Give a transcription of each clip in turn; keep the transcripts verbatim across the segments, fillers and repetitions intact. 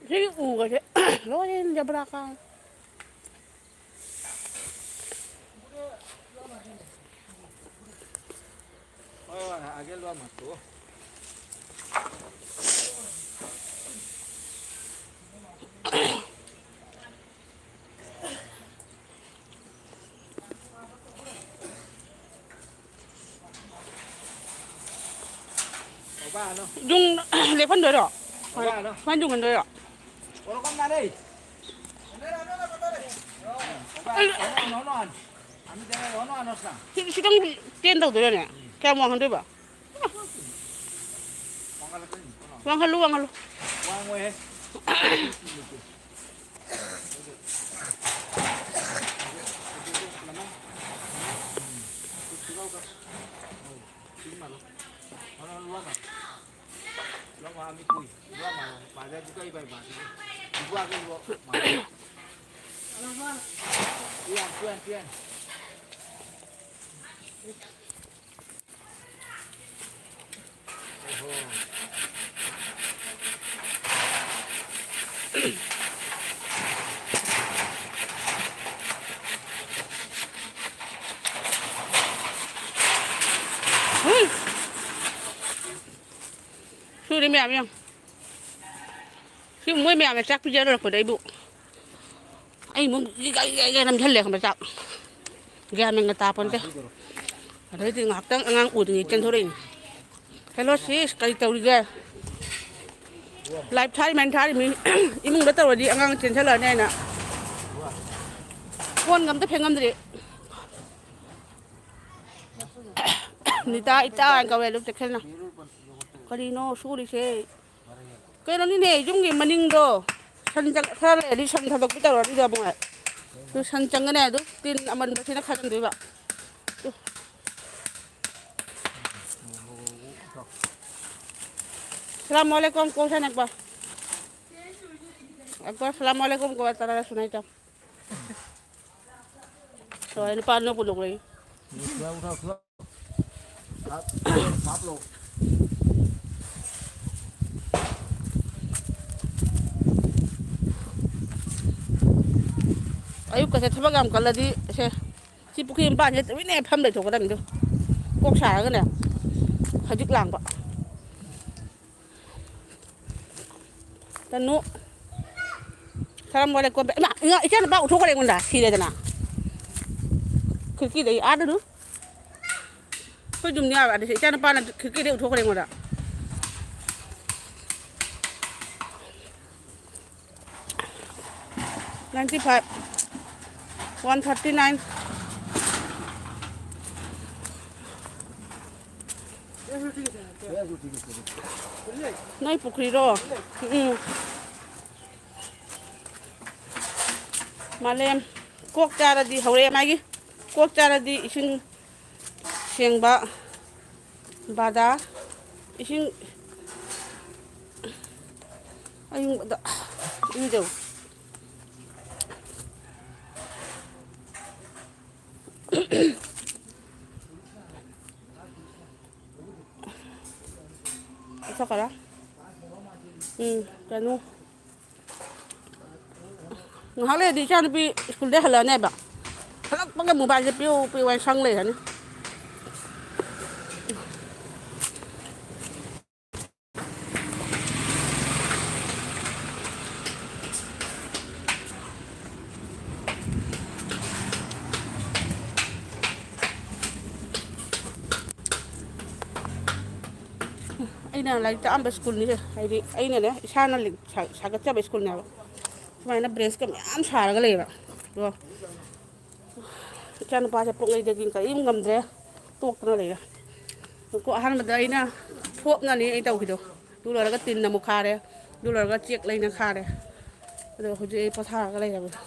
ꯁꯤꯒꯤ ꯎꯒꯁꯦ ꯂꯣꯏꯅ ꯖꯕ꯭ꯔꯥ ꯀꯥꯡ꯫ ꯌꯨꯡ ꯂꯦꯞꯍꯟꯗꯣꯏꯔꯣ? ꯕꯕꯥ, ꯍꯜꯂꯣ꯫ ꯁꯨꯃꯥꯏꯅ ꯌꯨꯡꯍꯟꯗꯣꯏꯔꯣ? ꯁꯤ, ꯁꯤꯗꯪ ꯇꯦꯟ ꯇꯧꯗꯣꯏꯔꯣꯅꯦ? ꯀꯌꯥꯝ ꯋꯥꯡꯍꯟꯗꯣꯏꯕ? ꯋꯥꯡꯍꯜꯂꯨ, ꯋꯥꯡꯍꯜꯂꯨ꯫ ꯁꯨꯔꯤ ꯃꯌꯥꯝ ꯌꯦꯡꯉꯨ꯫ ꯁꯤ ꯃꯣꯏ ꯃꯌꯥꯝꯅ ꯆꯥꯛ ꯄꯤꯖ ꯂꯣꯏꯔꯛꯄꯗ ꯑꯩꯕꯨ, ꯑꯩ ꯏꯃꯨꯡ ꯒꯤꯒ ꯒꯤꯒ ꯅꯝꯁꯤꯜꯂꯦ ꯈꯪꯕ꯭ꯔꯥ ꯆꯥꯛ꯫ ꯒ꯭ꯌꯥꯟ ꯃꯦꯟꯒ ꯇꯥꯄꯣꯟꯇꯦ꯫ ꯑꯗꯩꯗꯤ ꯉꯥꯏꯍꯥꯛꯇꯪ ꯑꯉꯥꯡ ꯎꯗ꯭ꯔꯤꯉꯩ ꯆꯦꯟꯊꯣꯔꯛꯏꯅꯤ꯫ Hello sis, ꯀꯔꯤ ꯇꯧꯔꯤꯒꯦ? Live ꯊꯥꯔꯤ ꯃꯥꯏꯅ ꯊꯥꯔꯤꯃꯤ꯫ ꯏꯃꯨꯡꯗ ꯇꯧꯔꯗꯤ ꯑꯉꯥꯡ ꯆꯦꯟꯁꯤꯜꯂꯛꯑꯅꯤ ꯍꯥꯏꯅ꯫ ꯀꯣꯟꯒ ꯑꯝꯇ ꯐꯦꯡꯉꯝꯗ꯭ꯔꯤ꯫ ꯅꯤꯇꯥ, ꯏꯇꯥ ꯍꯥꯏꯅ ꯀꯧꯋꯦ ꯑꯗꯨꯝ ꯇꯈꯦꯜꯅ꯫ ꯀꯔꯤꯅꯣ ꯁꯨꯔꯤꯁꯦ? ꯀꯩꯅꯣꯅꯤꯅꯦ, ꯌꯨꯝꯒꯤ ꯃꯅꯤꯡꯗꯣ ꯁꯟ ꯆꯪ-, ꯈꯔ ꯂꯩꯔꯗꯤ ꯁꯟ ꯊꯥꯗꯣꯛꯄꯤ ꯇꯧꯔꯅꯤꯗ ꯑꯃꯨꯛ꯫ ꯑꯗꯨ ꯁꯟ ꯆꯪꯒꯅꯤ, ꯑꯗꯨ ꯇꯤꯟ ꯑꯃꯟꯕꯁꯤꯅ ꯈꯥꯖꯤꯟꯗꯣꯏꯕ꯫ ꯁꯂꯥꯝ ꯑꯂꯩꯀꯨꯝ ꯀꯧ ꯁꯥꯅꯦ ꯑꯛꯕꯔ꯫ ꯑꯛꯕꯔ, ꯁꯂꯥꯝ ꯑꯂꯩꯀꯨꯝ ꯀꯧ, ꯇꯔꯥ ꯁꯨꯅꯥꯏ ꯇꯧ꯫ ꯍꯣꯏ, ꯅꯨꯄꯥ ꯅꯣꯛꯄꯨ ꯅꯣꯛꯂꯛꯏ꯫ ꯑꯌꯨꯛꯀꯁꯦ ꯊꯕꯛ ꯌꯥꯝ ꯀꯜꯂꯗꯤ ꯁꯦ, ꯁꯤ ꯄꯨꯈ꯭ꯔꯤ ꯃꯄꯥꯟꯁꯦ ꯇꯨꯃꯤꯟꯅ ꯍꯦꯛ ꯐꯝ ꯂꯩꯊꯣꯛꯀꯗꯕꯅꯤꯗꯣ꯫ ꯀꯣꯛ ꯁꯥꯔꯒꯅꯦ ꯍꯧꯖꯤꯛ ꯂꯥꯡꯕ꯫ ꯇꯅꯨ꯫ ꯁꯂꯥꯝ ꯑꯂꯩꯀꯨꯝ꯫ ꯏꯃꯥ, ꯏꯃꯥ, ꯏꯆꯥ ꯅꯨꯄꯥ ꯎꯊꯣꯛꯈ꯭ꯔꯦ ꯑꯩꯉꯣꯟꯗ꯫ ꯁꯤꯔꯦꯗꯅ꯫ ꯈꯤꯔꯀꯤꯗꯩ ꯑꯥꯗꯅꯨ꯫ ꯑꯩꯈꯣꯏ ꯌꯨꯝ ꯌꯥꯎꯔ ꯑꯗꯨꯁꯨ ꯏꯆꯥ ꯅꯨꯄꯥꯅ ꯈꯤꯔꯀꯤꯗꯩ ꯎꯊꯣꯛꯈ꯭ꯔꯦ ꯑꯩꯉꯣꯟꯗ꯫ Ninety five, one thirty nine. ꯅꯣꯏ ꯄꯨꯈ꯭ꯔꯤꯔꯣ? ꯎꯝ꯫ ꯃꯥꯂꯦꯝ, ꯀꯣꯛ ꯆꯥꯔꯗꯤ ꯍꯧꯔꯛꯑꯦ ꯃꯥꯒꯤ꯫ ꯀꯣꯛ ꯆꯥꯔꯗꯤ ꯏꯁꯤꯡ ꯁꯦꯡꯕ, ꯕꯥꯗꯥ, ꯏꯁꯤꯡ ꯑꯌꯤꯡꯕꯗ ꯏꯔꯨꯖꯧ꯫ ꯆꯠꯈꯔꯦ꯫ ꯎꯝ, ꯀꯩꯅꯣ꯫ ꯉꯥꯏꯍꯥꯛ ꯂꯩꯔꯗꯤ ꯏꯆꯥꯅꯨꯄꯤ ꯁ꯭ꯀꯨꯜꯗꯩ ꯍꯜꯂꯛꯑꯅꯦꯕ꯫ ꯍꯜꯂꯛꯄꯒ mobileꯁꯦ ꯄꯤꯌꯨ ꯄꯤꯌꯨ ꯍꯥꯏꯅ ꯁꯪ ꯂꯩꯔꯅꯤ꯫ ꯑꯩꯅ ꯂꯥꯏꯔꯤꯛ ꯇꯥꯛꯑꯝꯕ ꯁ꯭ꯀꯨꯜꯅꯤꯁꯦ, ꯍꯥꯏꯗꯤ ꯑꯩꯅꯅꯦ ꯏꯁꯥꯅ ꯂꯤꯡ-, ꯁꯥ-, ꯁꯥꯒꯠꯆꯕ ꯁ꯭ꯀꯨꯜꯅꯦꯕ꯫ ꯁꯨꯃꯥꯏꯅ benchꯀ ꯃꯌꯥꯝ ꯁꯥꯔꯒ ꯂꯩꯌꯦꯕ꯫ ꯑꯗꯣ ꯏꯆꯥꯅꯨꯄꯥꯁꯦ ꯄꯣꯛꯂꯩꯗꯒꯤ ꯀꯔꯤꯝ ꯉꯝꯗ꯭ꯔꯦ, ꯇꯣꯛꯇꯅ ꯂꯩꯔꯦ꯫ ꯀꯣ ꯑꯍꯥꯟꯕꯗ ꯑꯩꯅ ꯐꯣꯞꯅꯅꯤ ꯑꯩ ꯇꯧꯈꯤꯗꯣ꯫ ꯑꯗꯨ ꯂꯣꯏꯔꯒ ꯇꯤꯟ ꯑꯃꯨꯛ ꯈꯥꯔꯦ, ꯑꯗꯨ ꯂꯣꯏꯔꯒ ꯆꯦꯛ ꯂꯩꯅ ꯈꯥꯔꯦ꯫ ꯑꯗꯣ ꯍꯧꯖꯤꯛ ꯑꯩ ꯄꯣꯊꯥꯔꯒ ꯂꯩꯔꯕꯅꯦ꯫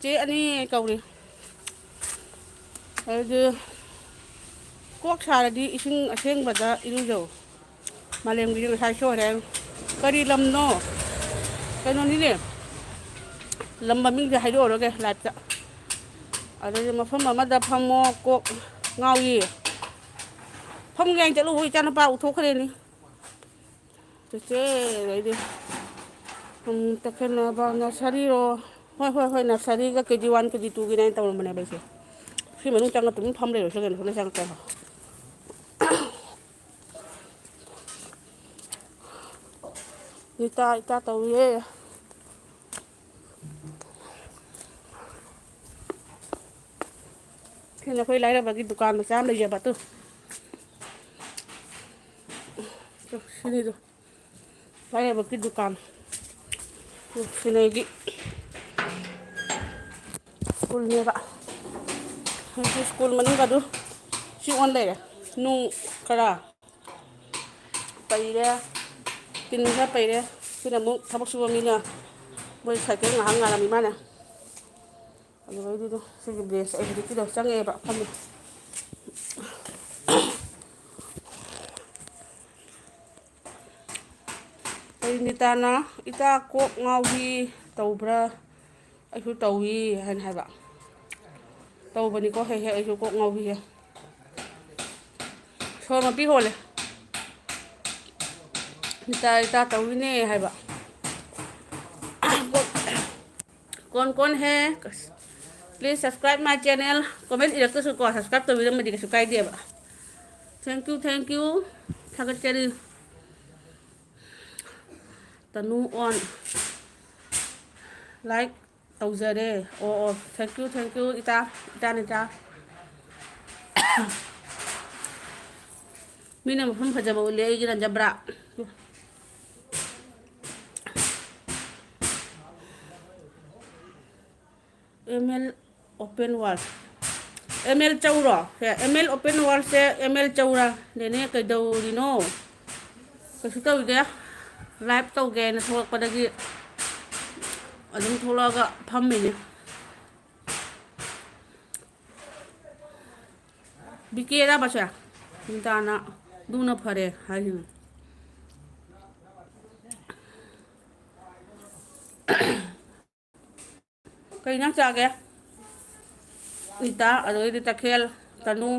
ꯆꯦ ꯑꯅꯤ ꯀꯧꯔꯤ꯫ ꯑꯗꯨ ꯀꯣꯛ ꯁꯥꯔꯗꯤ ꯏꯁꯤꯡ ꯑꯁꯦꯡꯕꯗ ꯏꯔꯨꯖꯧ꯫ ꯃꯥꯂꯦꯝꯒꯤꯗꯤ ꯉꯁꯥꯏ ꯁꯣꯏꯔꯦ꯫ ꯀꯔꯤ ꯂꯝꯅꯣ? ꯀꯩꯅꯣꯅꯤꯅꯦ꯫ ꯂꯝ ꯃꯃꯤꯡꯗꯤ ꯍꯥꯏꯗꯣꯛꯑꯔꯣꯏꯒꯦ ꯂꯥꯏꯞꯇ꯫ ꯑꯗꯩꯗꯤ ꯃꯐꯝ ꯑꯃꯗ ꯐꯝꯃꯣ ꯀꯣꯛ ꯉꯥꯎꯏ꯫ ꯐꯝꯒꯦ ꯍꯥꯏꯅ ꯆꯠꯂꯨꯕꯨ ꯏꯆꯥꯅꯨꯄꯥ ꯎꯊꯣꯛꯈ꯭ꯔꯦꯅꯦ꯫ ꯆꯦꯆꯦ, ꯑꯗꯩꯗꯤ, ꯎꯝ, ꯇꯈꯦꯜ ꯅꯕ ꯅꯁꯔꯤꯔꯣ? ꯍꯣꯏ, ꯍꯣꯏ, ꯍꯣꯏ, ꯅꯁꯔꯤꯒ ꯀꯦ ꯖꯤ ꯋꯥꯟ, ꯀꯦ ꯖꯤ ꯇꯨꯒꯤꯅꯦ ꯑꯩꯅ ꯇꯧꯔꯝꯕꯅꯦꯕ ꯑꯩꯁꯦ꯫ ꯁꯤ ꯃꯅꯨꯡ ꯆꯪꯉ ꯇꯨꯃꯤꯟ ꯐꯝ ꯂꯩꯔꯣ, ꯁꯤ ꯀꯩꯅꯣ, ꯁꯣꯝꯗ ꯆꯪꯉꯛꯀꯅꯣ꯫ ꯅꯤꯇꯥ, ꯏꯇꯥ ꯇꯧꯔꯤꯌꯦ꯫ ꯁꯤꯅ ꯑꯩꯈꯣꯏ ꯂꯥꯏꯔꯕꯒꯤ ꯗꯨꯀꯥꯟ ꯃꯆꯥ ꯑꯃ ꯂꯩꯖꯕ ꯑꯗꯨ꯫ ꯁꯤꯅꯤꯗꯣ꯫ ꯂꯥꯏꯔꯕꯒꯤ ꯗꯨꯀꯥꯟ꯫ ꯁꯤꯅ ꯑꯩꯒꯤ ꯁ꯭ꯀꯨꯜꯅꯦꯕ꯫ ꯍꯧꯖꯤꯛ ꯁ꯭ꯀꯨꯜ ꯃꯅꯨꯡꯒ ꯑꯗꯨ ꯁꯤ ꯑꯣꯟ ꯂꯩꯔꯦ꯫ ꯅꯨꯡ ꯈꯔ ꯄꯩꯔꯦ꯫ ꯇꯤꯟ ꯈꯔ ꯄꯩꯔꯦ꯫ ꯁꯤꯅ ꯑꯃꯨꯛ ꯊꯕꯛ ꯁꯨꯕ ꯃꯤꯅ ꯃꯣꯏ ꯁꯥꯏꯀꯜ ꯉꯥꯏꯍꯥꯛ ꯉꯥꯏꯔꯝꯃꯤ ꯃꯥꯅ꯫ ꯑꯗꯨꯗꯩꯗꯨꯗ ꯁꯤꯒꯤ ꯕꯦꯁ ꯑꯩ ꯍꯧꯖꯤꯛꯀꯤꯗꯣ ꯆꯪꯉꯛꯑꯦꯕ ꯐꯝꯃꯤ꯫ ꯑꯩ ꯅꯤꯇꯥꯅ, "ꯏꯇꯥ ꯀꯣꯛ ꯉꯥꯎꯕꯤ ꯇꯧꯕ꯭ꯔꯥ?" ꯑꯩꯁꯨ ꯇꯧꯏ ꯍꯥꯏꯅ ꯍꯥꯏꯕ꯫ ꯇꯧꯕꯅꯤꯀꯣ ꯍꯦꯛ ꯍꯦꯛ ꯑꯩꯁꯨ ꯀꯣꯛ ꯉꯥꯎꯕꯤꯁꯦ꯫ ꯁꯣꯔ ꯃꯄꯤ ꯍꯣꯜꯂꯦ꯫ ꯅꯤꯇꯥ, ꯏꯇꯥ ꯇꯧꯔꯤꯅꯦ ꯍꯥꯏꯕ꯫ ꯀꯣꯟ ꯀꯣꯟ ꯍꯦ, please subscribe my channel꯫ Comment ꯏꯔꯛꯇ꯭ꯔꯁꯨꯀꯣ, subscribe ꯇꯧꯕꯤꯔꯝꯃꯗꯤ ꯀꯩꯁꯨ ꯀꯥꯏꯗꯦꯕ꯫ Thank you, thank you꯫ ꯊꯥꯒꯠꯆꯔꯤ꯫ ꯇꯅꯨ ꯑꯣꯟ꯫ Like ꯇꯧꯖꯔꯦ꯫ ꯑꯣ, ꯑꯣ, thank you, thank you, ꯏꯇꯥ, ꯏꯇꯥ, ꯅꯤꯇꯥ꯫ ꯃꯤꯅ ꯃꯐꯝ ꯐꯖꯕ ꯎꯠꯂꯦ, ꯑꯩꯒꯤꯅ ꯖꯕ꯭ꯔꯥ꯫ ꯑꯦꯝ ꯑꯦꯜ ꯑꯣꯄꯦꯟ ꯋꯥꯔꯜ꯫ ꯑꯦꯝ ꯑꯦꯜ ꯆꯧꯔꯣ? ꯁꯦ, ꯑꯦꯝ ꯑꯦꯜ ꯑꯣꯄꯦꯟ ꯋꯥꯔꯜꯁꯦ ꯑꯦꯝ ꯑꯦꯜ ꯆꯧꯔ? ꯅꯦꯅꯦ, ꯀꯩꯗꯧꯔꯤꯅꯣ? ꯀꯩꯁꯨ ꯇꯧꯗꯦ꯫ ꯂꯥꯏꯚ ꯇꯧꯒꯦꯅ ꯊꯣꯛꯂꯛꯄꯗꯒꯤ ꯑꯗꯨꯝ ꯊꯣꯛꯂꯛꯑꯒ ꯐꯝꯃꯤꯅꯦ꯫ ꯕꯤ ꯀꯦꯔ ꯃꯁꯦ? ꯅꯤꯇꯥꯅ ꯑꯗꯨꯅ ꯐꯔꯦ ꯍꯥꯏꯁꯤꯅꯦ꯫ ꯀꯩ ꯏꯟꯖꯥꯡ ꯆꯥꯒꯦ? ꯏꯇꯥ, ꯑꯗꯩꯗꯤ ꯇꯈꯦꯜ, ꯇꯅꯨ꯫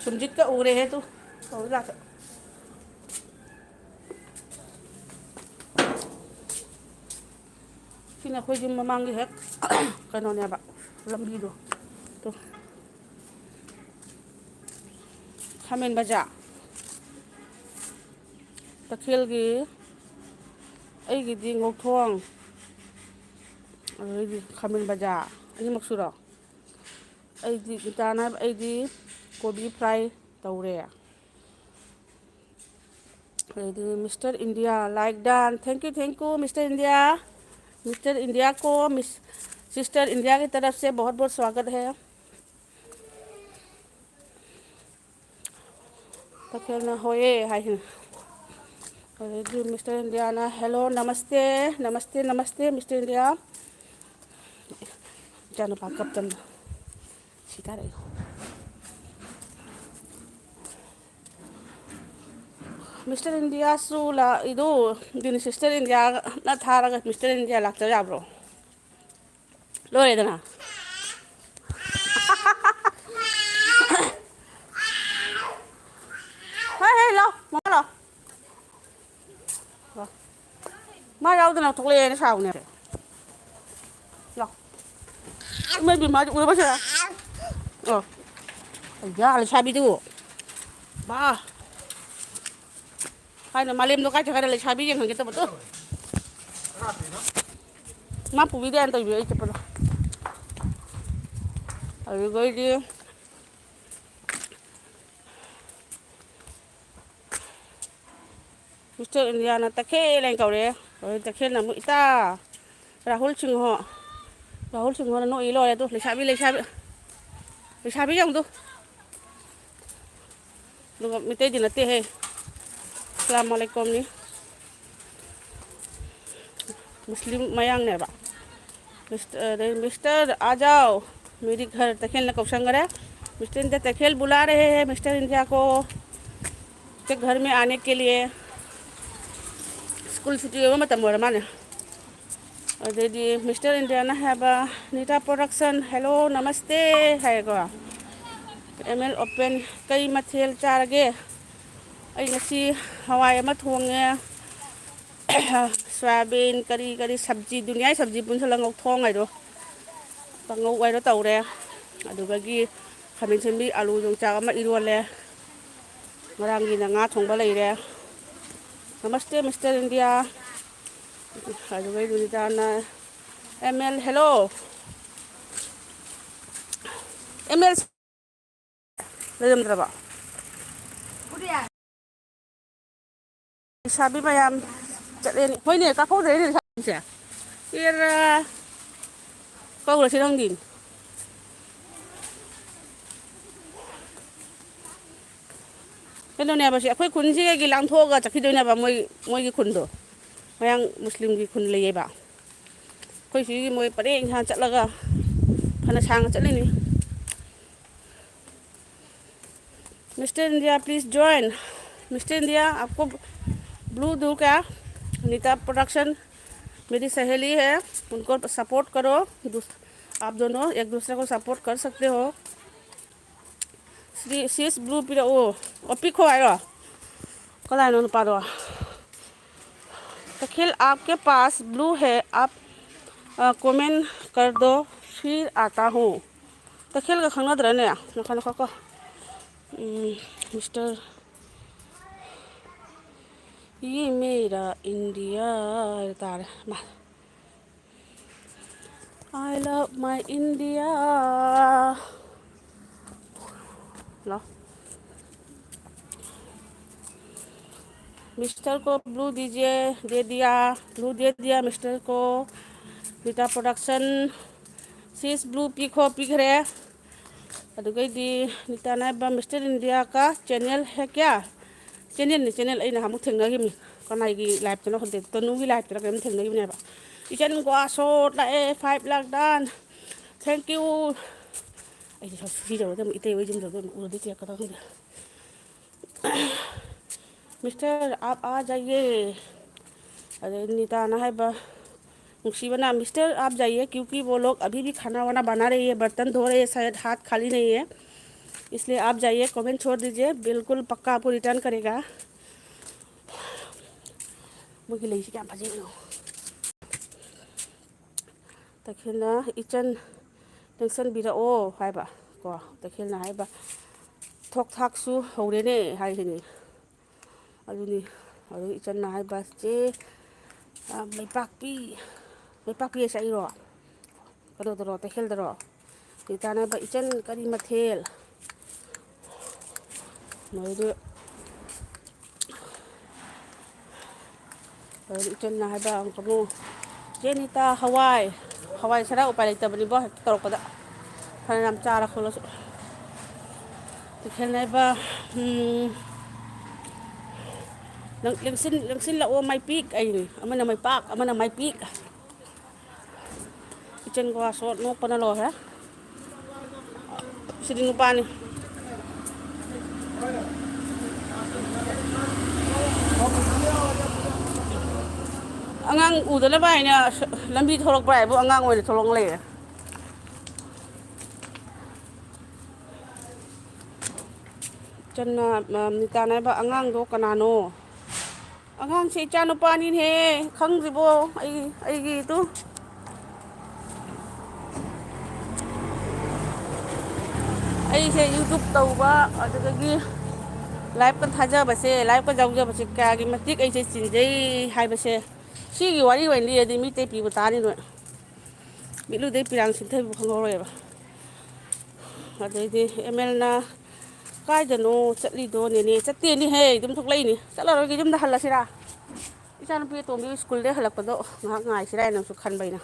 ꯁꯨꯝꯖꯤꯠꯀ ꯎꯔꯦꯍꯦ ꯇꯨ꯫ ꯇꯧꯔꯤꯖꯥꯠꯁꯦ꯫ ꯁꯤꯅ ꯑꯩꯈꯣꯏ ꯌꯨꯝ ꯃꯃꯥꯡꯒꯤ ꯍꯦꯛ ꯀꯩꯅꯣꯅꯦꯕ, ꯂꯝꯕꯤꯗꯣ꯫ ꯇꯨ꯫ ꯈꯥꯃꯦꯟ ꯕꯖꯥꯔ꯫ ꯇꯈꯦꯜꯒꯤ ꯑꯩꯒꯤꯗꯤ ꯉꯧꯊꯣꯡ, ꯑꯗꯩꯗꯤ ꯈꯥꯃꯦꯟ ꯕꯖꯥꯔ ꯑꯅꯤꯃꯛ ꯁꯨꯔꯣ? ꯑꯩꯗꯤ ꯏꯇꯥꯅ ꯑꯩꯗꯤ ꯀꯣꯕꯤ ꯐ꯭ꯔꯥꯏ ꯇꯧꯔꯦ꯫ ꯑꯗꯩꯗꯤ Mister India, like done. Thank you, thank you, Mister India. Mister India को मिस, सिस्टर इंडिया की तरफ से बहुत बहुत स्वागत है। ꯇꯈꯦꯜꯅ ꯍꯣꯏꯌꯦ ꯍꯥꯏꯁꯤꯅꯦ꯫ ꯑꯗꯩꯗꯤ ꯃꯤꯁꯇꯔ ꯏꯟꯗꯤꯌꯥꯅ, "Hello, ꯅꯃꯁꯇꯦ, ꯅꯃꯁꯇꯦ, ꯅꯃꯁꯇꯦ, ꯃꯤꯁꯇꯔ ꯏꯟꯗꯤꯌꯥ꯫" ꯏꯆꯥꯅꯨꯄꯥ ꯀꯞꯇꯅ ꯁꯤ ꯇꯥꯔꯛꯏ꯫ ꯃꯤꯁꯇꯔ ꯏꯟꯗꯤꯌꯥꯁꯨ ꯂꯥꯛꯏꯗꯨ, ꯑꯗꯨꯅꯤ ꯁꯤꯁꯇꯔ ꯏꯟꯗꯤꯌꯥꯅ ꯊꯥꯔꯒ ꯃꯤꯁꯇꯔ ꯏꯟꯗꯤꯌꯥ ꯂꯥꯛꯇ ꯌꯥꯕ꯭ꯔꯣ? ꯂꯣꯏꯔꯦꯗꯅ꯫ ꯍꯣꯏ, ꯍꯣꯏ, ꯂꯥꯎ, ꯃꯃꯥ ꯂꯥꯎ꯫ ꯂꯥꯎ꯫ ꯃꯥ ꯌꯥꯎꯗꯅ ꯊꯣꯛꯂꯛꯑꯦꯅ ꯁꯥꯎꯅꯦ꯫ ꯂꯥꯎ꯫ ꯏꯃꯥ ꯏꯕꯦꯝꯃ, ꯎꯔꯕ ꯁꯤꯗ? ꯑꯣ꯫ ꯑꯌꯥ, ꯂꯩꯁꯥꯕꯤꯗꯨ꯫ ꯃꯥ꯫ ꯀꯥꯏꯅ ꯃꯥꯂꯦꯝꯗꯣ ꯀꯥꯏ ꯆꯠꯈ꯭ꯔꯦ? ꯂꯩꯁꯥꯕꯤ ꯌꯦꯡꯍꯟꯒꯦ ꯇꯧꯕꯗꯣ꯫ ꯃꯥ ꯄꯨꯕꯤꯗꯦ ꯍꯥꯏꯅ ꯇꯧꯕꯤꯔꯣ ꯑꯩ ꯆꯠꯄꯗꯣ꯫ ꯑꯗꯨꯗꯩꯗꯤ ꯃꯤꯁꯇꯔ ꯏꯟꯗꯤꯌꯥꯅ ꯇꯈꯦꯜ ꯍꯥꯏꯅ ꯀꯧꯔꯛꯑꯦ꯫ ꯑꯗꯨ ꯇꯈꯦꯜꯅ ꯑꯃꯨꯛ "ꯏꯇꯥ, ꯔꯥꯍꯨꯜ ꯁꯤꯡꯍꯣ, ꯔꯥꯍꯨꯜ ꯁꯤꯡꯍꯣꯅ ꯅꯣꯛꯏ ꯂꯣꯏꯔꯦ꯫ ꯑꯗꯨ ꯂꯩꯁꯥꯕꯤ, ꯂꯩꯁꯥꯕꯤ, ꯂꯩꯁꯥꯕꯤ ꯌꯦꯡꯗꯨ꯫ ꯑꯗꯨꯒ ꯃꯤꯇꯩꯗꯤ ꯅꯠꯇꯦꯍꯦ, ꯑꯁꯂꯥꯝ ꯑꯂꯩꯀꯨꯝꯅꯤ, ꯃꯨꯁꯂꯤꯝ ꯃꯌꯥꯡꯅꯦꯕ꯫ ꯃꯤꯁꯇꯔ, ꯑꯗꯩ, "ꯃꯤꯁꯇꯔ ꯑꯥꯖꯥꯎ, ꯃꯦꯔꯤ ꯘꯔ", ꯇꯈꯦꯜꯅ ꯀꯧꯁꯟꯈꯔꯦ꯫ "ꯃꯤꯁꯇꯔ ꯏꯟꯗꯤꯌꯥ, ꯇꯈꯦꯜ ꯕꯨꯂꯥ ꯔꯍꯦ ꯍꯦ, ꯃꯤꯁꯇꯔ ꯏꯟꯗꯤꯌꯥ ꯀꯣ, ꯇꯦ ꯘꯔ ꯃꯦ ꯑꯥꯅꯦ ꯀꯦ ꯂꯤꯌꯦ, ꯁ꯭ꯀꯨꯜ ꯁꯨꯇꯤ ꯑꯣꯏꯕ ꯃꯇꯝ ꯑꯣꯏꯔ ꯃꯥꯜꯂꯦ"꯫ ꯑꯗꯩꯗꯤ ꯃꯤꯁꯇꯔ ꯏꯟꯗꯤꯌꯥꯅ ꯍꯥꯏꯕ, "ꯅꯤꯇꯥ ꯄ꯭ꯔꯣꯗꯛꯁꯟ, ꯍꯦꯜꯂꯣ, ꯅꯃꯁꯇꯦ" ꯍꯥꯏꯌꯦꯀꯣ꯫ "ꯑꯦꯝ ꯑꯦꯜ ꯑꯣꯄꯦꯟ, ꯀꯩ ꯃꯊꯦꯜ ꯆꯥꯔꯒꯦ?" "ꯑꯩ ꯉꯁꯤ ꯍꯋꯥꯏ ꯑꯃ ꯊꯣꯡꯉꯦ, ꯁꯣꯌꯥꯕꯤꯟ, ꯀꯔꯤ ꯀꯔꯤ ꯁꯕꯖꯤ, ꯗꯨꯅꯤꯌꯥꯒꯤ ꯁꯕꯖꯤ ꯄꯨꯟꯁꯤꯜꯂ ꯉꯧꯊꯣꯡ ꯍꯥꯏꯗꯣ, ꯀꯥꯡꯉꯧ ꯍꯥꯏꯗꯣ ꯇꯧꯔꯦ꯫ ꯑꯗꯨꯗꯒꯤ ꯈꯥꯃꯦꯟ ꯑꯁꯤꯟꯕꯤ, ꯑꯂꯨ ꯌꯣꯡꯆꯥꯛ ꯑꯃ ꯏꯔꯣꯜꯂꯦ꯫ ꯉꯔꯥꯡꯒꯤꯅ ꯉꯥ ꯊꯣꯡꯕ ꯂꯩꯔꯦ"꯫ "ꯅꯃꯁꯇꯦ, ꯃꯤꯁꯇꯔ ꯏꯟꯗꯤꯌꯥ"꯫ ꯑꯗꯨꯒꯩꯗꯨꯅꯤ ꯇꯥꯅ "M L, hello, M L". ꯂꯩꯔꯝꯗ꯭ꯔꯕ? ꯂꯩꯁꯥꯕꯤ ꯃꯌꯥꯝ ꯆꯠꯂꯦꯅꯦ꯫ ꯍꯣꯏꯅꯦ, ꯀꯥꯞꯍꯧꯗ꯭ꯔꯦꯅꯦ ꯂꯩꯁꯥꯕꯤꯁꯦ꯫ ꯑꯦꯔꯥ, ꯀꯧꯔꯁꯤ ꯅꯪꯗꯤ꯫ ꯀꯩꯅꯣꯅꯦꯕ, ꯁꯤ ꯑꯩꯈꯣꯏ ꯈꯨꯟꯁꯤꯗꯒꯤ ꯂꯥꯟꯊꯣꯛꯑꯒ ꯆꯠꯈꯤꯗꯣꯏꯅꯦꯕ, ꯃꯣꯏ, ꯃꯣꯏꯒꯤ ꯈꯨꯟꯗꯣ꯫ ꯃꯌꯥꯡ ꯃꯨꯁꯂꯤꯝꯒꯤ ꯈꯨꯟ ꯂꯩꯌꯦꯕ꯫ ꯑꯩꯈꯣꯏ ꯁꯤꯒꯤ ꯃꯣꯏ ꯄꯔꯦꯡ ꯁꯥꯡꯅ ꯆꯠꯂꯒ ꯐꯅ ꯁꯥꯡꯅ ꯆꯠꯂꯤꯅꯤ꯫ "Mister India, please join." "Mister India, आपको ब्लू दूँ क्या?" "नीता प्रोडक्शन मेरी सहेली है, उनको सपोर्ट करो, दूस-, आप दोनों एक दूसरे को सपोर्ट कर सकते हो।" ꯁꯤ, ꯁꯤꯁ ꯕ꯭ꯂꯨ ꯄꯤꯔꯛꯑꯣ꯫ ꯑꯣ, ꯄꯤꯈꯣ ꯍꯥꯏꯔꯣ? ꯀꯗꯥꯏꯅꯣ ꯅꯨꯄꯥꯗꯣ? "तखिल, आपके पास ब्लू है, आप, अ, कमेंट कर दो, फिर आता हूँ।" ꯇꯈꯦꯜꯒ ꯈꯪꯅꯗ꯭ꯔꯅꯦ? ꯉꯥꯏꯈꯣ, ꯉꯥꯏꯈꯣꯀꯣ꯫ ꯎꯝ, ꯃꯤꯁꯇꯔ, "ये मेरा इंडिया" ꯍꯥꯏꯕ ꯇꯥꯔꯦ꯫ ꯃꯥ, "I love my India." ꯂꯥꯎ꯫ Mister ꯀꯣ ꯕ꯭ꯂꯨ ꯗꯤꯖꯦ ꯗꯦ ꯗꯤꯌꯥ, ꯕ꯭ꯂꯨ ꯗꯦ ꯗꯤꯌꯥ ꯃꯤꯁꯇꯔ ꯀꯣ, ꯔꯤꯇꯥ ꯄ꯭ꯔꯣꯗꯛꯁꯟ, ꯁꯤꯁ ꯕ꯭ꯂꯨ ꯄꯤꯈꯣ ꯄꯤꯈ꯭ꯔꯦ꯫ ꯑꯗꯨꯒꯩꯗꯤ ꯅꯤꯇꯥꯅ ꯍꯥꯏꯕ ꯃꯤꯁꯇꯔ ꯏꯟꯗꯤꯌꯥ ꯀ ꯆꯦꯅꯦꯜ ꯍꯦ ꯀꯌꯥ? ꯆꯦꯅꯦꯜꯅꯤ, ꯆꯦꯅꯦꯜ ꯑꯩꯅ ꯑꯃꯨꯛ ꯊꯦꯡꯅꯈꯤꯕꯅꯤ꯫ ꯀꯅꯥꯒꯤ ꯂꯥꯏꯞꯇꯅꯣ ꯈꯪꯗꯦ, ꯇꯅꯨꯒꯤ ꯂꯥꯏꯞꯇꯅ ꯀꯩꯅꯣꯝ ꯊꯦꯡꯅꯈꯤꯕꯅꯦꯕ꯫ ꯏꯆꯟ ꯒ꯭ꯋꯥ ꯁꯣꯠ ꯂꯥꯛꯑꯦ, ꯐꯥꯏꯚ ꯂꯥꯛ ꯗꯥꯟ꯫ Thank you꯫ ꯑꯩꯁꯦ ꯁꯤ ꯇꯧꯔꯗꯤ ꯑꯃꯨꯛ ꯏꯇꯩ ꯑꯣꯏ ꯌꯨꯝꯗ ꯑꯗꯨꯝ ꯎꯔꯗꯤ ꯆꯦꯛꯀꯗꯧ ꯈꯪꯗꯦ꯫ "मिस्टर आप आ जाइए।" ꯑꯗꯩ ꯅꯤꯇꯥꯅ ꯍꯥꯏꯕ, ꯅꯨꯡꯁꯤꯕꯅ, "मिस्टर आप जाइए, क्योंकि वो लोग अभी भी खाना वाना बना रही है, बर्तन धो रहे हैं, शायद हाथ खाली नहीं है, इसलिए आप जाइए, कमेंट छोड़ दीजिए, बिल्कुल पक्का आपको रिटर्न करेगा।" ꯃꯣꯏꯒꯤ ꯂꯩꯁꯤ ꯀꯌꯥꯝ ꯐꯖꯩꯅꯣ꯫ ꯇꯈꯦꯜꯅ, "ꯏꯆꯟ ꯂꯦꯡꯁꯟꯕꯤꯔꯛꯑꯣ" ꯍꯥꯏꯕ ꯀꯣ꯫ ꯇꯈꯦꯜꯅ ꯍꯥꯏꯕ, "ꯊꯣꯛ ꯊꯥꯛꯁꯨ ꯍꯧꯔꯦꯅꯦ" ꯍꯥꯏꯁꯤꯅꯤ꯫ ꯑꯗꯨꯅꯤ꯫ ꯑꯗꯨ ꯏꯆꯟꯅ ꯍꯥꯏꯕ, "ꯆꯦ, ꯑ, ꯃꯩꯄꯥꯛꯄꯤ, ꯃꯩꯄꯥꯛꯄꯤ ꯍꯥꯏꯁꯦ ꯑꯩꯔꯣ? ꯀꯩꯅꯣꯗꯔꯣ, ꯇꯈꯦꯜꯗꯔꯣ?" ꯅꯤꯇꯥꯅ ꯍꯥꯏꯕ, "ꯏꯆꯟ ꯀꯔꯤ ꯃꯊꯦꯜ?" ꯃꯣꯏꯗꯨ ꯑꯗꯨꯗ ꯏꯆꯟꯅ ꯍꯥꯏꯕ ꯑꯃꯨꯛꯀ ꯑꯃꯨꯛ, "ꯆꯦ ꯅꯤꯇꯥ, ꯍꯋꯥꯏ, ꯍꯋꯥꯏ ꯁꯔꯥ ꯎꯄꯥꯏ ꯂꯩꯇꯕꯅꯤꯕꯣ ꯍꯦꯛꯇ ꯇꯧꯔꯛꯄꯗ, ꯐꯅꯌꯥꯝ ꯆꯥꯔ ꯈꯣꯠꯂꯁꯨ꯫" ꯇꯈꯦꯜꯅ ꯍꯥꯏꯕ, ꯎꯝ, "ꯅꯪ ꯂꯦꯡꯁꯤꯟ-, ꯂꯦꯡꯁꯤꯜꯂꯛꯑꯣ ꯃꯥꯏꯄꯤꯛ" ꯑꯩꯅꯤ, ꯑꯃꯅ ꯃꯩꯄꯥꯛ, ꯑꯃꯅ ꯃꯥꯏꯄꯤꯛ꯫ ꯏꯆꯟ ꯒ꯭ꯋꯥ ꯁꯣꯠ ꯅꯣꯛꯄꯅ ꯂꯣꯏꯔꯦ꯫ ꯁꯤꯗꯤ ꯅꯨꯄꯥꯅꯤ꯫ ꯑꯉꯥꯡ ꯎꯗꯅꯕ ꯍꯥꯏꯅ ꯂꯝꯕꯤ ꯊꯣꯛꯂꯛꯄ꯭ꯔꯥ ꯍꯥꯏꯕꯨ ꯑꯉꯥꯡ ꯑꯣꯏꯅ ꯊꯣꯛꯂꯛ ꯂꯩꯔꯦ꯫ ꯆꯟꯅ, ꯑ, ꯅꯤꯇꯥꯅ ꯍꯥꯏꯕ, "ꯑꯉꯥꯡꯗꯣ ꯀꯅꯥꯅꯣ?" "ꯑꯉꯥꯡꯁꯦ ꯏꯆꯥ ꯅꯨꯄꯥꯅꯤꯅꯦꯍꯦ, ꯈꯪꯗ꯭ꯔꯤꯕꯣ? ꯑꯩ, ꯑꯩꯒꯤ ꯇꯨ, ꯑꯩꯁꯦ YouTube ꯇꯧꯕ, ꯑꯗꯨꯗꯒꯤ ꯂꯥꯏꯞꯀ ꯊꯥꯖꯕꯁꯦ, ꯂꯥꯏꯞꯀ ꯌꯥꯎꯖꯕꯁꯦ ꯀꯌꯥꯒꯤ ꯃꯇꯤꯛ ꯑꯩꯁꯦ ꯆꯤꯟꯖꯩ ꯍꯥꯏꯕꯁꯦ, ꯁꯤꯒꯤ ꯋꯥꯔꯤ ꯑꯣꯏꯅ ꯂꯤꯔꯗꯤ ꯃꯤ ꯑꯇꯩ ꯄꯤꯕꯨ ꯇꯥꯅꯤ ꯅꯣꯏ꯫ ꯃꯤꯠꯂꯨꯗꯩ ꯄꯤꯔꯥꯡ ꯁꯤꯟꯊꯕꯤꯕꯨ ꯈꯪꯍꯧꯔꯣꯏꯕ꯫" ꯑꯗꯩꯗꯤ ꯑꯦꯝ ꯑꯦꯜꯅ, ꯀꯥꯏꯗꯅꯣ ꯆꯠꯂꯤꯗꯣ ꯅꯦꯅꯦ? ꯆꯠꯇꯦꯅꯦꯍꯦ, ꯑꯗꯨꯝ ꯊꯣꯛꯂꯛꯏꯅꯦ꯫ ꯆꯠꯂꯔꯣꯏꯒꯦ, ꯌꯨꯝꯗ ꯍꯜꯂꯁꯤꯔꯥ? ꯏꯆꯥꯅꯨꯄꯤ ꯑꯇꯣꯝꯕꯤ ꯁ꯭ꯀꯨꯜꯗꯩ ꯍꯜꯂꯛꯄꯗꯣ ꯉꯥꯏꯍꯥꯛ ꯉꯥꯏꯁꯤꯔꯥ ꯍꯥꯏꯅꯁꯨ ꯈꯟꯕ ꯑꯩꯅ꯫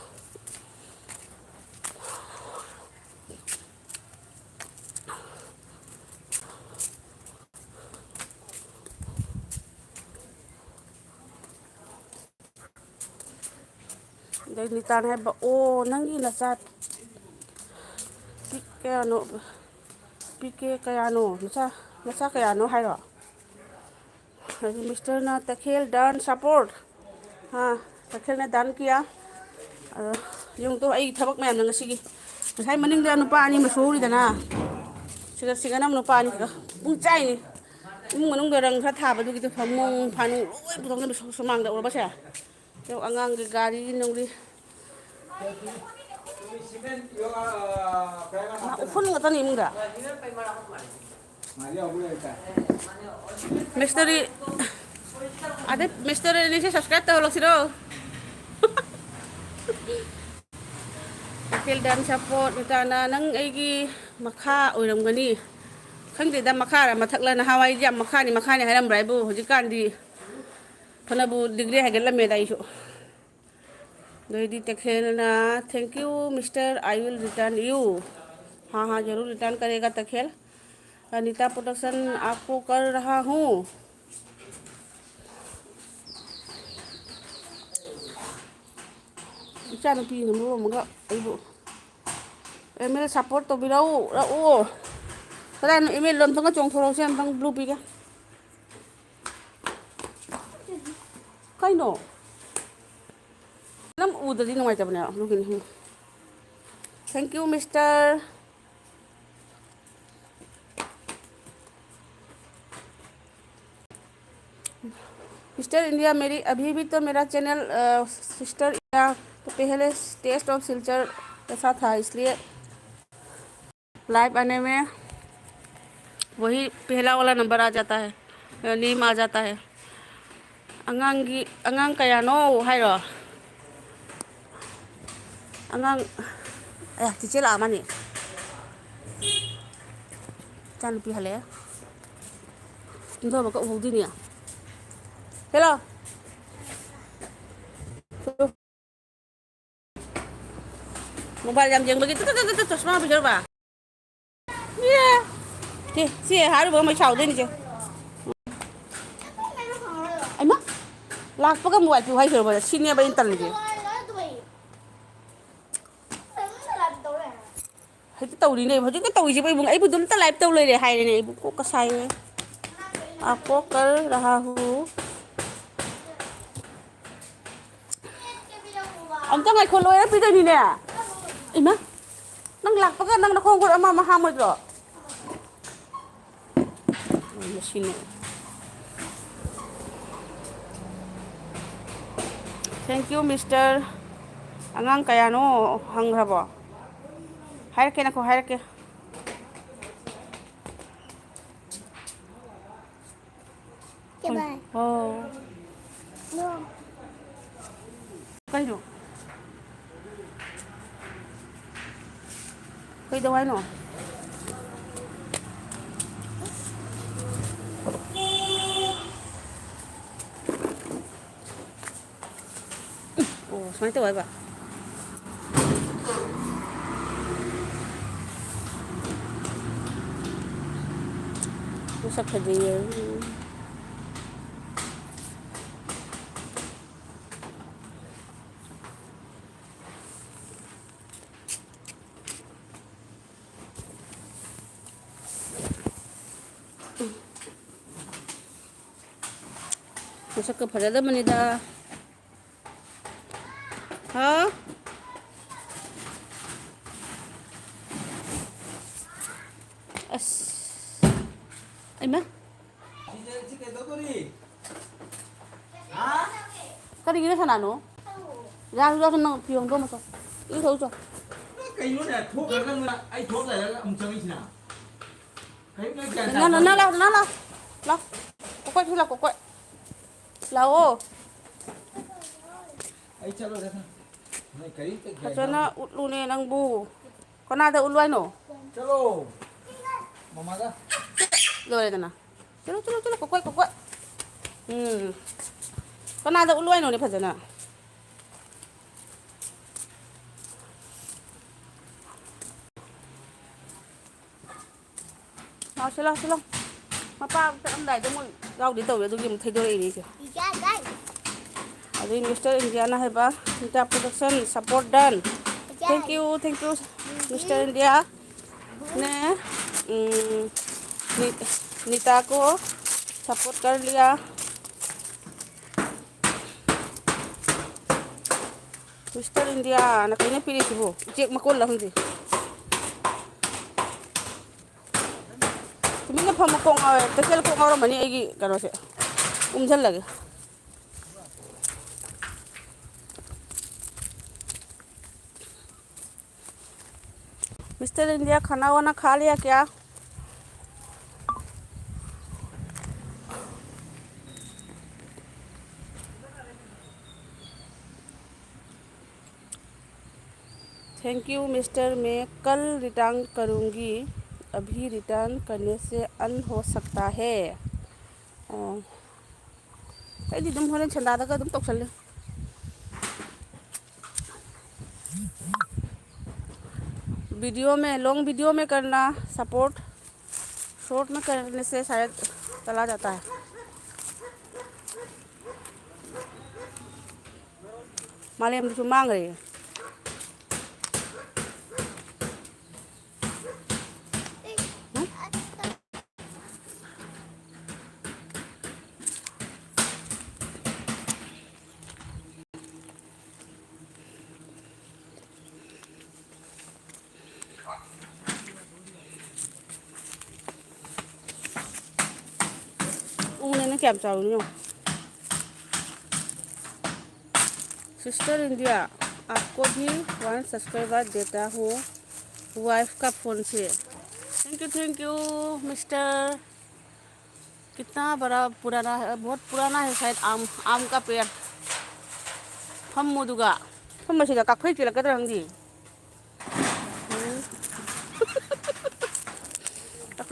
ꯑꯗꯩ ꯅꯤꯇꯥꯅ ꯍꯥꯏꯕ, "ꯑꯣ, ꯅꯪꯒꯤ ꯅꯆꯥ ꯄꯤꯛ ꯀꯌꯥꯅꯣ, ꯄꯤꯛ ꯀꯦ ꯀꯌꯥꯅꯣ, ꯅꯆꯥ, ꯅꯆꯥ ꯀꯌꯥꯅꯣ ꯍꯥꯏꯔꯣ?" ꯑꯗꯩ ꯃꯤꯁꯇꯔꯅ, "ꯇꯈꯦꯜ ꯗꯥꯟ ꯁꯄꯣꯔꯠ, ꯍꯥ, ꯇꯈꯦꯜꯅ ꯗꯥꯟ ꯀꯤꯌꯥ?" ꯑꯗꯣ ꯌꯦꯡꯉꯨ ꯇꯨ, ꯑꯩ ꯊꯕꯛ ꯃꯌꯥꯝꯅ ꯉꯁꯤꯒꯤ꯫ ꯉꯁꯥꯏ ꯃꯅꯤꯡꯗ ꯅꯨꯄꯥ ꯑꯅꯤ ꯑꯃ ꯁꯨꯔꯤꯗꯅ, ꯁꯤꯗ, ꯁꯤꯗꯅ ꯑꯃꯨꯛ ꯅꯨꯄꯥ ꯑꯅꯤ ꯈꯔ ꯄꯨꯡ ꯆꯥꯏꯅꯤ꯫ ꯏꯃꯨꯡ ꯃꯅꯨꯡꯗ ꯔꯪ ꯈꯔ ꯊꯥꯕꯗꯨꯒꯤꯗꯣ ꯐꯃꯨꯡ ꯐꯥꯅꯨꯡ ꯂꯣꯏ ꯄꯨꯊꯣꯛꯅꯕ ꯁꯨ-, ꯁꯨꯃꯥꯡꯗ ꯎꯔꯕꯁꯦ꯫ ꯌꯦꯡꯉꯨ, ꯑꯉꯥꯡꯒꯤ ꯒꯥꯔꯤ ꯅꯨꯡꯂꯤ꯫ ꯃꯥ ꯎꯐꯨꯟ ꯉꯥꯛꯇꯅꯤ ꯏꯃꯨꯡꯗ꯫ ꯃꯤꯁꯇꯔꯤ, ꯑꯗꯩ ꯃꯤꯁꯇꯔ ꯑꯅꯤꯁꯦ subscribe ꯇꯧꯍꯜꯂꯛꯁꯤꯔꯣ? ꯇꯈꯦꯜ ꯗꯥꯟ ꯁꯄꯣꯔꯠ, ꯅꯤꯇꯥꯅ, ꯅꯪ ꯑꯩꯒꯤ ꯃꯈꯥ ꯑꯣꯏꯔꯝꯒꯅꯤ꯫ ꯈꯪꯗꯦꯗ, ꯃꯈꯥꯔ ꯃꯊꯛꯂ, ꯅꯍꯥꯟꯋꯥꯏꯗꯤ ꯌꯥꯝ ꯃꯈꯥꯅꯤ, ꯃꯈꯥꯅꯤ ꯍꯥꯏꯔꯝꯕ꯭ꯔꯥ ꯍꯥꯏꯕꯨ, ꯍꯧꯖꯤꯛꯀꯥꯟꯗꯤ ꯐꯅꯕꯨ degree ꯍꯥꯏꯒꯠꯂꯝꯃꯦꯗ ꯑꯩꯁꯨ꯫ ꯑꯗꯩꯗꯤ ꯇꯈꯦꯜꯅ, "Thank you, mister, I will return you." हाँ, हाँ, जरूर return करेगा तखेल। अनिता प्रोडक्शन आपको कर रहा हूँ। ꯏꯆꯥꯅꯨꯄꯤꯅ ꯃꯔꯣꯜ ꯑꯃꯒ ꯑꯩꯕꯨ, "ꯑꯦꯝ ꯑꯦꯜ support ꯇꯧꯕꯤꯔꯛꯎ, ꯔꯛꯎ꯫" ꯀꯗꯥꯏꯅꯣ ꯑꯦꯝ ꯑꯦꯜ? ꯑꯝꯇꯪꯒ ꯆꯣꯡꯊꯣꯔꯛꯎꯁꯦ, ꯑꯝꯇꯪ blue ꯄꯤꯒꯦ꯫ ꯀꯩꯅꯣ? ꯅꯪ ꯎꯗ꯭ꯔꯗꯤ ꯅꯨꯡꯉꯥꯏꯇꯕꯅꯦ, ꯑꯗꯨꯒꯤꯅꯤ꯫ Thank you, mister. Mister India, मेरी अभी भी तो मेरा चैनल, अ, सिस्टर इंडिया, तो पहले टेस्ट ऑफ सिल्चर ऐसा था, इसलिए लाइव आने में वही पहला वाला नंबर आ जाता है, नेम आ जाता है। ꯑꯉꯥꯡꯒꯤ, ꯑꯉꯥꯡ ꯀꯌꯥꯅꯣ ꯍꯥꯏꯔꯣ? ꯑꯉꯥꯡ, ꯑꯌꯥ, ꯆꯤꯆꯦ ꯂꯥꯛꯑꯝꯃꯅꯤ꯫ ꯏꯆꯥꯅꯨꯄꯤ ꯍꯜꯂꯛꯑꯦ꯫ ꯏꯟꯗꯣꯔ ꯑꯃ ꯀꯛꯎꯍꯧꯗꯣꯏꯅꯦ꯫ ꯍꯦꯜꯂꯣ꯫ ꯃꯣꯕꯥꯏꯜ ꯌꯥꯝ ꯌꯦꯡꯕꯒꯤ ꯇꯨ, ꯇꯨ, ꯇꯨ, ꯇꯨ, ꯇꯨ, ꯆꯁꯃꯥ ꯄꯤꯖꯔꯨꯕ꯫ ꯌꯦ꯫ ꯁꯤ, ꯁꯤ ꯍꯥꯏꯔꯨꯕ ꯑꯃ ꯁꯥꯎꯗꯣꯏꯅꯤ ꯆꯦ꯫ ꯑꯩꯃ, ꯂꯥꯛꯄꯒ ꯃꯣꯕꯥꯏꯜ ꯄꯤꯌꯨ ꯍꯥꯏꯈ꯭ꯔꯕ? ꯁꯤꯅꯦꯕ ꯑꯩꯅ ꯇꯜꯂꯤꯁꯦ꯫ ꯍꯦꯛꯇ ꯇꯧꯔꯤꯅꯦ꯫ ꯍꯧꯖꯤꯛꯇ ꯇꯧꯔꯤꯁꯤꯕꯨ ꯏꯕꯨꯡ, ꯑꯩꯕꯨ ꯑꯗꯨꯝꯇ ꯂꯥꯏꯚ ꯇꯧ ꯂꯩꯔꯦ ꯍꯥꯏꯔꯦꯅꯦ꯫ ꯑꯩꯕꯨ ꯀꯣꯛꯀ ꯁꯥꯏꯌꯦ꯫ ꯑꯥ, ꯀꯣꯀꯔ ꯔꯥꯍꯨ꯫ ꯑꯝꯇ ꯉꯥꯏꯈꯣ, ꯂꯣꯏꯔ ꯄꯤꯗꯣꯏꯅꯤꯅꯦ꯫ ꯏꯃꯥ, ꯅꯪ ꯂꯥꯛꯄꯒ ꯅꯪ ꯅꯈꯣꯡ ꯈꯨꯠ ꯑꯃ ꯑꯃ ꯍꯥꯝꯃꯣꯏꯗ꯭ꯔꯣ? ꯃꯁꯤꯅ꯫ Thank you, mister꯫ ꯑꯉꯥꯡ ꯀꯌꯥꯅꯣ ꯍꯪꯈ꯭ꯔꯕꯣ? ꯍꯥꯏꯔꯛꯀꯦ, ꯅꯈꯣ ꯍꯥꯏꯔꯛꯀꯦ꯫ ꯀꯦꯕꯥꯏ꯫ ꯑꯣ꯫ ꯅꯣ꯫ ꯀꯩꯅꯣ? ꯀꯩꯗꯧ ꯍꯥꯏꯅꯣ? ꯑꯣ, ꯁꯨꯃꯥꯏꯅ ꯇꯧ ꯍꯥꯏꯕ꯫ ꯃꯁꯛ ꯐꯖꯩꯌꯦ꯫ ꯃꯁꯛꯀ ꯐꯖꯗꯕꯅꯤꯗ꯫ ꯍꯥꯎ꯫ ꯑꯁ꯫ ꯑꯩꯃ꯫ ꯁꯤ ꯀꯩꯗꯧꯗꯣꯔꯤ? ꯍꯥ? ꯀꯔꯤꯒꯤꯅꯣ ꯁꯅꯥꯅꯣ? ꯌꯥꯔꯨ, ꯌꯥꯔꯨ, ꯅꯪ ꯐꯤ ꯍꯣꯡꯗꯣꯛꯑꯝꯃꯣ ꯆꯣ꯫ ꯏꯔꯨꯊꯣꯛꯎ ꯆꯣ꯫ ꯅꯪ ꯀꯩꯅꯣꯅꯦ? ꯊꯣꯛꯈ꯭ꯔꯒ ꯅꯪ ꯑꯩ ꯊꯣꯛ ꯂꯩꯔꯒ ꯑꯃꯨꯛ ꯆꯪꯉꯛꯏꯁꯤꯅ? ꯀꯩꯅꯣ ꯅꯪ ꯒ꯭ꯌꯥꯟ ꯅꯪ, ꯅꯪ, ꯇꯥꯗ꯭ꯔꯣ? ꯅꯪ ꯂꯥꯎ, ꯅꯪ ꯂꯥꯎ꯫ ꯂꯥꯎ꯫ ꯀꯣꯀꯣꯏ ꯁꯤ ꯂꯥꯎ, ꯀꯣꯀꯣꯏ꯫ ꯂꯥꯛꯑꯣ꯫ ꯑꯩ ꯆꯠꯂꯣꯏꯗ ꯈꯪ-, ꯅꯣꯏ ꯀꯔꯤꯝꯇ ꯒ꯭ꯌꯥꯟ ꯐꯖꯅ ꯇꯥꯗ꯭ꯔꯦ꯫ ꯎꯠꯂꯨꯅꯦ ꯅꯪꯕꯨ꯫ ꯀꯅꯥꯗ ꯎꯠꯂꯨ ꯍꯥꯏꯅꯣ? ꯆꯠꯂꯣ꯫ ꯃꯃꯥꯗ꯫ ꯂꯣꯏꯔꯦꯗꯅ꯫ ꯆꯠꯂꯣ, ꯆꯠꯂꯣ, ꯆꯠꯂꯣ, ꯀꯣꯀꯣꯏ, ꯀꯣꯀꯣꯏ꯫ ꯎꯝ꯫ ꯀꯅꯥꯗ ꯎꯠꯂꯨ ꯍꯥꯏꯅꯣꯅꯦ ꯐꯖꯅ? ꯂꯥꯎꯁꯦ, ꯂꯥꯎꯁꯦ, ꯂꯥꯎ꯫ ꯃꯄꯥ ꯆꯠꯂꯝꯗꯥꯏꯗ ꯃꯣꯏ ꯌꯥꯎꯗꯦ ꯇꯧꯋꯦ, ꯑꯗꯨꯒꯤ ꯑꯃꯨꯛ ꯊꯩꯗꯣꯔꯛꯏꯅꯦ ꯑꯩꯁꯦ꯫ ꯏꯆꯥ, ꯏꯆꯥ꯫ ꯑꯗꯩ ꯃꯤꯁꯇꯔ ꯏꯟꯗꯤꯌꯥꯅ ꯍꯥꯏꯕ, ꯅꯤꯇꯥ ꯄ꯭ꯔꯣꯗꯛꯁꯟ, ꯁꯄꯣꯔꯠ ꯗꯟ꯫ ꯏꯆꯥ꯫ Thank you, thank you, mister India. ꯅꯦ, ꯎꯝ, ꯅꯤ-, नीता को सपोर्ट कर लिया। ꯃꯤꯁꯇꯔ ꯏꯟꯗꯤꯌꯥꯅ ꯀꯩꯅꯣ ꯄꯤꯔꯤꯁꯤꯕꯨ? ꯎꯆꯦꯛ ꯃꯀꯣꯜꯂ ꯈꯪꯗꯦ꯫ ꯇꯨꯃꯤꯟꯅ ꯐꯝꯃꯨ, ꯀꯣꯛ ꯉꯥꯎꯋꯦ꯫ ꯇꯈꯦꯜ ꯀꯣꯛ ꯉꯥꯎꯔꯝꯃꯅꯤ ꯑꯩꯒꯤ ꯀꯩꯅꯣꯁꯦ꯫ ꯎꯝꯁꯤꯜꯂꯒꯦ꯫ मिस्टर इंडिया, खाना वाना खा लिया क्या? थैंक यू मिस्टर, मैं कल रिटर्न करूँगी, अभी रिटर्न करने से अन हो सकता है। ꯑꯣ, ꯑꯩꯗꯤ ꯑꯗꯨꯝ ꯍꯣꯔꯦꯟ ꯁꯦꯟꯗꯥꯗꯒ ꯑꯗꯨꯝ ꯇꯧꯁꯜꯂꯦ꯫ वीडियो में, लॉन्ग वीडियो में करना सपोर्ट, शॉर्ट में करने से शायद चला जाता है। ꯃꯥꯂꯦꯝꯗꯨꯁꯨ ꯃꯥꯡꯈ꯭ꯔꯦ꯫ ꯎꯅꯦꯅ ꯀꯌꯥꯝ ꯆꯥꯎꯔꯤꯅꯣ ꯌꯦꯡꯉꯣ꯫ सिस्टर इंडिया, आपको भी वन सब्सक्राइबर देता हूँ वाइफ का फ़ोन से। Thank you, thank you, mister. कितना बड़ा पुराना है, बहुत पुराना है शायद आम, आम का पेड़। ꯐꯝꯃꯣ ꯑꯗꯨꯒ꯫ ꯐꯝꯕꯁꯤꯗ ꯀꯥꯐꯩ ꯆꯦꯜꯂꯛꯀꯗ꯭ꯔꯥ ꯈꯪꯗꯦ꯫ ꯎꯝ꯫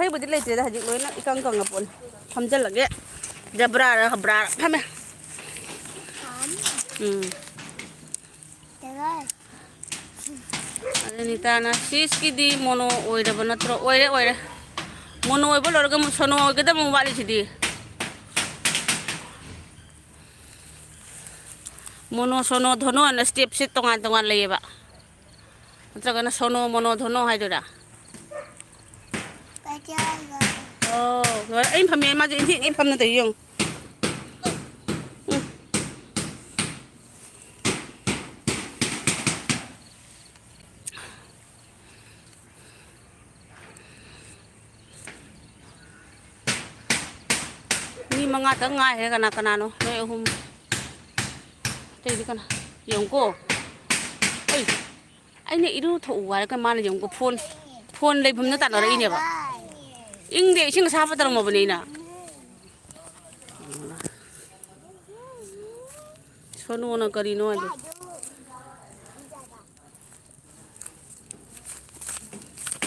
ꯑꯩꯕꯨꯗꯤ ꯂꯩꯇ꯭ꯔꯦꯗ, ꯍꯧꯖꯤꯛ ꯂꯣꯏꯅ ꯏꯀꯪ ꯀꯪꯉ ꯄꯣꯠꯅꯤ꯫ ꯐꯝꯖꯤꯜꯂꯒꯦ꯫ ꯖꯕ꯭ꯔꯥꯔ ꯍꯕ꯭ꯔꯥꯔ ꯐꯝꯃꯦ꯫ ꯎꯝ꯫ ꯑꯗꯨ ꯅꯤꯇꯥꯅ ꯁꯤꯁꯀꯤꯗꯤ ꯃꯣꯅꯣ ꯑꯣꯏꯔꯕ ꯅꯠꯇ꯭ꯔꯣ? ꯑꯣꯏꯔꯦ, ꯑꯣꯏꯔꯦ꯫ ꯃꯣꯅꯣ ꯑꯣꯏꯕ ꯂꯣꯏꯔꯒ ꯑꯃꯨꯛ ꯁꯣꯅꯣ ꯑꯣꯏꯒꯗꯕ ꯑꯃꯨꯛ ꯋꯥꯠꯂꯤ ꯁꯤꯗꯤ꯫ ꯃꯣꯅꯣ, ꯁꯣꯅꯣ, ꯙꯣꯅꯣ ꯍꯥꯏꯅ ꯁ꯭ꯇꯦꯞꯁꯦ ꯇꯣꯉꯥꯟ ꯇꯣꯉꯥꯟ ꯂꯩꯌꯦꯕ꯫ ꯅꯠꯇ꯭ꯔꯒꯅ ꯁꯣꯅꯣ, ꯃꯣꯅꯣ, ꯙꯣꯅꯣ ꯍꯥꯏꯗꯣꯏꯔꯥ? ꯀꯩ ꯍꯥꯏꯅꯣ? ꯑꯣ, ꯂꯣꯏꯔꯦ꯫ ꯑꯩꯅ ꯐꯝꯃꯦ, ꯃꯥꯁꯦ ꯏꯟꯊꯤ ꯏꯟꯊꯤ ꯐꯝꯅ ꯇꯧꯔꯤ ꯌꯦꯡꯉꯨ꯫ ꯎꯝ꯫ ꯃꯤ ꯃꯉꯥꯇꯪ ꯉꯥꯏꯔꯦ꯫ ꯀꯅꯥ ꯀꯅꯥꯅꯣ? ꯅꯣꯏ ꯑꯍꯨꯝ꯫ ꯑꯇꯩꯗꯤ ꯀꯅꯥ? ꯌꯦꯡꯉꯨꯀꯣ꯫ ꯑꯩ, ꯑꯩꯅ ꯏꯔꯨ ꯊꯣꯛꯎ ꯍꯥꯏꯔꯒ ꯃꯥꯅ ꯌꯦꯡꯉꯨꯀꯣ, ꯐꯣꯟ, ꯐꯣꯟ ꯂꯩꯐꯝꯗ ꯇꯥꯟꯅꯔꯛꯏꯅꯦꯕ꯫ ꯏꯪꯗꯦ, ꯏꯁꯤꯡ ꯑꯁꯥꯕ ꯇꯧꯔꯝꯃꯕꯅꯦ ꯑꯩꯅ꯫ ꯁꯣꯅꯣꯅ ꯀꯔꯤꯅꯣ ꯍꯥꯏꯗꯣ꯫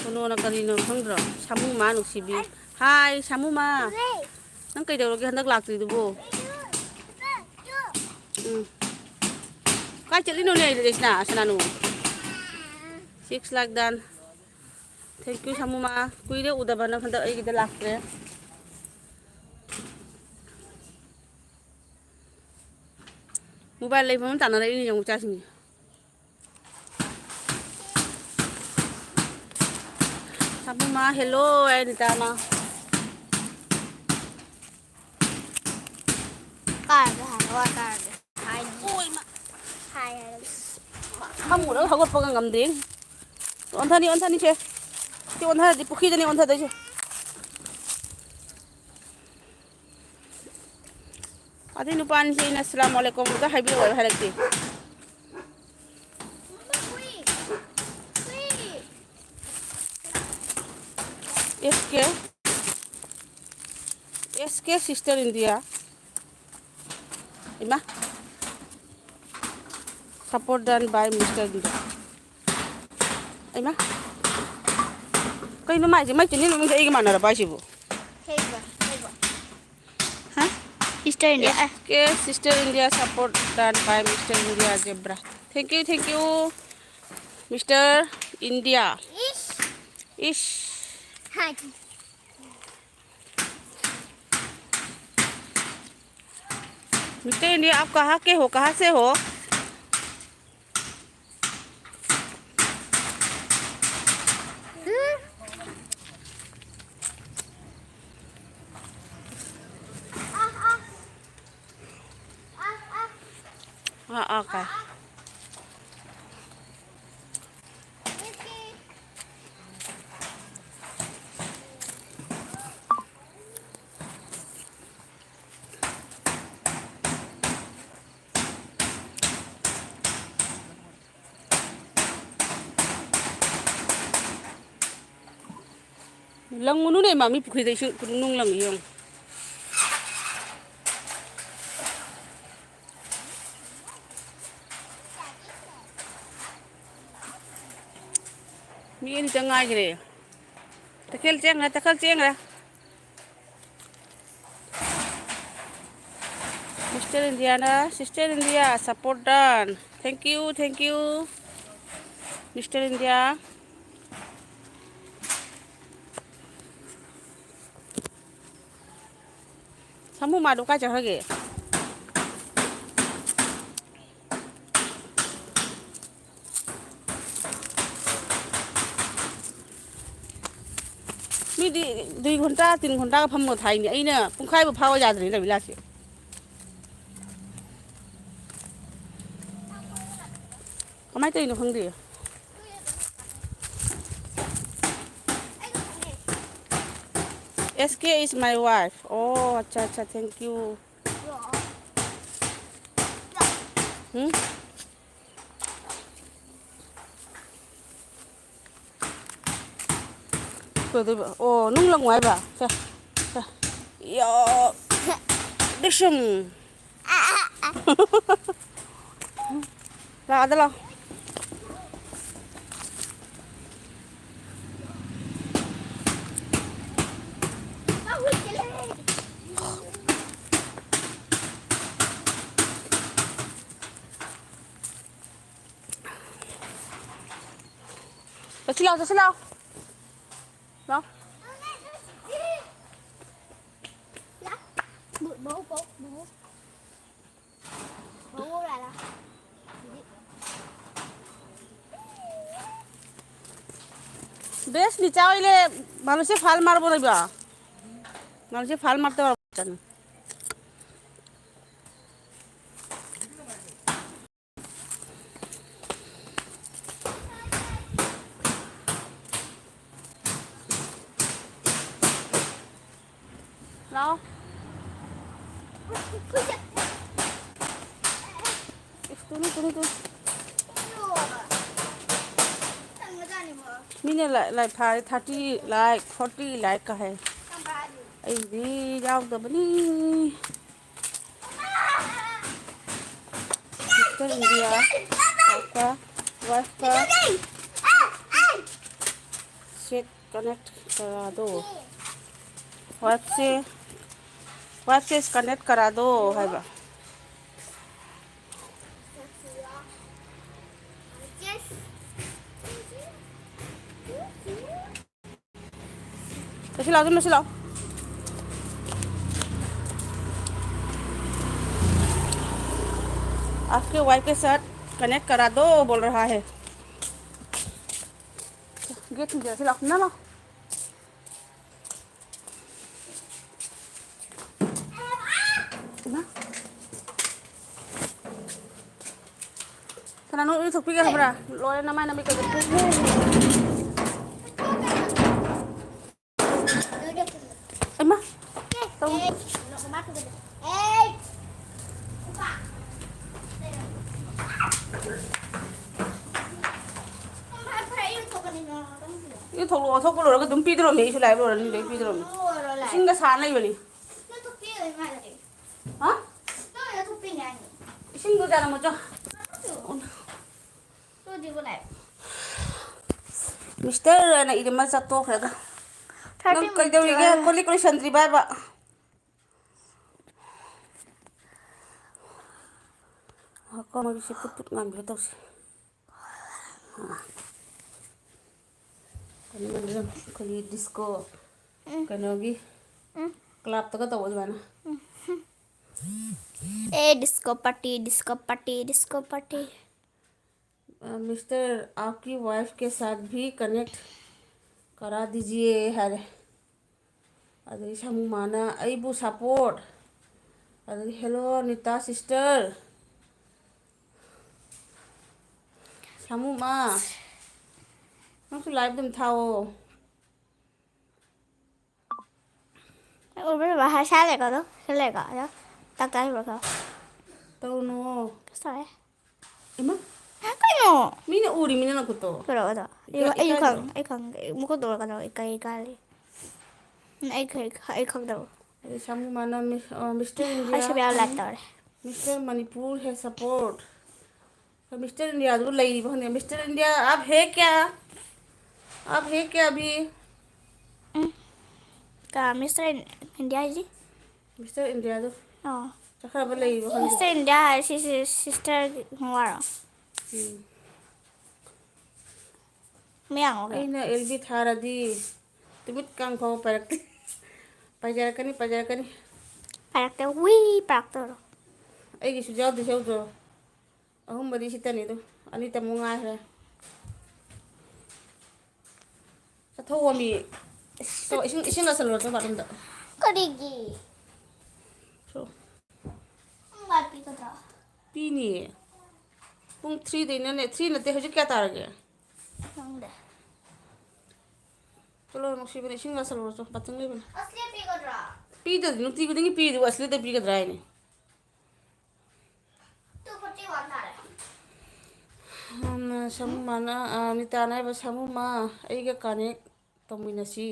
ꯁꯣꯅꯣꯅ ꯀꯔꯤꯅꯣ ꯈꯪꯗ꯭ꯔꯣ? ꯁꯥꯃꯨ ꯃꯥ ꯅꯨꯡꯁꯤꯕꯤ꯫ ꯍꯥꯏ, ꯁꯥꯃꯨ ꯃꯥ꯫ ꯅꯪ ꯀꯩꯗꯧꯔꯒꯦ ꯍꯟꯗꯛ ꯂꯥꯛꯇ꯭ꯔꯤꯗꯨꯕꯨ? ꯎꯝ꯫ ꯀꯥꯏ ꯆꯠꯂꯤꯅꯣꯅꯦ, ꯔꯦꯁꯅꯥ, ꯁꯅꯥꯅꯨ? Six lakh done꯫ Thank you, ꯁꯥꯃꯨ ꯃꯥ꯫ ꯀꯨꯏꯔꯦ ꯎꯗꯕ ꯅꯪ, ꯍꯟꯗꯛ ꯑꯩꯒꯤꯗ ꯂꯥꯛꯇ꯭ꯔꯦ꯫ ꯃꯣꯕꯥꯏꯜ ꯂꯩꯐꯝ ꯑꯃ ꯇꯥꯟꯅꯔꯛꯏꯅꯦ ꯌꯦꯡꯉꯨ ꯏꯆꯥꯁꯤꯡꯁꯦ꯫ ꯁꯥꯃꯨꯃ, hello ꯍꯥꯏ ꯅꯤꯇꯥꯅ꯫ ꯀꯥꯔꯒꯦ ꯍꯥꯏꯔꯣ, ꯀꯥꯔꯒꯦ꯫ ꯍꯥꯏ꯫ ꯑꯣꯏꯃ꯫ ꯍꯥꯏ ꯍꯥꯏꯔꯒꯦ꯫ ꯐꯝꯃꯨꯔꯒ ꯍꯧꯒꯠꯄꯒ ꯉꯝꯗꯦ꯫ ꯑꯣꯟꯊꯅꯤ, ꯑꯣꯟꯊꯅꯤ ꯁꯦ꯫ ꯁꯤ ꯑꯣꯟꯊꯔꯗꯤ ꯄꯨꯈ꯭ꯔꯤꯗꯅꯤ ꯑꯣꯟꯊꯗꯣꯏꯁꯦ꯫ ꯑꯗꯩ ꯅꯨꯄꯥꯅꯤꯁꯦ ꯑꯩꯅ "ꯑꯁꯂꯥꯃꯨ ꯑꯂꯩꯀꯨꯝ" ꯑꯝꯇ ꯍꯥꯏꯕꯤꯔꯛꯑꯣ ꯍꯥꯏꯔꯛꯇꯦ꯫ ꯑꯦꯁ ꯀꯦ, ꯑꯦꯁ ꯀꯦ Sister India꯫ ꯏꯃꯥ꯫ Support done by Mister India꯫ ꯏꯃꯥ꯫ ꯀꯩꯅꯣ ꯃꯥꯏꯁꯦ? ꯃꯥꯏ ꯆꯦꯅꯦꯜ ꯃꯃꯤꯡꯁꯦ ꯑꯩꯒ ꯃꯥꯟꯅꯔꯕ ꯍꯥꯏꯁꯤꯕꯨ? ꯍꯥ? Sister India. S K Sister India support done by Mister India Zebra. Thank you, thank you, Mister India. Is. Is. High. Mister India, आप कहाँ के हो? कहाँ से हो? हाँ, हाँ, का। ꯂꯪꯉꯨꯅꯨꯅꯦ, ꯏꯃꯥ, ꯃꯤ ꯄꯨꯈ꯭ꯔꯤꯗ ꯏꯁꯤꯡ ꯅꯨꯡ ꯂꯪꯉꯤ ꯌꯦꯡꯉꯨ꯫ ꯃꯤ ꯑꯅꯤꯇ ꯉꯥꯏꯈ꯭ꯔꯦ꯫ ꯇꯈꯦꯜ ꯆꯦꯟꯈ꯭ꯔꯦ, ꯇꯈꯦꯜ ꯆꯦꯟꯈ꯭ꯔꯦ꯫ Mister Indiaꯅ, Sister India, support done. Thank you, thank you, Mister India. ꯁꯥꯃꯨ ꯃꯥꯗꯣ ꯀꯥꯏ ꯆꯠꯈ꯭ꯔꯒꯦ? ꯃꯤꯗꯤ ꯗꯨꯏ ꯘꯟꯇꯥ, ꯇꯤꯟ ꯘꯟꯇꯥꯒ ꯐꯝꯃꯒ ꯊꯥꯏꯅꯦ꯫ ꯑꯩꯅ ꯄꯨꯡꯈꯥꯏꯕꯨ ꯐꯥꯕ ꯌꯥꯗ꯭ꯔꯤꯅꯦ ꯔꯕꯤꯂꯥꯁꯦ꯫ ꯀꯃꯥꯏꯅ ꯇꯧꯔꯤꯅꯣ ꯈꯪꯗꯦ꯫ S K is my wife. Oh, अच्छा, अच्छा, thank you. ꯎꯝ? ꯀꯩꯗꯧꯕ? ꯑꯣ, ꯅꯨꯡ ꯂꯪꯉꯨ ꯍꯥꯏꯕ? ꯁꯦ, ꯁꯦ꯫ ꯌꯥ꯫ ꯗꯤꯁꯨꯝ꯫ ꯂꯥꯛꯑꯣ, ꯑꯗ ꯂꯥꯛꯑꯣ꯫ ꯆꯠꯁꯤ ꯂꯥꯎ, ꯆꯠꯁꯤ ꯂꯥꯎ꯫ ꯂꯥꯎ꯫ ꯂꯥꯎ꯫ ꯕꯨ-, ꯕꯨ-, ꯕꯨ-, ꯕꯨ-꯫ ꯕꯨ-, ꯕꯨ ꯂꯥꯛꯑꯦ꯫ ꯕꯦꯁ ꯅꯤꯆꯥ ꯑꯣꯏꯂꯦ, ꯃꯥꯅꯨꯁꯦ ꯐꯥꯜ ꯃꯥꯔꯕꯣ ꯅꯩꯕ? ꯃꯥꯅꯨꯁꯦ ꯐꯥꯜ ꯃꯥꯔꯇ ꯆꯪꯉꯦ꯫ ꯂꯥꯎ꯫ ꯏꯁ, ꯇꯨꯅꯤ, ꯇꯨꯅꯤ, ꯇꯨꯅꯤ꯫ ꯃꯤꯅ ꯂꯥꯏ, ꯂꯥꯏ ꯊꯥꯔꯦ, thirty like, forty like ꯀ ꯍꯥꯏ꯫ ꯑꯩꯗꯤ ꯌꯥꯎꯗꯕꯅꯤ꯫ Mister India, आपका wife का सेट कनेक्ट करा दो। Wife से, wife से कनेक्ट करा दो ꯍꯥꯏꯕ꯫ ꯂꯣꯏꯁꯤꯜꯂꯣ, ꯑꯗꯨꯝ ꯂꯣꯏꯁꯤꯜꯂꯣ꯫ आपके वाइफ के साथ कनेक्ट करा दो बोल रहा है। ꯒꯦꯠ ꯊꯤꯡꯖꯤꯜꯂꯁꯤ ꯂꯥꯎ꯫ ꯅꯪ ꯂꯥꯎ꯫ ꯏꯃꯥ꯫ ꯀꯅꯥꯅꯣ ꯏꯔꯨꯊꯣꯛꯄꯤꯒꯦ ꯍꯥꯏꯕ꯭ꯔꯥ? ꯂꯣꯏꯔꯦ, ꯅꯃꯥꯏ ꯅꯃꯤꯠꯀꯗꯣ ꯄꯨꯡꯃꯨ꯫ ꯏꯃꯥ꯫ ꯇꯧ꯫ ꯏꯔꯨꯊꯣꯛꯂꯛꯑꯣ, ꯊꯣꯛꯄ ꯂꯣꯏꯔꯒ ꯑꯗꯨꯝ ꯄꯤꯗꯣꯔꯝꯅꯦ, ꯑꯩꯁꯨ ꯂꯥꯏꯕ ꯂꯣꯏꯔꯒ ꯑꯗꯨꯝ ꯄꯤꯗꯣꯔꯝꯅꯦ꯫ ꯏꯁꯤꯡꯒ ꯁꯥ ꯂꯩꯕꯅꯤ꯫ ꯍꯥ? ꯏꯁꯤꯡꯗꯣ ꯌꯥꯔꯝꯃꯣ ꯆꯣ꯫ ꯃꯤꯁꯇꯔ ꯑꯅ ꯏꯔꯝꯃ ꯆꯠꯇꯣꯛꯈ꯭ꯔꯦꯗ꯫ ꯅꯪ ꯀꯩꯗꯧꯔꯤꯒꯦ? ꯀꯣꯜ ꯂꯤꯛ ꯂꯣꯏꯁꯟꯗ꯭ꯔꯤꯕ ꯍꯥꯏꯕ? ꯉꯥꯏꯈꯣ, ꯃꯣꯏꯒꯤꯁꯤ ꯄꯨꯠ ꯄꯨꯠ ꯉꯥꯟꯕꯤꯒꯦ ꯇꯧꯁꯤ꯫ ꯑꯥ꯫ ꯀꯩꯅꯣ, ꯑꯩꯈꯣꯏꯒꯤ ꯗꯤꯁꯀꯣ, ꯎꯝ꯫ ꯀꯩꯅꯣꯒꯤ, ꯎꯝ꯫ ꯀ꯭ꯂꯕꯇꯒ ꯇꯧꯕ ꯑꯗꯨꯃꯥꯏꯅ꯫ ꯎꯝ꯫ A disco party, disco party, disco party. "Mister, आपकी वाइफ के साथ भी कनेक्ट करा दीजिए" ꯍꯥꯏꯔꯦ꯫ ꯑꯗꯒꯤ ꯁꯥꯃꯨ ꯃꯥꯅ "ꯑꯩꯕꯨ ꯁꯞꯄꯣꯔꯠ", ꯑꯗꯒꯤ "ꯍꯦꯜꯂꯣ ꯅꯤꯇꯥ ꯁꯤꯁꯇꯔ", ꯁꯥꯃꯨ ꯃꯥ, ꯅꯪꯁꯨ ꯂꯥꯏꯚ ꯑꯗꯨꯝ ꯊꯥꯎꯑꯣ꯫ ꯎꯕ꯭ꯔ ꯕꯥ? ꯍꯥꯏ ꯁꯥ ꯂꯩꯀꯣ ꯑꯗꯣ? ꯁꯤ ꯂꯩꯀꯣ ꯑꯗꯣ? ꯇꯥꯛ ꯇꯥꯛ ꯍꯤꯕ꯭ꯔꯣ ꯈꯣ? ꯇꯧꯅꯨ꯫ ꯁꯣꯔꯤ꯫ ꯏꯃꯥ꯫ ꯀꯩꯅꯣ? ꯃꯤꯅ ꯎꯔꯤꯃꯤꯅ ꯅꯈꯨꯠꯇꯣ꯫ ꯄꯨꯔꯛꯑꯣ ꯑꯗꯣ꯫ ꯑꯩ, ꯏꯀꯥꯏ-, ꯑꯩꯁꯨ ꯏꯀꯥꯏꯗ꯭ꯔꯣ? ꯈꯪ-, ꯑꯩ ꯈꯪꯗꯦ꯫ ꯑꯩ ꯃꯈꯨꯠ ꯎꯔ ꯀꯩꯅꯣ ꯏꯀꯥꯏ ꯏꯀꯥꯏꯔꯤ꯫ ꯎꯝ, ꯑꯩ ꯈ-, ꯑꯩ ꯈꯪꯗꯕ꯫ ꯑꯗꯩ ꯁꯥꯃꯨ ꯃꯥꯅ ꯃꯤꯁ-, ꯑ, ꯃꯤꯁꯇꯔ ꯑꯩꯁꯨ ꯏꯟꯗꯤꯌꯥ ꯃꯌꯥꯝ ꯂꯥꯏꯛ ꯍꯥꯏꯅꯤ꯫ ꯇꯧꯔꯦ꯫ ꯃꯤꯁꯇꯔ ꯃꯅꯤꯄꯨꯔ ꯍꯦ ꯁꯄꯣꯔꯠ꯫ ꯃꯤꯁꯇꯔ ꯏꯟꯗꯤꯌꯥꯗꯨꯕꯨ ꯂꯩꯔꯤꯕ ꯈꯪꯗꯦ꯫ "ꯃꯤꯁꯇꯔ ꯏꯟꯗꯤꯌꯥ, ꯑꯥꯞ ꯍꯦ ꯀꯌꯥ? ꯑꯥꯞ ꯍꯦ ꯀꯌꯥ ꯑꯚꯤ?" ꯎꯝ꯫ ꯀ-, ꯃꯤꯁꯇꯔ ꯏꯟ-, ꯏꯟꯗꯤꯌꯥ ꯍꯥꯏꯗꯤ? ꯃꯤꯁꯇꯔ ꯏꯟꯗꯤꯌꯥꯗꯣ ꯑꯣ꯫ ꯆꯠꯈ꯭ꯔꯕ ꯂꯩꯔꯤꯕ ꯈꯪꯗꯦ꯫ ꯃꯤꯁꯇꯔ ꯏꯟꯗꯤꯌꯥ ꯍꯥꯏ ꯁꯤꯁꯦ ꯁꯤꯁꯇꯔꯒꯤ ꯋꯥꯔꯣ? ꯎꯝ꯫ ꯃꯌꯥꯡꯂꯣ ꯀꯩꯅꯣ? ꯑꯩꯅ ꯑꯦꯜ ꯕꯤ ꯊꯥꯔꯗꯤ ꯇꯨꯃꯤꯠ ꯀꯥꯡ ꯐꯥꯎꯕ ꯄꯥꯏꯔꯛꯇꯦ꯫ ꯄꯥꯏꯖꯔꯛꯀꯅꯤ, ꯄꯥꯏꯖꯔꯛꯀꯅꯤ꯫ ꯄꯥꯏꯔꯛꯇꯦ꯫ ꯋꯤ ꯄꯥꯏꯔꯛꯇꯣꯏꯔꯣ? ꯑꯩꯒꯤꯁꯨ ꯌꯥꯎꯗꯤ ꯌꯥꯎꯗ꯭ꯔꯣ? ꯑꯍꯨꯝꯕꯨꯗꯤ ꯁꯤꯠꯇꯅꯤ ꯑꯗꯨ꯫ ꯑꯅꯤꯇ ꯑꯃꯨꯛ ꯉꯥꯏꯈ꯭ꯔꯦ꯫ ꯆꯠꯊꯣꯛꯑꯣꯃꯤ꯫ ꯆꯣ, ꯏꯁꯤꯡ, ꯏꯁꯤꯡ ꯂꯥꯛꯁꯜꯂꯨꯔꯣ, ꯆꯣ, ꯕꯥꯠꯔꯨꯝꯗ꯫ ꯀꯔꯤꯒꯤ? ꯆꯣ꯫ ꯅꯪ ꯂꯥꯏ ꯄꯤꯒꯗ꯭ꯔꯣ? ꯄꯤꯅꯤꯌꯦ꯫ ꯄꯨꯡ ꯊ꯭ꯔꯤꯗꯩꯅꯅꯦ, ꯊ꯭ꯔꯤ ꯅꯠꯇꯦ, ꯍꯧꯖꯤꯛ ꯀꯌꯥ ꯇꯥꯔꯒꯦ? ꯈꯪꯗꯦ꯫ ꯆꯠꯂꯣ, ꯅꯨꯡꯁꯤꯕꯅꯦ, ꯏꯁꯤꯡ ꯂꯥꯛꯁꯜꯂꯨꯔꯣ, ꯆꯣ, ꯕꯥꯠꯔꯨꯝ ꯂꯩꯕꯅꯦ꯫ ꯑꯁꯂꯤ ꯄꯤꯒꯗ꯭ꯔꯣ? ꯄꯤꯗ꯭ꯔꯗꯤ ꯅꯨꯡꯇꯤ ꯈꯨꯗꯤꯡꯒꯤ ꯄꯤꯔꯤꯗꯨꯕꯨ ꯑꯁꯂꯤꯗ ꯄꯤꯒꯗ꯭ꯔꯥ ꯍꯥꯏꯅꯦ꯫ ꯇꯨ ꯐꯣꯔꯇꯤ ꯋꯥꯟ ꯇꯥꯔꯦ꯫ ꯎꯝ, ꯁꯥꯃꯨꯃꯥꯅ, ꯑ, ꯅꯤꯇꯥꯅ ꯍꯥꯏꯕ, "ꯁꯥꯃꯨꯃꯥ, ꯑꯩꯒ ꯀꯅꯦꯛ ꯇꯧꯃꯤꯟꯅꯁꯤ꯫"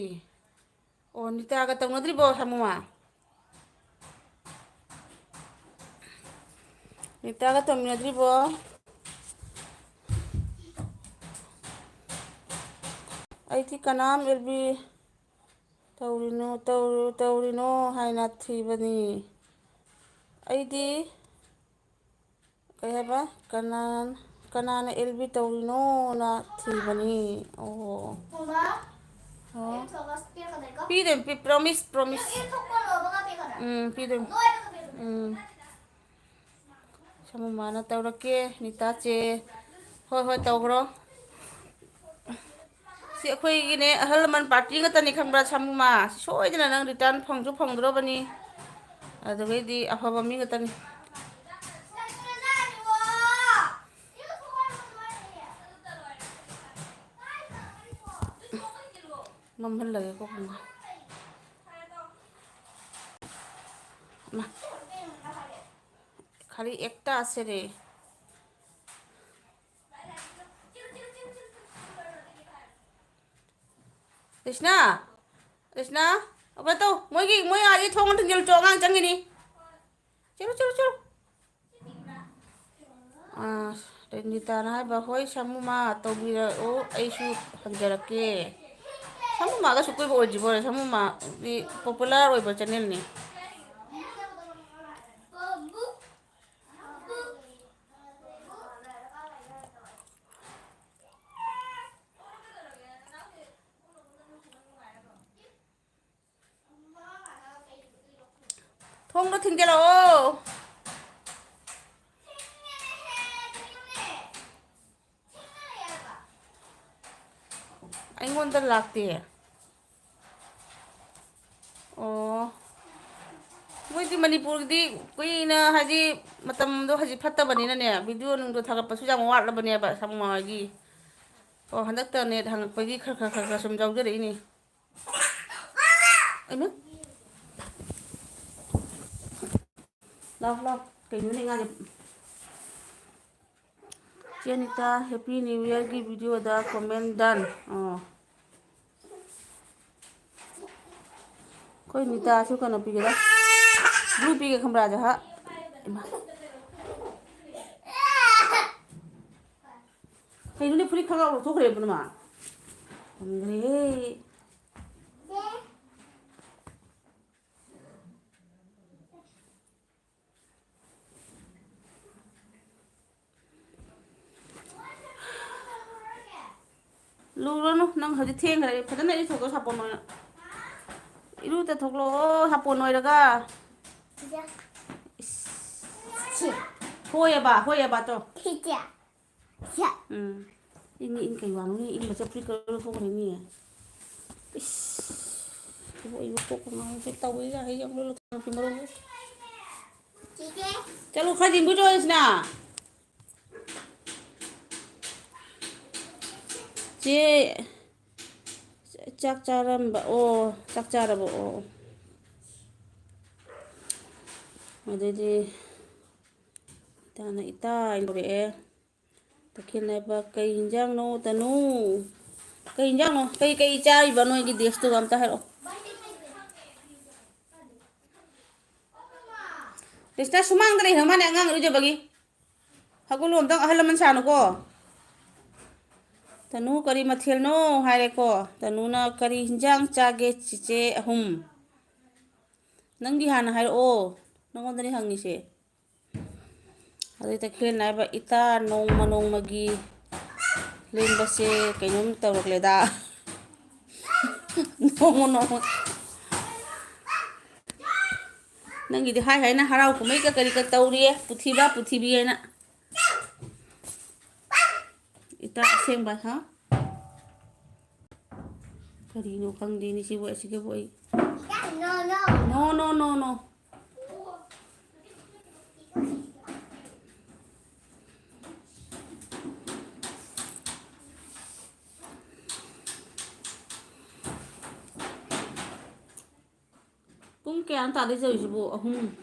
ꯑꯣ, ꯅꯤꯇꯥꯒ ꯇꯧꯅꯗ꯭ꯔꯤꯕꯣ, ꯁꯥꯃꯨꯃꯥ? ꯅꯤꯇꯥꯒ ꯇꯧꯃꯤꯟꯅꯗ꯭ꯔꯤꯕꯣ? ꯑꯩꯗꯤ ꯀꯅꯥꯝ ꯑꯦꯜ ꯕꯤ ꯇꯧꯔꯤꯅꯣ, ꯇꯧꯔꯨ-, ꯇꯧꯔꯤꯅꯣ ꯍꯥꯏꯅ ꯊꯤꯕꯅꯤ꯫ ꯑꯩꯗꯤ ꯀꯩ ꯍꯥꯏꯕ? ꯀꯅꯥ-, ꯀꯅꯥꯅ ꯑꯦꯜ ꯕꯤ ꯇꯧꯔꯤꯅꯣꯅ ꯊꯤꯕꯅꯤ꯫ ꯑꯣ꯫ ꯃꯃꯥ, ꯑꯣ꯫ ꯑꯩ ꯊꯣꯃꯥꯁ ꯄꯤꯔꯛꯀꯗꯣꯏꯀꯣ? ꯄꯤꯗꯣꯏꯅꯤ, ꯄꯤ-, promise, promise꯫ ꯅꯪ ꯏꯔꯨꯊꯣꯛꯄ ꯂꯣꯏꯕꯒ ꯄꯤꯔꯛꯀꯗ꯭ꯔꯥ? ꯎꯝ, ꯄꯤꯗꯣꯏꯅꯤ꯫ ꯂꯣꯏꯔꯒ ꯄꯤꯔꯛꯀꯗ꯭ꯔꯥ? ꯎꯝ꯫ ꯁꯥꯃꯨ ꯃꯥꯅ ꯇꯧꯔꯛꯀꯦ, ꯅꯤꯇꯥ ꯆꯦ꯫ ꯍꯣꯏ, ꯍꯣꯏ, ꯇꯧꯈ꯭ꯔꯣ꯫ ꯁꯤ ꯑꯩꯈꯣꯏꯒꯤꯅꯦ, ꯑꯍꯜ ꯂꯃꯟ party ꯉꯥꯛꯇꯅꯤ ꯈꯪꯕ꯭ꯔꯥ, ꯁꯥꯃꯨꯃꯥ? ꯁꯤ ꯁꯣꯏꯗꯅ ꯅꯪ return ꯐꯪꯁꯨ ꯐꯪꯗ꯭ꯔꯣꯕꯅꯤ꯫ ꯑꯗꯨꯒꯩꯗꯤ ꯑꯐꯕ ꯃꯤ ꯉꯥꯛꯇꯅꯤ꯫ ꯃꯝꯍꯜꯂꯒꯦꯀꯣ ꯄꯨꯡꯗꯣ꯫ ꯃꯥ꯫ ꯈꯔꯤ ꯑꯦꯛꯇ ꯑꯁꯦ ꯔꯦ꯫ ꯔꯦꯁꯅꯥ! ꯔꯦꯁꯅꯥ! ꯑꯣꯀꯦ ꯇꯧ꯫ ꯃꯣꯏꯒꯤ, ꯃꯣꯏ ꯑꯥꯒꯤ ꯊꯣꯡ ꯊꯤꯡꯖꯤꯜꯂꯨ ꯆꯣ, ꯑꯉꯥꯡ ꯆꯪꯉꯤꯅꯤ꯫ ꯆꯠꯂꯨ, ꯆꯠꯂꯨ, ꯆꯠꯂꯨ꯫ ꯑꯥ, ꯔꯦꯅꯤꯇꯥꯅ ꯍꯥꯏꯕ, "ꯍꯣꯏ, ꯁꯥꯃꯨꯃꯥ, ꯇꯧꯕꯤꯔꯛꯎ, ꯑꯩꯁꯨ ꯍꯪꯖꯔꯛꯀꯦ꯫" ꯁꯥꯃꯨꯃꯥꯒꯁꯨ ꯀꯨꯏꯕ ꯑꯣꯏꯗ꯭ꯔꯤꯕꯣꯔꯦ, ꯁꯥꯃꯨꯃꯥꯗꯤ popular ꯑꯣꯏꯕ channelꯅꯤ꯫ ꯊꯣꯡꯗꯣ ꯊꯤꯡꯖꯤꯜꯂꯛꯑꯣ꯫ ꯑꯩꯉꯣꯟꯗ ꯂꯥꯛꯇꯦ꯫ ꯑꯣ꯫ ꯃꯣꯏꯗꯤ ꯃꯅꯤꯄꯨꯔꯒꯤꯗꯤ ꯀꯨꯏꯅ ꯍꯥꯏꯗꯤ ꯃꯇꯝꯗꯣ ꯍꯧꯖꯤꯛ ꯐꯠꯇꯕꯅꯤꯅꯅꯦ, video ꯅꯨꯡꯗꯣ ꯊꯥꯒꯠꯄꯁꯨ ꯌꯥꯝ ꯋꯥꯠꯂꯕꯅꯦꯕ ꯁꯥꯃꯨꯃꯥ ꯍꯣꯏꯒꯤ꯫ ꯑꯣ, ꯍꯟꯗꯛꯇ net ꯍꯪꯉꯛꯄꯒꯤ ꯈꯔ ꯈꯔ ꯈꯔ ꯈꯔ ꯁꯨꯝ ꯌꯥꯎꯖꯔꯛꯏꯅꯦ꯫ ꯏꯃꯥ꯫ ꯂꯥꯎ, ꯂꯥꯎ꯫ ꯀꯩꯅꯣꯅꯦ ꯉꯥꯁꯦ? ꯆꯦ Anita, Happy New Yearꯒꯤ videoꯗ comment done꯫ ꯑꯣ꯫ ꯑꯩꯈꯣꯏ ꯅꯤꯇꯥꯁꯨ ꯀꯩꯅꯣ ꯄꯤꯒꯦꯗ꯫ Blue ꯄꯤꯒꯦ ꯈꯪꯕ꯭ꯔꯥ, ꯖꯍꯥ? ꯏꯃꯥ꯫ ꯀꯩꯅꯣꯅꯦ, ꯐꯨꯔꯤꯠ ꯈꯪꯒꯥꯎ ꯂꯧꯊꯣꯛꯈ꯭ꯔꯦ ꯄꯨꯝꯅꯃꯛ? ꯇꯟꯈ꯭ꯔꯦꯍꯦ꯫ ꯂꯨꯔꯅꯨ, ꯅꯪ ꯍꯧꯖꯤꯛ ꯊꯦꯡꯈ꯭ꯔꯦ꯫ ꯐꯖꯅ ꯏꯔꯨꯊꯣꯛꯑꯣ ꯁꯥꯄꯣꯟ ꯑꯣꯏꯅ꯫ ꯏꯔꯨ ꯇꯊꯣꯛꯂꯛꯑꯣ ꯁꯥꯄꯣꯟ ꯑꯣꯏꯔꯒ꯫ ꯁꯤ꯫ ꯍꯣꯏꯑꯕ, ꯍꯣꯏꯑꯕ ꯇꯣ꯫ ꯁꯤ꯫ ꯎꯝ꯫ ꯏꯪꯉꯤ, ꯏꯪ ꯀꯩ ꯋꯥꯅꯣꯅꯦ? ꯏꯪꯕ ꯆꯠꯄ꯭ꯔꯤ ꯀꯔꯣ ꯊꯣꯛꯈ꯭ꯔꯦꯅꯦ꯫ ꯏꯁ꯫ ꯏꯕꯣ, ꯏꯕꯣ, ꯀꯣꯛꯀ ꯉꯥꯎꯋꯦ꯫ ꯇꯧꯕ ꯌꯥꯏ, ꯌꯥꯝ ꯂꯣꯜꯂꯛꯄ ꯃꯔꯣꯜ꯫ ꯆꯤꯆꯦ꯫ ꯆꯠꯂꯨ, ꯈꯔ ꯌꯦꯡꯕꯤꯔꯨꯆꯣ ꯁꯤꯅ꯫ ꯆꯦ, ꯆꯥꯛ ꯆꯥꯔꯝꯕ, ꯑꯣ, ꯆꯥꯛ ꯆꯥꯔꯕꯣ? ꯑꯣ꯫ ꯑꯗꯩꯗꯤ ꯏꯇꯥꯅ ꯏꯇꯥ ꯍꯥꯏꯅ ꯀꯧꯔꯛꯑꯦ꯫ ꯇꯈꯦꯜ ꯍꯥꯏꯕ ꯀꯩ ꯏꯟꯖꯥꯡꯅꯣ, ꯇꯅꯨ? ꯀꯩ ꯏꯟꯖꯥꯡꯅꯣ? ꯀꯩ, ꯀꯩ ꯆꯥꯔꯤꯕ ꯅꯣꯏꯒꯤ ꯗꯤꯁꯇꯨꯒ ꯑꯝꯇ ꯍꯥꯏꯔꯛꯑꯣ꯫ ꯔꯤꯁꯅꯥ ꯁꯨꯃꯥꯡꯗ ꯂꯩꯈ꯭ꯔ ꯃꯥꯅꯦ ꯑꯉꯥꯡ ꯏꯔꯨꯖꯕꯒꯤ꯫ ꯍꯧꯒꯠꯂꯣ ꯑꯝꯇꯪ, ꯑꯍꯜ ꯂꯃꯟ ꯁꯥꯅꯨꯀꯣ꯫ ꯇꯅꯨ ꯀꯔꯤ ꯃꯊꯦꯜꯅꯣ ꯍꯥꯏꯔꯦꯀꯣ꯫ ꯇꯅꯨꯅ ꯀꯔꯤ ꯍꯤꯟꯖꯥꯡ ꯆꯥꯒꯦ ꯆꯤꯆꯦ ꯑꯍꯨꯝ? ꯅꯪꯒꯤ ꯍꯥꯟꯅ ꯍꯥꯏꯔꯛꯑꯣ, ꯅꯪꯉꯣꯟꯗꯅꯦ ꯍꯪꯉꯤꯁꯦ꯫ ꯑꯗꯩ ꯇꯈꯦꯜ ꯍꯥꯏꯕ ꯏꯇꯥ ꯅꯣꯡꯃ ꯅꯣꯡꯃꯒꯤ ꯂꯦꯟꯕꯁꯦ ꯀꯩꯅꯣꯝ ꯇꯧꯔꯛꯂꯦꯗ꯫ ꯅꯣꯡꯃ ꯅꯣꯡꯃ꯫ ꯅꯪꯒꯤꯗꯤ ꯍꯥꯏ ꯍꯥꯏꯅ ꯍꯔꯥꯎ ꯀꯨꯝꯍꯩꯒ ꯀꯔꯤꯒ ꯇꯧꯔꯤꯌꯦ, ꯄꯨꯊꯤꯕ ꯄꯨꯊꯤꯕꯤ ꯍꯥꯏꯅ꯫ ꯏꯇꯥ ꯑꯁꯦꯡꯕ, ꯍꯥ? ꯀꯔꯤꯅꯣ ꯈꯪꯗꯦꯅꯦ ꯁꯤꯕꯨ, ꯑꯁꯤꯒꯕꯨ ꯑꯩ꯫ No, no, no, no, no. ꯄꯨꯡ ꯀꯌꯥꯅꯣ ꯇꯥꯗꯣꯏꯁꯦ ꯍꯧꯖꯤꯛꯁꯤꯕꯨ? ꯑꯍꯨꯝ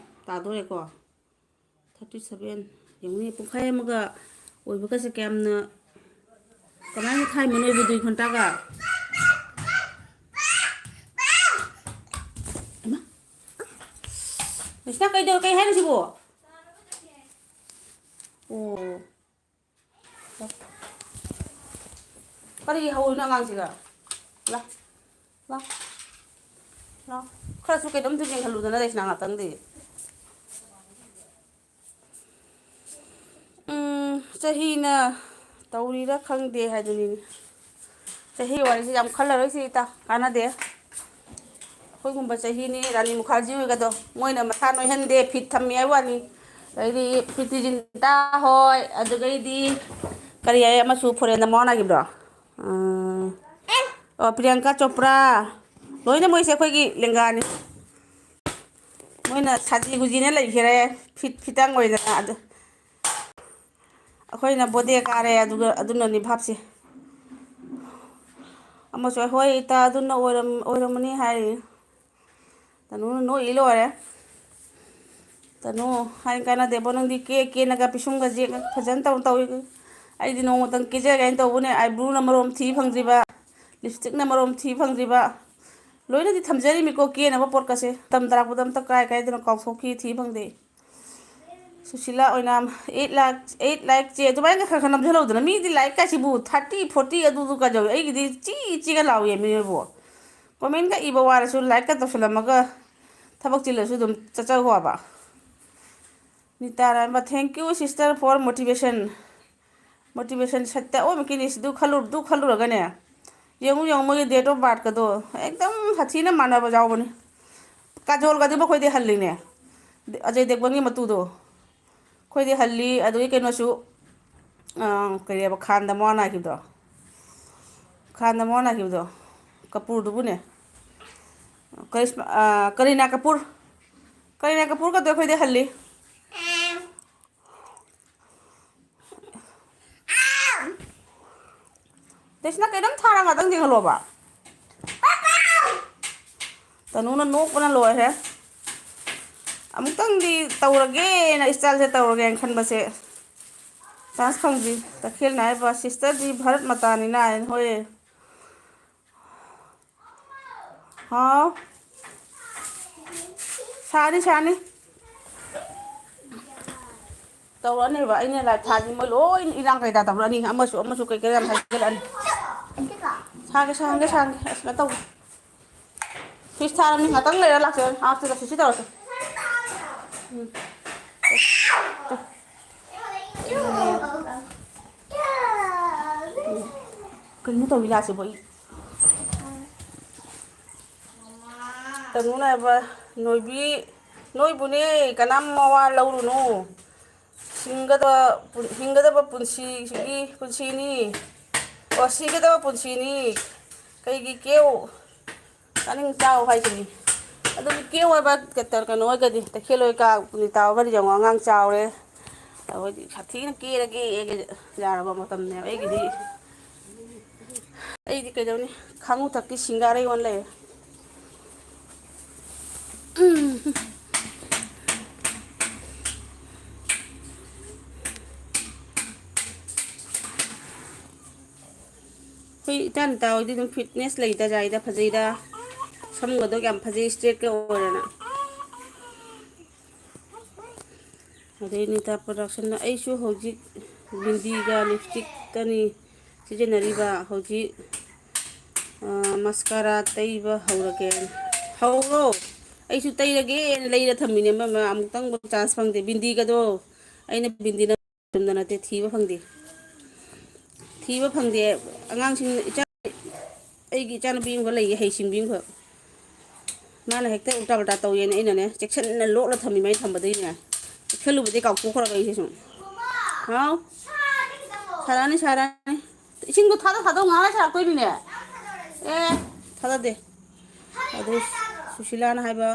ꯇꯥꯗꯣꯔꯦꯀꯣ꯫ Thirty seven꯫ ꯌꯦꯡꯉꯨꯅꯦ, ꯄꯨꯡꯈꯥꯏ ꯑꯃꯒ ꯑꯣꯏꯕꯒꯁꯦ ꯀꯌꯥꯝꯅ, ꯀꯃꯥꯏꯅ ꯊꯥꯏꯅꯣ ꯅꯣꯏꯕꯨ ꯗꯨꯏ ꯈꯟꯇꯥꯒ? ꯍꯩꯃꯥ! ꯔꯤꯁꯅꯥ, ꯀꯩꯗꯧ-, ꯀꯩ ꯍꯥꯏꯅꯣ ꯁꯤꯕꯨ? ꯑꯣ꯫ ꯀꯔꯤ ꯍꯧꯔꯤꯅꯣ ꯑꯉꯥꯡꯁꯤꯒ? ꯂꯥ, ꯂꯥ, ꯂꯥ꯫ ꯈꯔꯁꯨ ꯀꯩꯅꯣꯝꯁꯨ ꯌꯦꯡꯍꯜꯂꯨꯗꯅ ꯂꯩꯁꯅꯥ ꯉꯥꯛꯇꯪꯗꯤ꯫ ꯎꯝ, ꯆꯍꯤꯅ ꯇꯧꯔꯤꯔꯥ ꯈꯪꯗꯦ ꯍꯥꯏꯗꯨꯅꯤꯅꯦ꯫ ꯆꯍꯤ ꯋꯥꯔꯤꯁꯤ ꯌꯥꯝ ꯈꯜꯂꯔꯣꯏꯁꯤ ꯏꯇꯥ, ꯀꯥꯟꯅꯗꯦ꯫ ꯑꯩꯈꯣꯏꯒꯨꯝꯕ ꯆꯍꯤꯅꯤ ꯔꯥꯅꯤ ꯃꯨꯈꯥꯔꯖꯤ ꯑꯣꯏꯒꯗꯣ, ꯃꯣꯏꯅ ꯃꯁꯥ ꯅꯣꯏꯍꯟꯗꯦ, ꯐꯤꯠ ꯊꯝꯃꯤ ꯍꯥꯏꯕ ꯋꯥꯅꯤ꯫ ꯑꯗꯩꯗꯤ ꯄ꯭ꯔꯤꯇꯤ ꯖꯤꯟꯇꯥ ꯍꯣꯏ, ꯑꯗꯨꯗꯒꯤꯗꯤ ꯀꯔꯤ ꯍꯥꯏ ꯑꯃꯁꯨ ꯐꯣꯔꯦꯟꯗ ꯃꯋꯥ ꯅꯥꯈꯤꯕꯗꯣ? ꯎꯝ, ꯑꯣ, ꯄ꯭ꯔꯤꯌꯥꯡꯀꯥ ꯆꯣꯄ꯭ꯔꯥ, ꯂꯣꯏꯅ ꯃꯣꯏꯁꯦ ꯑꯩꯈꯣꯏꯒꯤ ꯂꯦꯡꯒꯥꯅꯤ꯫ ꯃꯣꯏꯅ ꯁꯥꯖꯤ ꯒꯨꯖꯤꯅ ꯂꯩꯈꯔꯦ, ꯐꯤꯠ ꯐꯤꯇꯪ ꯑꯣꯏꯗꯅ꯫ ꯑꯗꯨ ꯑꯩꯈꯣꯏꯅ ꯕꯣꯗꯦ ꯀꯥꯔꯦ, ꯑꯗꯨꯒ ꯑꯗꯨꯅꯅꯤ ꯚꯥꯞꯁꯦ꯫ ꯑꯃꯁꯨ, "ꯍꯣꯏ ꯏꯇꯥ, ꯑꯗꯨꯅ ꯑꯣꯏꯔꯝ-, ꯑꯣꯏꯔꯝꯃꯅꯤ" ꯍꯥꯏꯔꯤ꯫ ꯇꯅꯨꯅ ꯅꯣꯛꯏ ꯂꯣꯏꯔꯦ꯫ "ꯇꯅꯨ, ꯍꯥꯏ ꯀꯥꯟꯅꯗꯦꯕꯣ, ꯅꯪꯗꯤ ꯀꯦ ꯀꯦꯅꯒ ꯄꯤꯁꯨꯝꯒꯁꯦ ꯐꯖꯅ ꯇꯧ ꯇꯧꯏ꯫ ꯑꯩꯗꯤ ꯅꯣꯡꯃꯇꯪ ꯀꯦꯖꯒꯦ ꯍꯥꯏꯅ ꯇꯧꯕꯅꯦ, ꯑꯥꯏꯕ꯭ꯔꯨꯅ ꯃꯔꯣꯝ ꯊꯤ ꯐꯪꯗ꯭ꯔꯤꯕ, ꯂꯤꯞꯁꯇꯤꯛꯅ ꯃꯔꯣꯝ ꯊꯤ ꯐꯪꯗ꯭ꯔꯤꯕ, ꯂꯣꯏꯅꯗꯤ ꯊꯝꯖꯔꯤꯃꯤꯀꯣ ꯀꯦꯅꯕ ꯄꯣꯠꯀꯁꯦ, ꯇꯝ ꯇꯥꯔꯛꯄꯗ ꯑꯝꯇ ꯀꯥꯏ ꯀꯥꯏꯗꯅꯣ ꯀꯥꯎꯊꯣꯛꯈꯤ, ꯊꯤ ꯐꯪꯗꯦ꯫" ꯁꯨꯁꯤꯂꯥ ꯑꯣꯏꯅꯥꯝ, "ꯑꯩꯠ ꯂꯥꯛ, ꯑꯩꯠ ꯂꯥꯏꯛ ꯆꯦ, ꯑꯗꯨꯃꯥꯏꯅ ꯈꯔ ꯈꯔ ꯅꯝꯁꯤꯜꯍꯧꯗꯅ, ꯃꯤꯗꯤ ꯂꯥꯏꯛ ꯀꯥꯏꯁꯤꯕꯨ ꯊꯥꯔꯇꯤ, ꯐꯣꯔꯇꯤ ꯑꯗꯨꯗꯨ ꯀꯥꯏꯗꯧꯋꯤ, ꯑꯩꯒꯤꯗꯤ ꯆꯤ ꯆꯤꯒ ꯂꯥꯎꯏ ꯃꯤꯕꯨ꯫ ꯀꯣꯃꯦꯟꯒ ꯏꯕ ꯋꯥꯔꯁꯨ ꯂꯥꯏꯛꯀ ꯇꯧꯁꯜꯂꯝꯃꯒ ꯊꯕꯛ ꯆꯤꯜꯂꯁꯨ ꯑꯗꯨꯝ ꯆꯠꯆꯈꯣ ꯍꯥꯏꯕ꯫" ꯅꯤꯇꯥꯔꯥꯏꯕ, "Thank you sister for motivation꯫" Motivation ꯁꯠꯇ ꯑꯣꯏꯕ ꯀꯤꯅꯤꯁꯤꯗꯨ ꯈꯜꯂꯨ-, ꯑꯗꯨ ꯈꯜꯂꯨꯔꯒꯅꯦ, ꯌꯦꯡꯉꯨ, ꯌꯦꯡꯉꯨ, ꯃꯣꯏꯒꯤ date of birthꯀꯗꯣ ꯑꯦꯛꯗꯝ ꯁꯥꯊꯤꯅ ꯃꯥꯟꯅꯕ ꯌꯥꯎꯕꯅꯤ꯫ ꯀꯥꯖꯣꯜꯒꯗꯤ ꯃꯈꯣꯏꯗꯤ ꯍꯜꯂꯤꯅꯦ, ꯑꯖꯌ ꯗꯦꯕꯒꯟꯒꯤ ꯃꯇꯨꯗꯣ꯫ ꯑꯩꯈꯣꯏꯗꯤ ꯍꯜꯂꯤ꯫ ꯑꯗꯨꯒꯤ ꯀꯩꯅꯣꯁꯨ, ꯑꯥ, ꯀꯔꯤꯑꯕ, ꯈꯥꯟꯗ ꯃꯋꯥ ꯅꯥꯈꯤꯕꯗꯣ, ꯈꯥꯟꯗ ꯃꯋꯥ ꯅꯥꯈꯤꯕꯗꯣ, ꯀꯄꯨꯔꯗꯨꯕꯨꯅꯦ, ꯀꯔꯤꯁꯃ-, ꯑꯥ, ꯀꯔꯤꯅꯥ ꯀꯄꯨꯔ, ꯀꯔꯤꯅꯥ ꯀꯄꯨꯔꯒꯗꯣ ꯑꯩꯈꯣꯏꯗꯤ ꯍꯜꯂꯤ꯫ ꯇꯩꯁꯅꯥ, ꯀꯩꯅꯣꯝ ꯊꯥꯔ ꯉꯥꯛꯇꯪ ꯌꯦꯡꯍꯜꯂꯣꯕ꯫ ꯇꯅꯨꯅ ꯅꯣꯛꯄꯅ ꯂꯣꯏꯔꯦ꯫ ꯑꯃꯨꯛꯇꯪꯗꯤ ꯇꯧꯔꯒꯦꯅ, ꯏꯁꯇꯥꯏꯜꯁꯦ ꯇꯧꯔꯒꯦꯅ ꯈꯟꯕꯁꯦ ꯆꯥꯟꯁ ꯐꯪꯗ꯭ꯔꯤ꯫ ꯇꯈꯦꯜꯅ ꯍꯥꯏꯕ, "ꯁꯤꯁꯇꯔꯗꯤ ꯚꯥꯔꯠ ꯃꯇꯥꯅꯤꯅ" ꯍꯥꯏꯅ꯫ ꯍꯣꯏ꯫ ꯍꯥꯎ꯫ ꯁꯥꯅꯤ, ꯁꯥꯅꯤ꯫ ꯇꯧꯔꯛꯑꯅꯦꯕ꯫ ꯑꯩꯅ ꯂꯥꯏ ꯊꯥꯗꯤ ꯃꯣꯏ ꯂꯣꯏ ꯏꯔꯥꯡ ꯀꯩꯗꯥ ꯇꯧꯔꯛꯑꯅꯤ꯫ ꯑꯃꯁꯨ, ꯑꯃꯁꯨ ꯀꯩ ꯀꯩ ꯌꯥꯝ ꯍꯥꯏꯖꯤꯜꯂꯛꯑꯅꯤ꯫ ꯁꯥꯒꯦ, ꯁꯥꯍꯟꯒꯦ, ꯁꯥꯍꯟꯒꯦ꯫ ꯑꯁ, ꯀꯩꯅꯣ ꯇꯧꯒꯦ꯫ ꯐ꯭ꯔꯤꯖ ꯊꯥꯔꯝꯅꯤ꯫ ꯉꯥꯛꯇꯪ ꯂꯩꯔ ꯂꯥꯛꯆꯔꯅꯤ꯫ ꯑꯥ, ꯁꯤꯗ, ꯁꯤ ꯇꯧꯔꯁꯦ꯫ ꯎꯝ꯫ ꯀꯩꯅꯣ ꯇꯧꯕꯤ ꯂꯥꯛꯁꯤꯕꯣ ꯑꯩ꯫ ꯇꯅꯨꯅ ꯍꯥꯏꯕ, ꯅꯣꯏꯕꯤ, ꯅꯣꯏꯕꯨꯅꯦ ꯀꯅꯥꯝ ꯃꯋꯥ ꯂꯧꯔꯨꯅꯨ꯫ ꯁꯤꯡꯒꯗꯕ ꯄꯨꯟ-, ꯍꯤꯡꯒꯗꯕ ꯄꯨꯟꯁꯤꯁꯤꯒꯤ ꯄꯨꯟꯁꯤꯅꯤ꯫ ꯑꯣ, ꯁꯤꯒꯗꯕ ꯄꯨꯟꯁꯤꯅꯤ꯫ ꯀꯩꯒꯤ ꯀꯦꯎ? ꯆꯥꯅꯤꯡ ꯆꯥꯎ ꯍꯥꯏꯁꯤꯅꯤ꯫ ꯑꯗꯨꯕꯨ ꯀꯦꯎ ꯍꯥꯏꯕ ꯀꯩꯅꯣ ꯑꯣꯏꯔꯒꯗꯤ, ꯇꯈꯦꯜ ꯑꯣꯏ ꯀꯥ ꯄꯨꯅꯤꯇꯥ ꯍꯣꯏꯒꯗꯤ ꯌꯦꯡꯉꯣ, ꯑꯉꯥꯡ ꯆꯥꯎꯔꯦ꯫ ꯑꯩꯈꯣꯏꯗꯤ ꯁꯥꯊꯤꯅ ꯀꯦꯔꯒꯦ ꯌꯥꯔꯕ ꯃꯇꯝꯅꯦꯕ ꯑꯩꯒꯤꯗꯤ꯫ ꯑꯩꯗꯤ ꯀꯩꯗꯧꯅꯤ? ꯈꯥꯉꯨ ꯊꯛꯀꯤ ꯁꯤꯡꯒꯥꯔꯩ ꯑꯣꯟ ꯂꯩꯔꯦ꯫ ꯑꯩꯈꯣꯏ ꯏꯆꯥ ꯅꯨꯄꯥ ꯍꯣꯏꯗꯤ ꯑꯗꯨꯝ fitness ꯂꯩꯗ, ꯌꯥꯏꯗ, ꯐꯖꯩꯗ꯫ ꯁꯝꯒꯗꯣ ꯌꯥꯝ ꯐꯖꯩ, straightꯀ ꯑꯣꯏꯔꯅ꯫ ꯑꯗꯩ ꯅꯤꯇꯥ productionꯗ ꯑꯩꯁꯨ ꯍꯧꯖꯤꯛ ꯕꯤꯟꯗꯤꯒ lipstickꯀꯅꯤ ꯁꯤꯖꯤꯟꯅꯔꯤꯕ꯫ ꯍꯧꯖꯤꯛ, ꯑ, mascara ꯇꯩꯕ ꯍꯧꯔꯒꯦ꯫ ꯍꯧꯔꯣ꯫ ꯑꯩꯁꯨ ꯇꯩꯔꯒꯦꯅ ꯂꯩꯔ ꯊꯝꯃꯤꯅꯦ, ꯑꯃ, ꯑꯃ, ꯑꯃꯨꯛꯇꯪꯕꯨ chance ꯐꯪꯗꯦ꯫ ꯕꯤꯟꯗꯤꯒꯗꯣ ꯑꯩꯅ ꯕꯤꯟꯗꯤꯅ ꯆꯨꯝꯗ ꯅꯠꯇꯦ, ꯊꯤꯕ ꯐꯪꯗꯦ꯫ ꯊꯤꯕ ꯐꯪꯗꯦ꯫ ꯑꯉꯥꯡꯁꯤꯡ, ꯏꯆꯥ-, ꯑꯩꯒꯤ ꯏꯆꯥꯅꯨꯄꯤ ꯑꯃꯒ ꯂꯩꯌꯦ, ꯍꯩꯁꯤꯡꯕꯤ ꯑꯃꯈꯛ꯫ ꯃꯥꯅ ꯍꯦꯛꯇ ꯎꯜꯇꯥ ꯄꯜꯇꯥ ꯇꯧꯋꯦꯅ ꯑꯩꯅꯅꯦ, ꯆꯦꯛꯁꯤꯟꯅ ꯂꯣꯛꯅ ꯊꯝꯃꯤ, ꯃꯩ ꯊꯝꯕꯗꯒꯤꯅꯦ꯫ ꯆꯦꯛꯁꯤꯜꯂꯨꯕꯗꯒꯤ ꯀꯥꯎꯊꯣꯛꯈ꯭ꯔꯕ ꯑꯩꯁꯦ ꯁꯨꯝ꯫ ꯍꯥꯎ? ꯁꯥꯔꯛꯑꯅꯤ, ꯁꯥꯔꯛꯑꯅꯤ꯫ ꯏꯁꯤꯡꯗꯣ ꯊꯥꯗꯧ, ꯊꯥꯗꯧ, ꯉꯥꯏꯍꯥꯛ ꯂꯩꯔ ꯁꯥꯔꯛꯇꯣꯏꯅꯤꯅꯦ꯫ ꯑꯦ, ꯊꯥꯗꯗꯦ꯫ ꯑꯗꯨ ꯁꯨꯁꯤꯂꯥꯅ ꯍꯥꯏꯕ,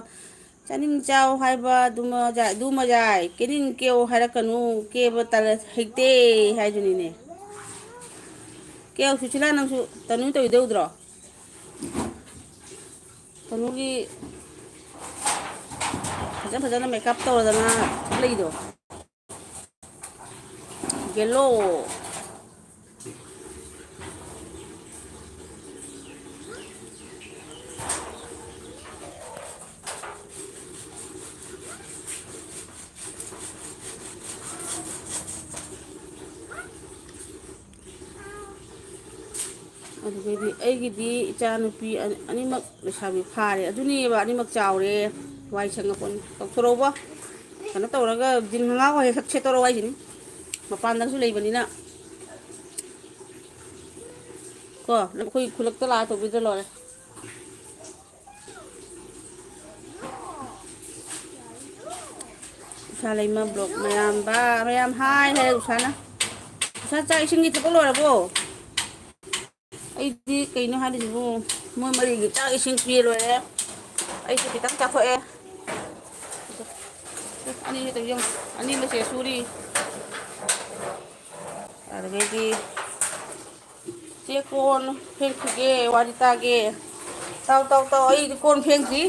"ꯆꯥꯅꯤꯡ ꯆꯥꯎ ꯍꯥꯏꯕ, ꯑꯗꯨꯃ ꯌꯥꯏ, ꯑꯗꯨꯃ ꯌꯥꯏ, ꯀꯦꯅꯤꯡ ꯀꯦꯌꯣ ꯍꯥꯏꯔꯛꯀꯅꯨ, ꯀꯦꯕ ꯇꯜꯂ-, ꯍꯩꯇꯦ" ꯍꯥꯏꯗꯨꯅꯤꯅꯦ꯫ ꯀꯦꯌꯣ ꯁꯨꯁꯤꯂꯥ, ꯅꯪꯁꯨ ꯇꯅꯨ ꯇꯧꯔꯤꯗꯣ ꯎꯗ꯭ꯔꯣ? ꯇꯅꯨꯒꯤ ꯐꯖ ꯐꯖꯅ makeup ꯇꯧꯔꯗꯅ ꯊꯣꯛꯂꯛꯏꯗꯣ꯫ Yellow꯫ ꯑꯗꯨꯗꯩꯗꯤ ꯑꯩꯒꯤꯗꯤ ꯏꯆꯥ ꯅꯨꯄꯤ ꯑꯅꯤ-, ꯑꯅꯤꯃꯛ ꯂꯩꯁꯥꯕꯤ ꯐꯥꯔꯦ꯫ ꯑꯗꯨꯅꯦꯕ, ꯑꯅꯤꯃꯛ ꯆꯥꯎꯔꯦ꯫ ꯋꯥꯏ ꯁꯪꯉꯄꯣꯠꯅꯤ꯫ ꯇꯧꯊꯣꯔꯛꯎꯕ꯫ ꯀꯩꯅꯣ ꯇꯧꯔꯒ ꯖꯤꯟ ꯈꯪꯒꯥꯎ ꯍꯦꯛ ꯁꯦꯠꯇꯣꯔꯛꯑꯣ ꯍꯥꯏꯁꯤꯅꯤ꯫ ꯃꯄꯥꯟꯗꯁꯨ ꯂꯩꯕꯅꯤꯅ꯫ ꯀꯣ, ꯑꯩꯈꯣꯏ ꯈꯨꯂꯛꯇ ꯂꯥꯛꯑ ꯇꯧꯕꯤꯗ꯭ꯔ ꯂꯣꯏꯔꯦ꯫ ꯎꯁꯥ ꯂꯩꯃ ꯕ꯭ꯂꯣꯛ ꯃꯌꯥꯝꯕ, ꯃꯌꯥꯝ ꯍꯥꯏ ꯍꯥꯏ ꯎꯁꯥꯅ꯫ ꯎꯁꯥ, ꯆꯥꯛ ꯏꯁꯤꯡꯒꯤ ꯊꯕꯛ ꯂꯣꯏꯔꯕꯣ? ꯑꯩꯗꯤ ꯀꯩꯅꯣ ꯍꯥꯏꯔꯤꯁꯤꯕꯨ, ꯃꯣꯏ ꯃꯔꯤꯒꯤ ꯆꯥꯛ ꯏꯁꯤꯡ ꯄꯤꯔ ꯂꯣꯏꯔꯦ꯫ ꯑꯩꯁꯨ ꯈꯤꯇꯪ ꯆꯥꯊꯣꯛꯑꯦ꯫ ꯑꯅꯤ ꯈꯛꯇꯪ ꯌꯦꯡꯉꯨ꯫ ꯑꯅꯤ ꯃꯁꯦ ꯁꯨꯔꯤ꯫ ꯑꯗꯨꯗꯒꯤꯗꯤ ꯆꯦ ꯀꯣꯟ ꯐꯦꯡꯈꯤꯒꯦ, ꯋꯥꯔꯤ ꯇꯥꯒꯦ꯫ ꯇꯥꯎ, ꯇꯥꯎ, ꯇꯥꯎ, ꯑꯩꯗꯤ ꯀꯣꯟ ꯐꯦꯡꯗ꯭ꯔꯤ꯫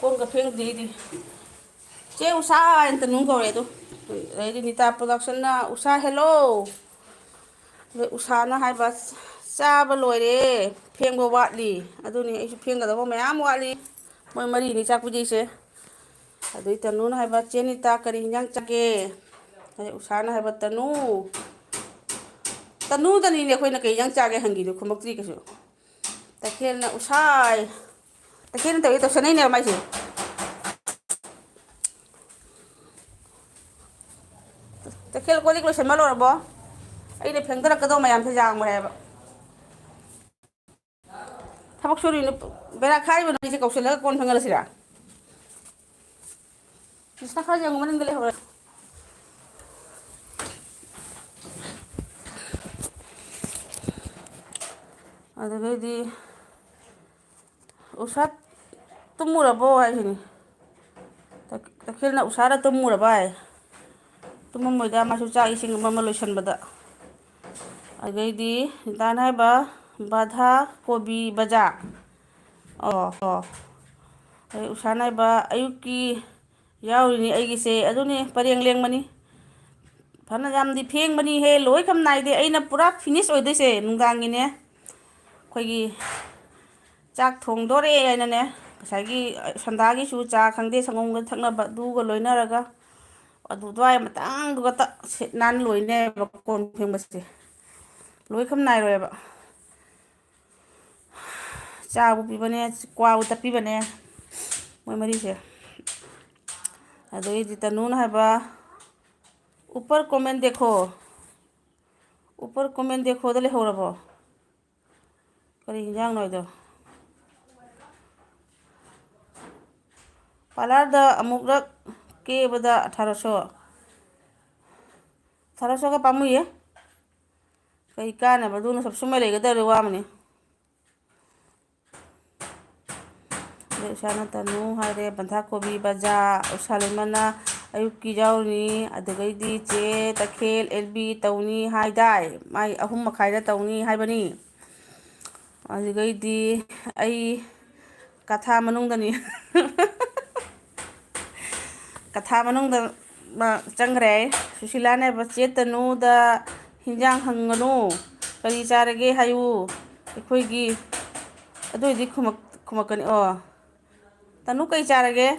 ꯀꯣꯟꯒ ꯐꯦꯡꯗ꯭ꯔꯤ ꯑꯩꯗꯤ꯫ ꯆꯦ ꯎꯁꯥ ꯍꯥꯏꯅ ꯇꯅꯨ ꯀꯧꯔꯦ ꯑꯗꯨ꯫ ꯑꯗꯩꯗꯤ ꯅꯤꯇꯥ ꯄ꯭ꯔꯣꯗꯛꯁꯟꯅ, "ꯎꯁꯥ, ꯍꯦꯜꯂꯣ!" ꯑꯗꯩ ꯎꯁꯥꯅ ꯍꯥꯏꯕ, "ꯆꯥꯕ ꯂꯣꯏꯔꯦ, ꯐꯦꯡꯕ ꯋꯥꯠꯂꯤ꯫" ꯑꯗꯨꯅꯤ ꯑꯩꯁꯨ ꯐꯦꯡꯒꯗꯕ ꯃꯌꯥꯝ ꯋꯥꯠꯂꯤ꯫ ꯃꯣꯏ ꯃꯔꯤꯅꯤ ꯆꯥꯛ ꯄꯤꯖꯩꯁꯦ꯫ ꯑꯗꯩ ꯇꯅꯨꯅ ꯍꯥꯏꯕ, "ꯆꯦ ꯅꯤꯇꯥ, ꯀꯔꯤ ꯍꯤꯟꯖꯥꯡ ꯆꯥꯒꯦ?" ꯑꯗꯩ ꯎꯁꯥꯅ ꯍꯥꯏꯕ, "ꯇꯅꯨ, ꯇꯅꯨꯗꯅꯤꯅꯦ ꯑꯩꯈꯣꯏꯅ ꯀꯩ ꯍꯤꯟꯖꯥꯡ ꯆꯥꯒꯦ ꯍꯪꯈꯤꯗꯣ, ꯈꯨꯝꯃꯛꯇ꯭ꯔꯤ ꯀꯩꯁꯨ꯫" ꯇꯈꯦꯜꯅ ꯎꯁꯥꯏ꯫ ꯇꯈꯦꯜꯅ ꯇꯧꯔꯤ ꯇꯧꯁꯟꯅꯩꯅꯦꯕ ꯃꯥꯏꯁꯦ꯫ ꯇꯈꯦꯜ ꯀꯣꯜ ꯂꯤꯛ ꯂꯣꯏꯁꯟꯕ ꯂꯣꯏꯔꯕꯣ? ꯑꯩꯅ ꯐꯦꯡꯊꯔꯛꯀꯗꯧꯕ ꯃꯌꯥꯝꯁꯦ ꯌꯥꯝꯈ꯭ꯔꯦꯕ꯫ ꯊꯕꯛ ꯁꯨꯔꯤ ꯅꯨ-, ꯕꯦꯔꯥ ꯈꯥꯔꯤꯕ ꯅꯨꯄꯤꯁꯦ ꯀꯧꯁꯜꯂꯒ ꯀꯣꯟ ꯐꯦꯡꯍꯜꯂꯁꯤꯔꯥ? ꯀ꯭ꯔꯤꯁꯅ ꯈꯔ ꯌꯦꯡꯉꯨ, ꯃꯅꯤꯡꯗ ꯂꯩꯍꯧꯔꯦ꯫ ꯑꯗꯨꯗꯩꯗꯤ ꯎꯁꯥ ꯇꯨꯝꯃꯨꯔꯕꯣ ꯍꯥꯏꯁꯤꯅꯤ꯫ ꯇꯛ-, ꯇꯈꯦꯜꯅ ꯎꯁꯥꯗ ꯇꯨꯝꯃꯨꯔꯕ ꯍꯥꯏ꯫ ꯇꯨꯝꯃꯝꯃꯣꯏꯗ, ꯃꯥꯁꯨ ꯆꯥꯛ ꯏꯁꯤꯡ ꯑꯃ ꯑꯃ ꯂꯣꯏꯁꯟꯕꯗ꯫ ꯑꯗꯩꯗꯤ ꯅꯤꯇꯥꯅ ꯍꯥꯏꯕ ꯕꯥꯙꯥ ꯀꯣꯕꯤ ꯕꯖꯥ꯫ ꯑꯣ, ꯑꯣ꯫ ꯑꯗꯩ ꯎꯁꯥꯅ ꯍꯥꯏꯕ ꯑꯌꯨꯛꯀꯤ ꯌꯥꯎꯔꯤꯅꯤ ꯑꯩꯒꯤꯁꯦ꯫ ꯑꯗꯨꯅꯦ ꯄꯔꯦꯡ ꯂꯦꯡꯕꯅꯤ꯫ ꯐꯅ ꯌꯥꯝꯗꯤ ꯐꯦꯡꯕꯅꯤꯍꯦ, ꯂꯣꯏ ꯈꯝ ꯅꯥꯏꯗꯦ꯫ ꯑꯩꯅ ꯄꯨꯔꯥ ꯐꯤꯅꯤꯁ ꯑꯣꯏꯗꯣꯏꯁꯦ ꯅꯨꯡꯗꯥꯡꯒꯤꯅꯦ꯫ ꯑꯩꯈꯣꯏꯒꯤ ꯆꯥꯛ ꯊꯣꯡꯗꯣꯔꯦ ꯍꯥꯏꯅꯅꯦ, ꯉꯁꯥꯏꯒꯤ ꯁꯟꯗꯥꯒꯤꯁꯨ ꯆꯥ ꯈꯪꯗꯦ, ꯁꯪꯒꯣꯝꯒ ꯊꯛꯅꯕ ꯑꯗꯨꯒ ꯂꯣꯏꯅꯔꯒ ꯑꯗꯨ ꯑꯗꯨꯋꯥꯏ ꯃꯇꯥꯡꯗꯨꯒ ꯇ-, ꯁꯤꯠ ꯅꯥꯟ ꯂꯣꯏꯅꯦꯕ ꯀꯣꯟ ꯐꯦꯡꯕꯁꯦ꯫ ꯂꯣꯏ ꯈꯝ ꯅꯥꯏꯔꯣꯏꯕ꯫ ꯆꯥꯕꯨ ꯄꯤꯕꯅꯦ, ꯀ꯭ꯋꯥꯕꯨ ꯇꯞꯄꯤꯕꯅꯦ, ꯃꯣꯏ ꯃꯔꯤꯁꯦ꯫ ꯑꯗꯩꯗꯤ ꯇꯅꯨꯅ ꯍꯥꯏꯕ, "ꯎꯄꯔ ꯀꯣꯃꯦꯟ ꯗꯦꯈꯣ, ꯎꯄꯔ ꯀꯣꯃꯦꯟ ꯗꯦꯈꯣꯗ ꯂꯩꯍꯧꯔꯕꯣ? ꯀꯔꯤ ꯍꯤꯟꯖꯥꯡꯅꯣ ꯍꯥꯏꯗꯣ? ꯄꯥꯔꯂꯔꯗ ꯑꯃꯨꯛꯂꯛ ꯀꯦꯕꯗ ꯑꯊꯥꯔꯣꯁꯣ꯫ ꯑꯊꯥꯔꯣꯁꯣꯒ ꯄꯥꯝꯃꯨꯏꯌꯦ꯫ ꯀꯩ ꯀꯥꯟꯅꯕ? ꯑꯗꯨꯅ ꯁꯨꯝ ꯁꯨꯝꯃ ꯂꯩꯒꯗꯧꯔꯦ, ꯋꯥꯃꯅꯤ꯫ ꯑꯗꯩ ꯎꯁꯥꯅ ꯇꯅꯨ ꯍꯥꯏꯔꯦ, ꯕꯟꯙꯥꯀꯣꯕꯤ ꯕꯖꯥ, ꯎꯁꯥ ꯂꯩꯃꯅ ꯑꯌꯨꯛꯀꯤ ꯌꯥꯎꯔꯤꯅꯤ, ꯑꯗꯨꯗꯒꯤꯗꯤ ꯆꯦ ꯇꯈꯦꯜ ꯑꯦꯜ ꯕꯤ ꯇꯧꯅꯤ ꯍꯥꯏꯗꯥꯏ, ꯃꯥꯏ ꯑꯍꯨꯝ ꯃꯈꯥꯏꯗ ꯇꯧꯅꯤ ꯍꯥꯏꯕꯅꯤ꯫ ꯑꯗꯨꯗꯒꯤꯗꯤ ꯑꯩ ꯀꯊꯥ ꯃꯅꯨꯡꯗꯅꯤ꯫ ꯀꯊꯥ ꯃꯅꯨꯡꯗ ꯃꯥ ꯆꯪꯈ꯭ꯔꯦ꯫ ꯁꯨꯁꯤꯂꯥꯅ ꯍꯥꯏꯕ, "ꯆꯦ ꯇꯅꯨꯗ ꯍꯤꯟꯖꯥꯡ ꯍꯪꯒꯅꯨ, ꯀꯔꯤ ꯆꯥꯔꯒꯦ ꯍꯥꯏꯌꯨ, ꯑꯩꯈꯣꯏꯒꯤ", ꯑꯗꯨꯏꯗꯤ ꯈꯨꯝꯃꯛ-, ꯈꯨꯝꯃꯛꯀꯅꯤ꯫ ꯑꯣ, "ꯇꯅꯨ ꯀꯩ ꯆꯥꯔꯒꯦ?"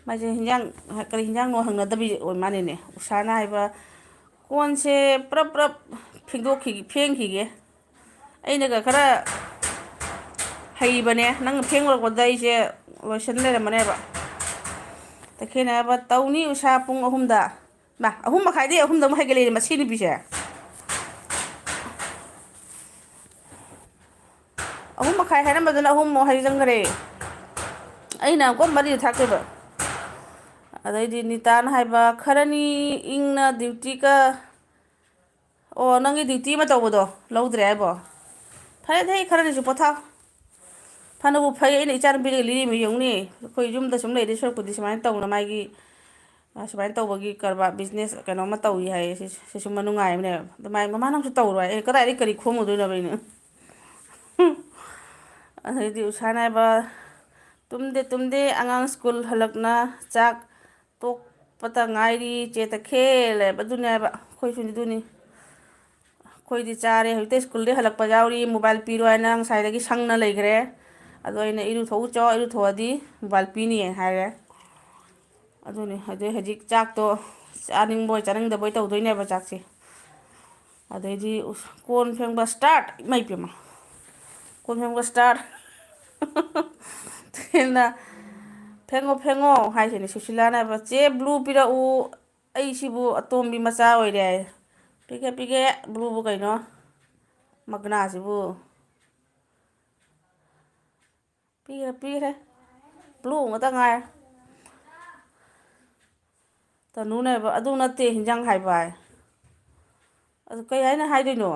ꯃꯥꯁꯦ ꯍꯤꯟꯖꯥꯡ, ꯀꯔꯤ ꯍꯤꯟꯖꯥꯡꯅꯣ ꯍꯪꯅꯗꯕꯤ ꯑꯣꯏ ꯃꯥꯅꯦꯅꯦ꯫ ꯎꯁꯥꯅ ꯍꯥꯏꯕ, "ꯀꯣꯟꯁꯦ ꯄ꯭ꯔꯞ ꯄ꯭ꯔꯞ ꯐꯦꯡꯗꯣꯛꯈꯤ-, ꯐꯦꯡꯈꯤꯒꯦ"꯫ ꯑꯩꯅꯒ ꯈꯔ ꯍꯩꯕꯅꯦ, ꯅꯪ ꯐꯦꯡꯂꯛꯄꯗ ꯑꯩꯁꯦ ꯂꯣꯏꯁꯟ ꯂꯩꯔꯝꯃꯅꯦꯕ꯫ ꯇꯈꯦꯟ ꯍꯥꯏꯕ, "ꯇꯧꯅꯤ ꯎꯁꯥ ꯄꯨꯡ ꯑꯍꯨꯝꯗ"꯫ ꯃꯥ, ꯑꯍꯨꯝ ꯃꯈꯥꯏꯗꯩ ꯑꯍꯨꯝꯗ ꯑꯃꯨꯛ ꯍꯥꯏꯒꯠꯂꯛꯏꯅꯦ ꯃꯁꯤ ꯅꯨꯄꯤꯁꯦ꯫ ꯑꯍꯨꯝ ꯃꯈꯥꯏ ꯍꯥꯏꯔꯝꯕꯗꯨꯅ ꯑꯍꯨꯝꯃꯨꯛ ꯍꯥꯏꯖꯤꯟꯈ꯭ꯔꯦ꯫ ꯑꯩꯅ ꯑꯃꯨꯛꯀ ꯃꯔꯤꯗ ꯊꯥꯛꯇꯣꯏꯕ꯫ ꯑꯗꯩꯗꯤ ꯅꯤꯇꯥꯅ ꯍꯥꯏꯕ, "ꯈꯔꯅꯤ ꯏꯪꯅ ꯗ꯭ꯌꯨꯇꯤꯒ"꯫ ꯑꯣ, ꯅꯪꯒꯤ ꯗ꯭ꯌꯨꯇꯤ ꯑꯃ ꯇꯧꯕꯗꯣ ꯂꯧꯗ꯭ꯔꯦ ꯍꯥꯏꯕꯣ? ꯐꯔꯦꯗ, ꯑꯩ ꯈꯔꯅꯤꯁꯨ ꯄꯣꯊꯥꯎ꯫ ꯐꯅꯕꯨ ꯐꯩ, ꯑꯩꯅ ꯏꯆꯥꯅꯨꯄꯤꯗꯒ ꯂꯤꯔꯤꯃꯤ ꯌꯦꯡꯉꯨꯅꯦ꯫ ꯑꯩꯈꯣꯏ ꯌꯨꯝꯗ ꯁꯨꯝ ꯂꯩꯗꯣꯏ ꯁꯔꯨꯛꯄꯨꯗꯤ ꯁꯨꯃꯥꯏꯅ ꯇꯧꯅ ꯃꯥꯒꯤ, ꯑ, ꯁꯨꯃꯥꯏꯅ ꯇꯧꯕꯒꯤ ꯀꯔꯕꯥꯔ, ꯕꯤꯖꯤꯅꯦꯁ ꯀꯩꯅꯣꯝꯃ ꯇꯧꯏ ꯍꯥꯏꯌꯦ꯫ ꯁꯤ, ꯁꯤꯁꯨ ꯃꯅꯨꯡꯉꯥꯏꯕꯅꯦꯕ꯫ ꯑꯗꯨꯃꯥꯏꯅ ꯃꯃꯥ ꯅꯪꯁꯨ ꯇꯧꯔꯣ ꯍꯥꯏ꯫ ꯑꯩ ꯀꯗꯥꯏꯗꯒꯤ ꯀꯔꯤ ꯈꯣꯝꯃꯨꯗꯣꯏꯅꯣꯕ ꯑꯩꯅ? ꯑꯗꯩꯗꯤ ꯎꯁꯥꯅ ꯍꯥꯏꯕ, "ꯇꯨꯝꯗꯦ, ꯇꯨꯝꯗꯦ, ꯑꯉꯥꯡ ꯁ꯭ꯀꯨꯜ ꯍꯜꯂꯛꯅ ꯆꯥꯛ ꯇꯣꯛꯄꯇ ꯉꯥꯏꯔꯤ ꯆꯦ ꯇꯈꯦꯜ" ꯍꯥꯏꯕ꯫ ꯑꯗꯨꯅꯦ ꯍꯥꯏꯕ, ꯑꯩꯈꯣꯏꯁꯨꯅꯤ ꯑꯗꯨꯅꯤ꯫ ꯑꯩꯈꯣꯏꯗꯤ ꯆꯥꯔꯦ, ꯍꯧꯖꯤꯛꯇ ꯁ꯭ꯀꯨꯜꯗꯒꯤ ꯍꯜꯂꯛꯄ ꯌꯥꯎꯔꯤ, ꯃꯣꯕꯥꯏꯜ ꯄꯤꯔꯣ ꯍꯥꯏꯅ ꯉꯁꯥꯏꯗꯒꯤ ꯁꯪꯅ ꯂꯩꯈ꯭ꯔꯦ꯫ ꯑꯗꯣ ꯑꯩꯅ, "ꯏꯔꯨꯊꯣꯛꯎꯆꯣ, ꯏꯔꯨꯊꯣꯛꯑꯗꯤ ꯃꯣꯕꯥꯏꯜ ꯄꯤꯅꯤꯌꯦ" ꯍꯥꯏꯔꯦ꯫ ꯑꯗꯨꯅꯤ, ꯑꯗꯨꯗꯩ ꯍꯧꯖꯤꯛ ꯆꯥꯛꯇꯣ ꯆꯥꯅꯤꯡꯕꯣꯏ ꯆꯥꯅꯤꯡꯗꯕꯣꯏ ꯇꯧꯗꯣꯏꯅꯦꯕ ꯆꯥꯛꯁꯦ꯫ ꯑꯗꯩꯗꯤ ꯎꯁ-, ꯀꯣꯟ ꯐꯦꯡꯕ ꯁ꯭ꯇꯥꯔꯠ, ꯏꯃꯥꯏ ꯄꯦꯝꯃ꯫ ꯀꯣꯟ ꯐꯦꯡꯕ ꯁ꯭ꯇꯥꯔꯠ꯫ ꯇꯈꯦꯜꯅ, "ꯐꯦꯡꯉꯣ, ꯐꯦꯡꯉꯣ" ꯍꯥꯏꯁꯤꯅꯦ꯫ ꯁꯨꯁꯤꯂꯥꯅ ꯍꯥꯏꯕ, "ꯆꯦ, ꯕ꯭ꯂꯨ ꯄꯤꯔꯛꯎ, ꯑꯩꯁꯤꯕꯨ ꯑꯇꯣꯝꯕꯤ ꯃꯆꯥ ꯑꯣꯏꯔꯦ" ꯍꯥꯏ꯫ ꯄꯤꯒꯦ, ꯄꯤꯒꯦ꯫ ꯕ꯭ꯂꯨꯕꯨ ꯀꯩꯅꯣ? ꯃꯒꯅꯥꯁꯤꯕꯨ꯫ ꯄꯤꯈ꯭ꯔꯦ, ꯄꯤꯈ꯭ꯔꯦ꯫ ꯕ꯭ꯂꯨ ꯉꯥꯛꯇ ꯉꯥꯏꯔꯦ꯫ ꯇꯅꯨꯅꯦꯕ, "ꯑꯗꯨ ꯅꯠꯇꯦ ꯍꯤꯟꯖꯥꯡ ꯍꯥꯏꯕ" ꯍꯥꯏ꯫ ꯑꯗꯨ ꯀꯩ ꯍꯥꯏꯅ ꯍꯥꯏꯗꯣꯏꯅꯣ?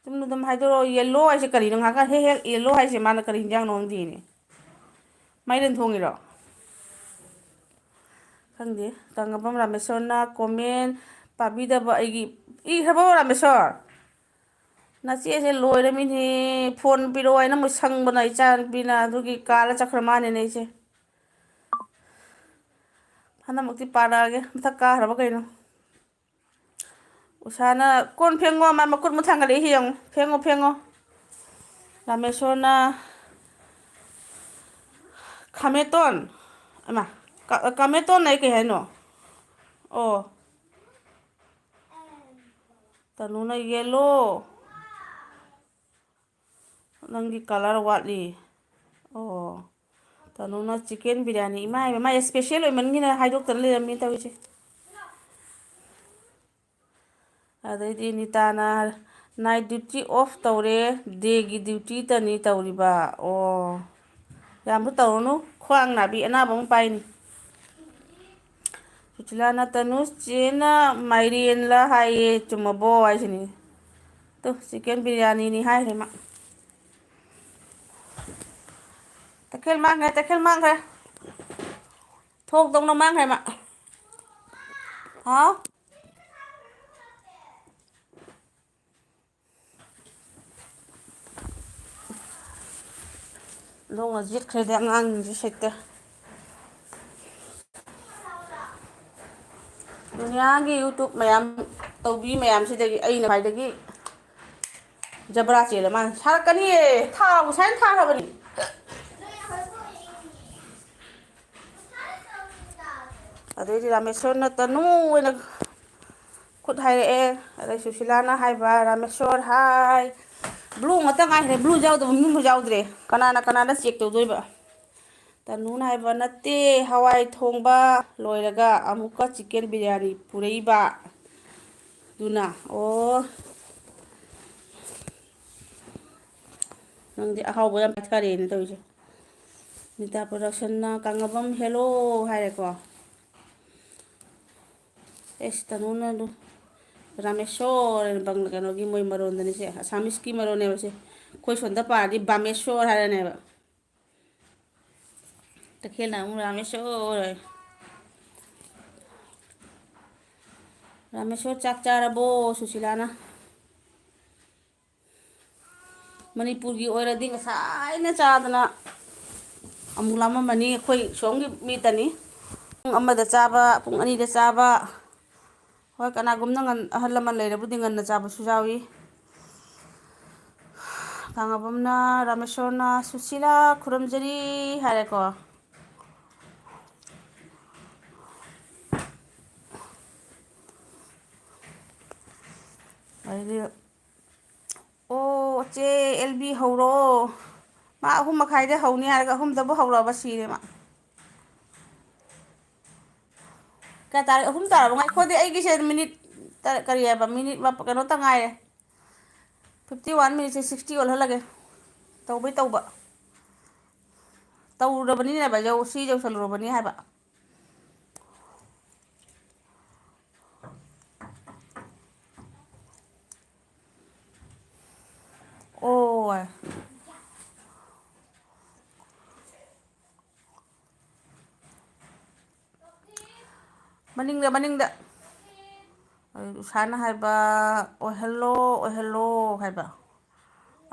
ꯆꯨꯝꯅ ꯑꯗꯨꯝ ꯍꯥꯏꯗꯣꯔꯛꯑꯣ꯫ ꯌꯦꯜꯂꯣ ꯍꯥꯏꯁꯦ ꯀꯔꯤꯅꯣ? ꯉꯥꯏꯍꯥꯛꯀ ꯍꯦꯛ ꯍꯦꯛ ꯌꯦꯜꯂꯣ ꯍꯥꯏꯁꯦ ꯃꯥꯅ ꯀꯔꯤ ꯍꯤꯟꯖꯥꯡꯅꯣ ꯈꯪꯗꯦꯅꯦ꯫ ꯃꯥꯏꯔꯦꯟ ꯊꯣꯡꯉꯤꯔꯣ? ꯈꯪꯗꯦ꯫ ꯀꯪꯂꯥꯕꯝ ꯔꯥꯃꯦꯁꯣꯔꯅ comment ꯄꯥꯕꯤꯗꯕ ꯑꯩꯒꯤ, ꯏꯈ꯭ꯔꯕꯣ ꯔꯥꯃꯦꯁꯣꯔ? ꯅꯆꯦꯁꯦ ꯂꯣꯏꯔꯃꯤꯅꯦ꯫ ꯐꯣꯟ ꯄꯤꯔꯛꯑꯣ ꯍꯥꯏꯅ ꯑꯃꯨꯛ ꯁꯪꯕꯅ ꯏꯆꯥ ꯅꯨꯄꯤꯅ, ꯑꯗꯨꯒꯤ ꯀꯥꯜꯂ ꯆꯠꯈ꯭ꯔ ꯃꯥꯅꯦꯅꯦ ꯑꯩꯁꯦ꯫ ꯍꯟꯗꯛꯃꯨꯛꯇꯤ ꯄꯥꯔꯛꯑꯒꯦ꯫ ꯃꯊꯛ ꯀꯥꯈ꯭ꯔꯕ ꯀꯩꯅꯣ? ꯎꯁꯥꯅ ꯀꯣꯟ ꯐꯦꯡꯉꯣ, ꯃꯥ ꯃꯈꯨꯠ ꯑꯃꯨꯛ ꯊꯥꯡꯒꯠꯂꯛꯏ ꯌꯦꯡꯉꯨ꯫ ꯐꯦꯡꯉꯣ, ꯐꯦꯡꯉꯣ꯫ ꯔꯥꯃꯦꯁꯣꯔꯅ ꯈꯥꯃꯦꯇꯣꯟ꯫ ꯑꯃ, ꯀ-, ꯀꯥꯃꯦꯇꯣꯟ ꯍꯥꯏ ꯀꯩ ꯍꯥꯏꯅꯣ? ꯑꯣ꯫ ꯇꯅꯨꯅ yellow꯫ ꯅꯪꯒꯤ colour ꯋꯥꯠꯂꯤ꯫ ꯑꯣ꯫ ꯇꯅꯨꯅ chicken biryani꯫ ꯏꯃꯥ ꯏꯕꯦꯝꯃ, ꯃꯥꯏ special ꯑꯣꯏꯃꯟꯒꯤꯅ ꯍꯥꯏꯗꯣꯛꯇꯅ ꯂꯩꯔꯝꯃꯤ ꯇꯧꯔꯤꯁꯦ꯫ ꯑꯗꯩꯗꯤ ꯅꯤꯇꯥꯅ night duty off ꯇꯧꯔꯦ, dayꯒꯤ duty ꯇꯅꯤ ꯇꯧꯔꯤꯕ꯫ ꯑꯣ꯫ ꯌꯥꯝꯁꯨ ꯇꯧꯔꯨꯅꯨ, ꯈ꯭ꯋꯥꯡ ꯅꯥꯕꯤ ꯑꯅꯥꯕ ꯑꯃ ꯄꯥꯏꯅꯤ꯫ ꯁꯨꯁꯤꯂꯥꯅ, "ꯇꯅꯨ ꯆꯦꯅ ꯃꯥꯏꯔꯦꯟꯂ ꯍꯥꯏꯌꯦ, ꯆꯨꯝꯃꯕꯣ?" ꯍꯥꯏꯁꯤꯅꯤ꯫ ꯇꯨ, chicken biryaniꯅꯤ ꯍꯥꯏꯈ꯭ꯔꯦ ꯃꯥ꯫ ꯇꯈꯦꯜ ꯃꯥꯡꯈ꯭ꯔꯦ, ꯇꯈꯦꯜ ꯃꯥꯡꯈ꯭ꯔꯦ꯫ ꯊꯣꯛ ꯇꯧꯅ ꯃꯥꯡꯈ꯭ꯔꯦ ꯃꯥ꯫ ꯍꯥꯎ? ꯂꯣꯡꯅ ꯌꯦꯠꯈ꯭ꯔꯦꯗ ꯑꯉꯥꯡꯁꯤꯡꯁꯦ ꯍꯦꯛꯇ꯫ ꯗꯨꯅꯤꯌꯥꯒꯤ YouTube ꯃꯌꯥꯝ ꯇꯧꯕꯤ ꯃꯌꯥꯝꯁꯤꯗꯒꯤ ꯑꯩꯅ ꯈ꯭ꯋꯥꯏꯗꯒꯤ ꯖꯕ꯭ꯔꯥ ꯆꯦꯜꯂꯦ ꯃꯥꯅ꯫ ꯁꯥꯔꯛꯀꯅꯤꯌꯦ, ꯊꯥꯎ ꯉꯁꯥꯏꯅ ꯊꯥꯈ꯭ꯔꯕꯅꯤ꯫ ꯑꯗꯩꯗꯤ ꯔꯥꯃꯦꯁꯣꯔꯅ ꯇꯅꯨ ꯑꯣꯏꯅ ꯈꯨꯠ ꯍꯥꯏꯔꯛꯑꯦ꯫ ꯑꯗꯩ ꯁꯨꯁꯤꯂꯥꯅ ꯍꯥꯏꯕ, "ꯔꯥꯃꯦꯁꯣꯔ ꯍꯥꯏ"꯫ Blue ꯉꯥꯛꯇ ꯉꯥꯏꯈ꯭ꯔꯦ, blue ꯌꯥꯎꯗꯕ ꯃꯤ ꯑꯃꯐꯥꯎ ꯌꯥꯎꯗ꯭ꯔꯦ꯫ ꯀꯅꯥꯅ ꯀꯅꯥꯗ check ꯇꯧꯗꯣꯏꯕ? ꯇꯅꯨꯅ ꯍꯥꯏꯕ, "ꯅꯠꯇꯦ, ꯍꯋꯥꯏ ꯊꯣꯡꯕ ꯂꯣꯏꯔꯒ ꯑꯃꯨꯛꯀ chicken biryani ꯄꯨꯔꯛꯏꯕ"꯫ ꯑꯗꯨꯅ, ꯑꯣ, ꯅꯪꯗꯤ ꯑꯍꯥꯎꯕ ꯌꯥꯝ ꯄꯥꯏꯊꯔꯦꯅ ꯇꯧꯔꯤꯁꯦ꯫ ꯃꯤꯇꯥ ꯄ꯭ꯔꯣꯗꯛꯁꯟꯅ ꯀꯥꯡꯉꯕꯝ ꯍꯦꯜꯂꯣ ꯍꯥꯏꯔꯦꯀꯣ꯫ ꯑꯦꯁ, ꯇꯅꯨꯅ ꯑꯗꯨ ꯔꯥꯃꯦꯁꯣꯔ ꯍꯥꯏꯅ ꯕꯪ-, ꯀꯩꯅꯣꯒꯤ ꯃꯣꯏ ꯃꯔꯣꯟꯗꯅꯤ ꯁꯦ, ꯑꯁꯥꯃꯤꯁꯀꯤ ꯃꯔꯣꯟꯅꯦꯕ ꯁꯦ꯫ ꯑꯩꯈꯣꯏ ꯁꯣꯝꯗ ꯄꯥꯔꯗꯤ ꯕꯥꯃꯦꯁꯣꯔ ꯍꯥꯏꯔꯅꯦꯕ꯫ ꯇꯈꯦꯜꯅ ꯑꯃꯨꯛ ꯔꯥꯃꯦꯁꯣꯔ ꯍꯥꯏ꯫ ꯔꯥꯃꯦꯁꯣꯔ ꯆꯥꯛ ꯆꯥꯔꯕꯣ? ꯁꯨꯁꯤꯂꯥꯅ꯫ ꯃꯅꯤꯄꯨꯔꯒꯤ ꯑꯣꯏꯔꯗꯤ ꯉꯁꯥꯏꯅ ꯆꯥꯗꯅ ꯑꯃꯨꯛ ꯂꯥꯝꯃꯝꯃꯅꯤ꯫ ꯑꯩꯈꯣꯏ ꯁꯣꯝꯒꯤ ꯃꯤꯇꯅꯤ꯫ ꯄꯨꯡ ꯑꯃꯗ ꯆꯥꯕ, ꯄꯨꯡ ꯑꯅꯤꯗ ꯆꯥꯕ꯫ ꯍꯣꯏ, ꯀꯅꯥꯒꯨꯝꯅ ꯉꯟ-, ꯑꯍꯜ ꯂꯃꯟ ꯂꯩꯔꯕꯨꯗꯤ ꯉꯟꯅ ꯆꯥꯕꯁꯨ ꯌꯥꯎꯏ꯫ ꯀꯥꯡꯉꯕꯝꯅ, ꯔꯥꯃꯦꯁꯣꯔꯅ, "ꯁꯨꯁꯤꯂꯥ ꯈꯨꯔꯨꯝꯖꯔꯤ" ꯍꯥꯏꯔꯦꯀꯣ꯫ ꯑꯗꯩꯗꯤ, "ꯑꯣ, ꯆꯦ ꯑꯦꯜ ꯕꯤ ꯍꯧꯔꯣ꯫ ꯃꯥ ꯑꯍꯨꯝ ꯃꯈꯥꯏꯗ ꯍꯧꯅꯤ ꯍꯥꯏꯔꯒ ꯑꯍꯨꯝꯗꯕꯨ ꯍꯧꯔꯛꯑꯕ ꯁꯤꯔꯦ ꯃꯥ"꯫ ꯀꯌꯥ ꯇꯥꯔꯦ? ꯑꯍꯨꯝ ꯇꯥꯔꯕ? ꯉꯥꯏꯈꯣꯗꯤ, ꯑꯩꯒꯤꯁꯦ ꯃꯤꯅꯤꯠ ꯇ-, ꯀꯔꯤ ꯍꯥꯏꯕ? ꯃꯤꯅꯤꯠ ꯃꯥꯄ-, ꯀꯩꯅꯣ ꯇ ꯉꯥꯏꯔꯦ꯫ Fifty one minutesꯁꯦ sixty ꯑꯣꯜꯍꯜꯂꯒꯦ꯫ ꯇꯧꯕꯩ ꯇꯧꯕ꯫ ꯇꯧꯔꯨꯔꯕꯅꯤꯅꯦꯕ, ꯌꯧ-, ꯁꯤ ꯌꯧꯁꯜꯂꯨꯔꯕꯅꯤ ꯍꯥꯏꯕ꯫ ꯑꯣ꯫ ꯃꯅꯤꯡꯗ, ꯃꯅꯤꯡꯗ꯫ ꯑꯗꯨ ꯎꯁꯥꯅ ꯍꯥꯏꯕ, "ꯑꯣꯏꯍꯜꯂꯣ, ꯑꯣꯏꯍꯜꯂꯣ" ꯍꯥꯏꯕ꯫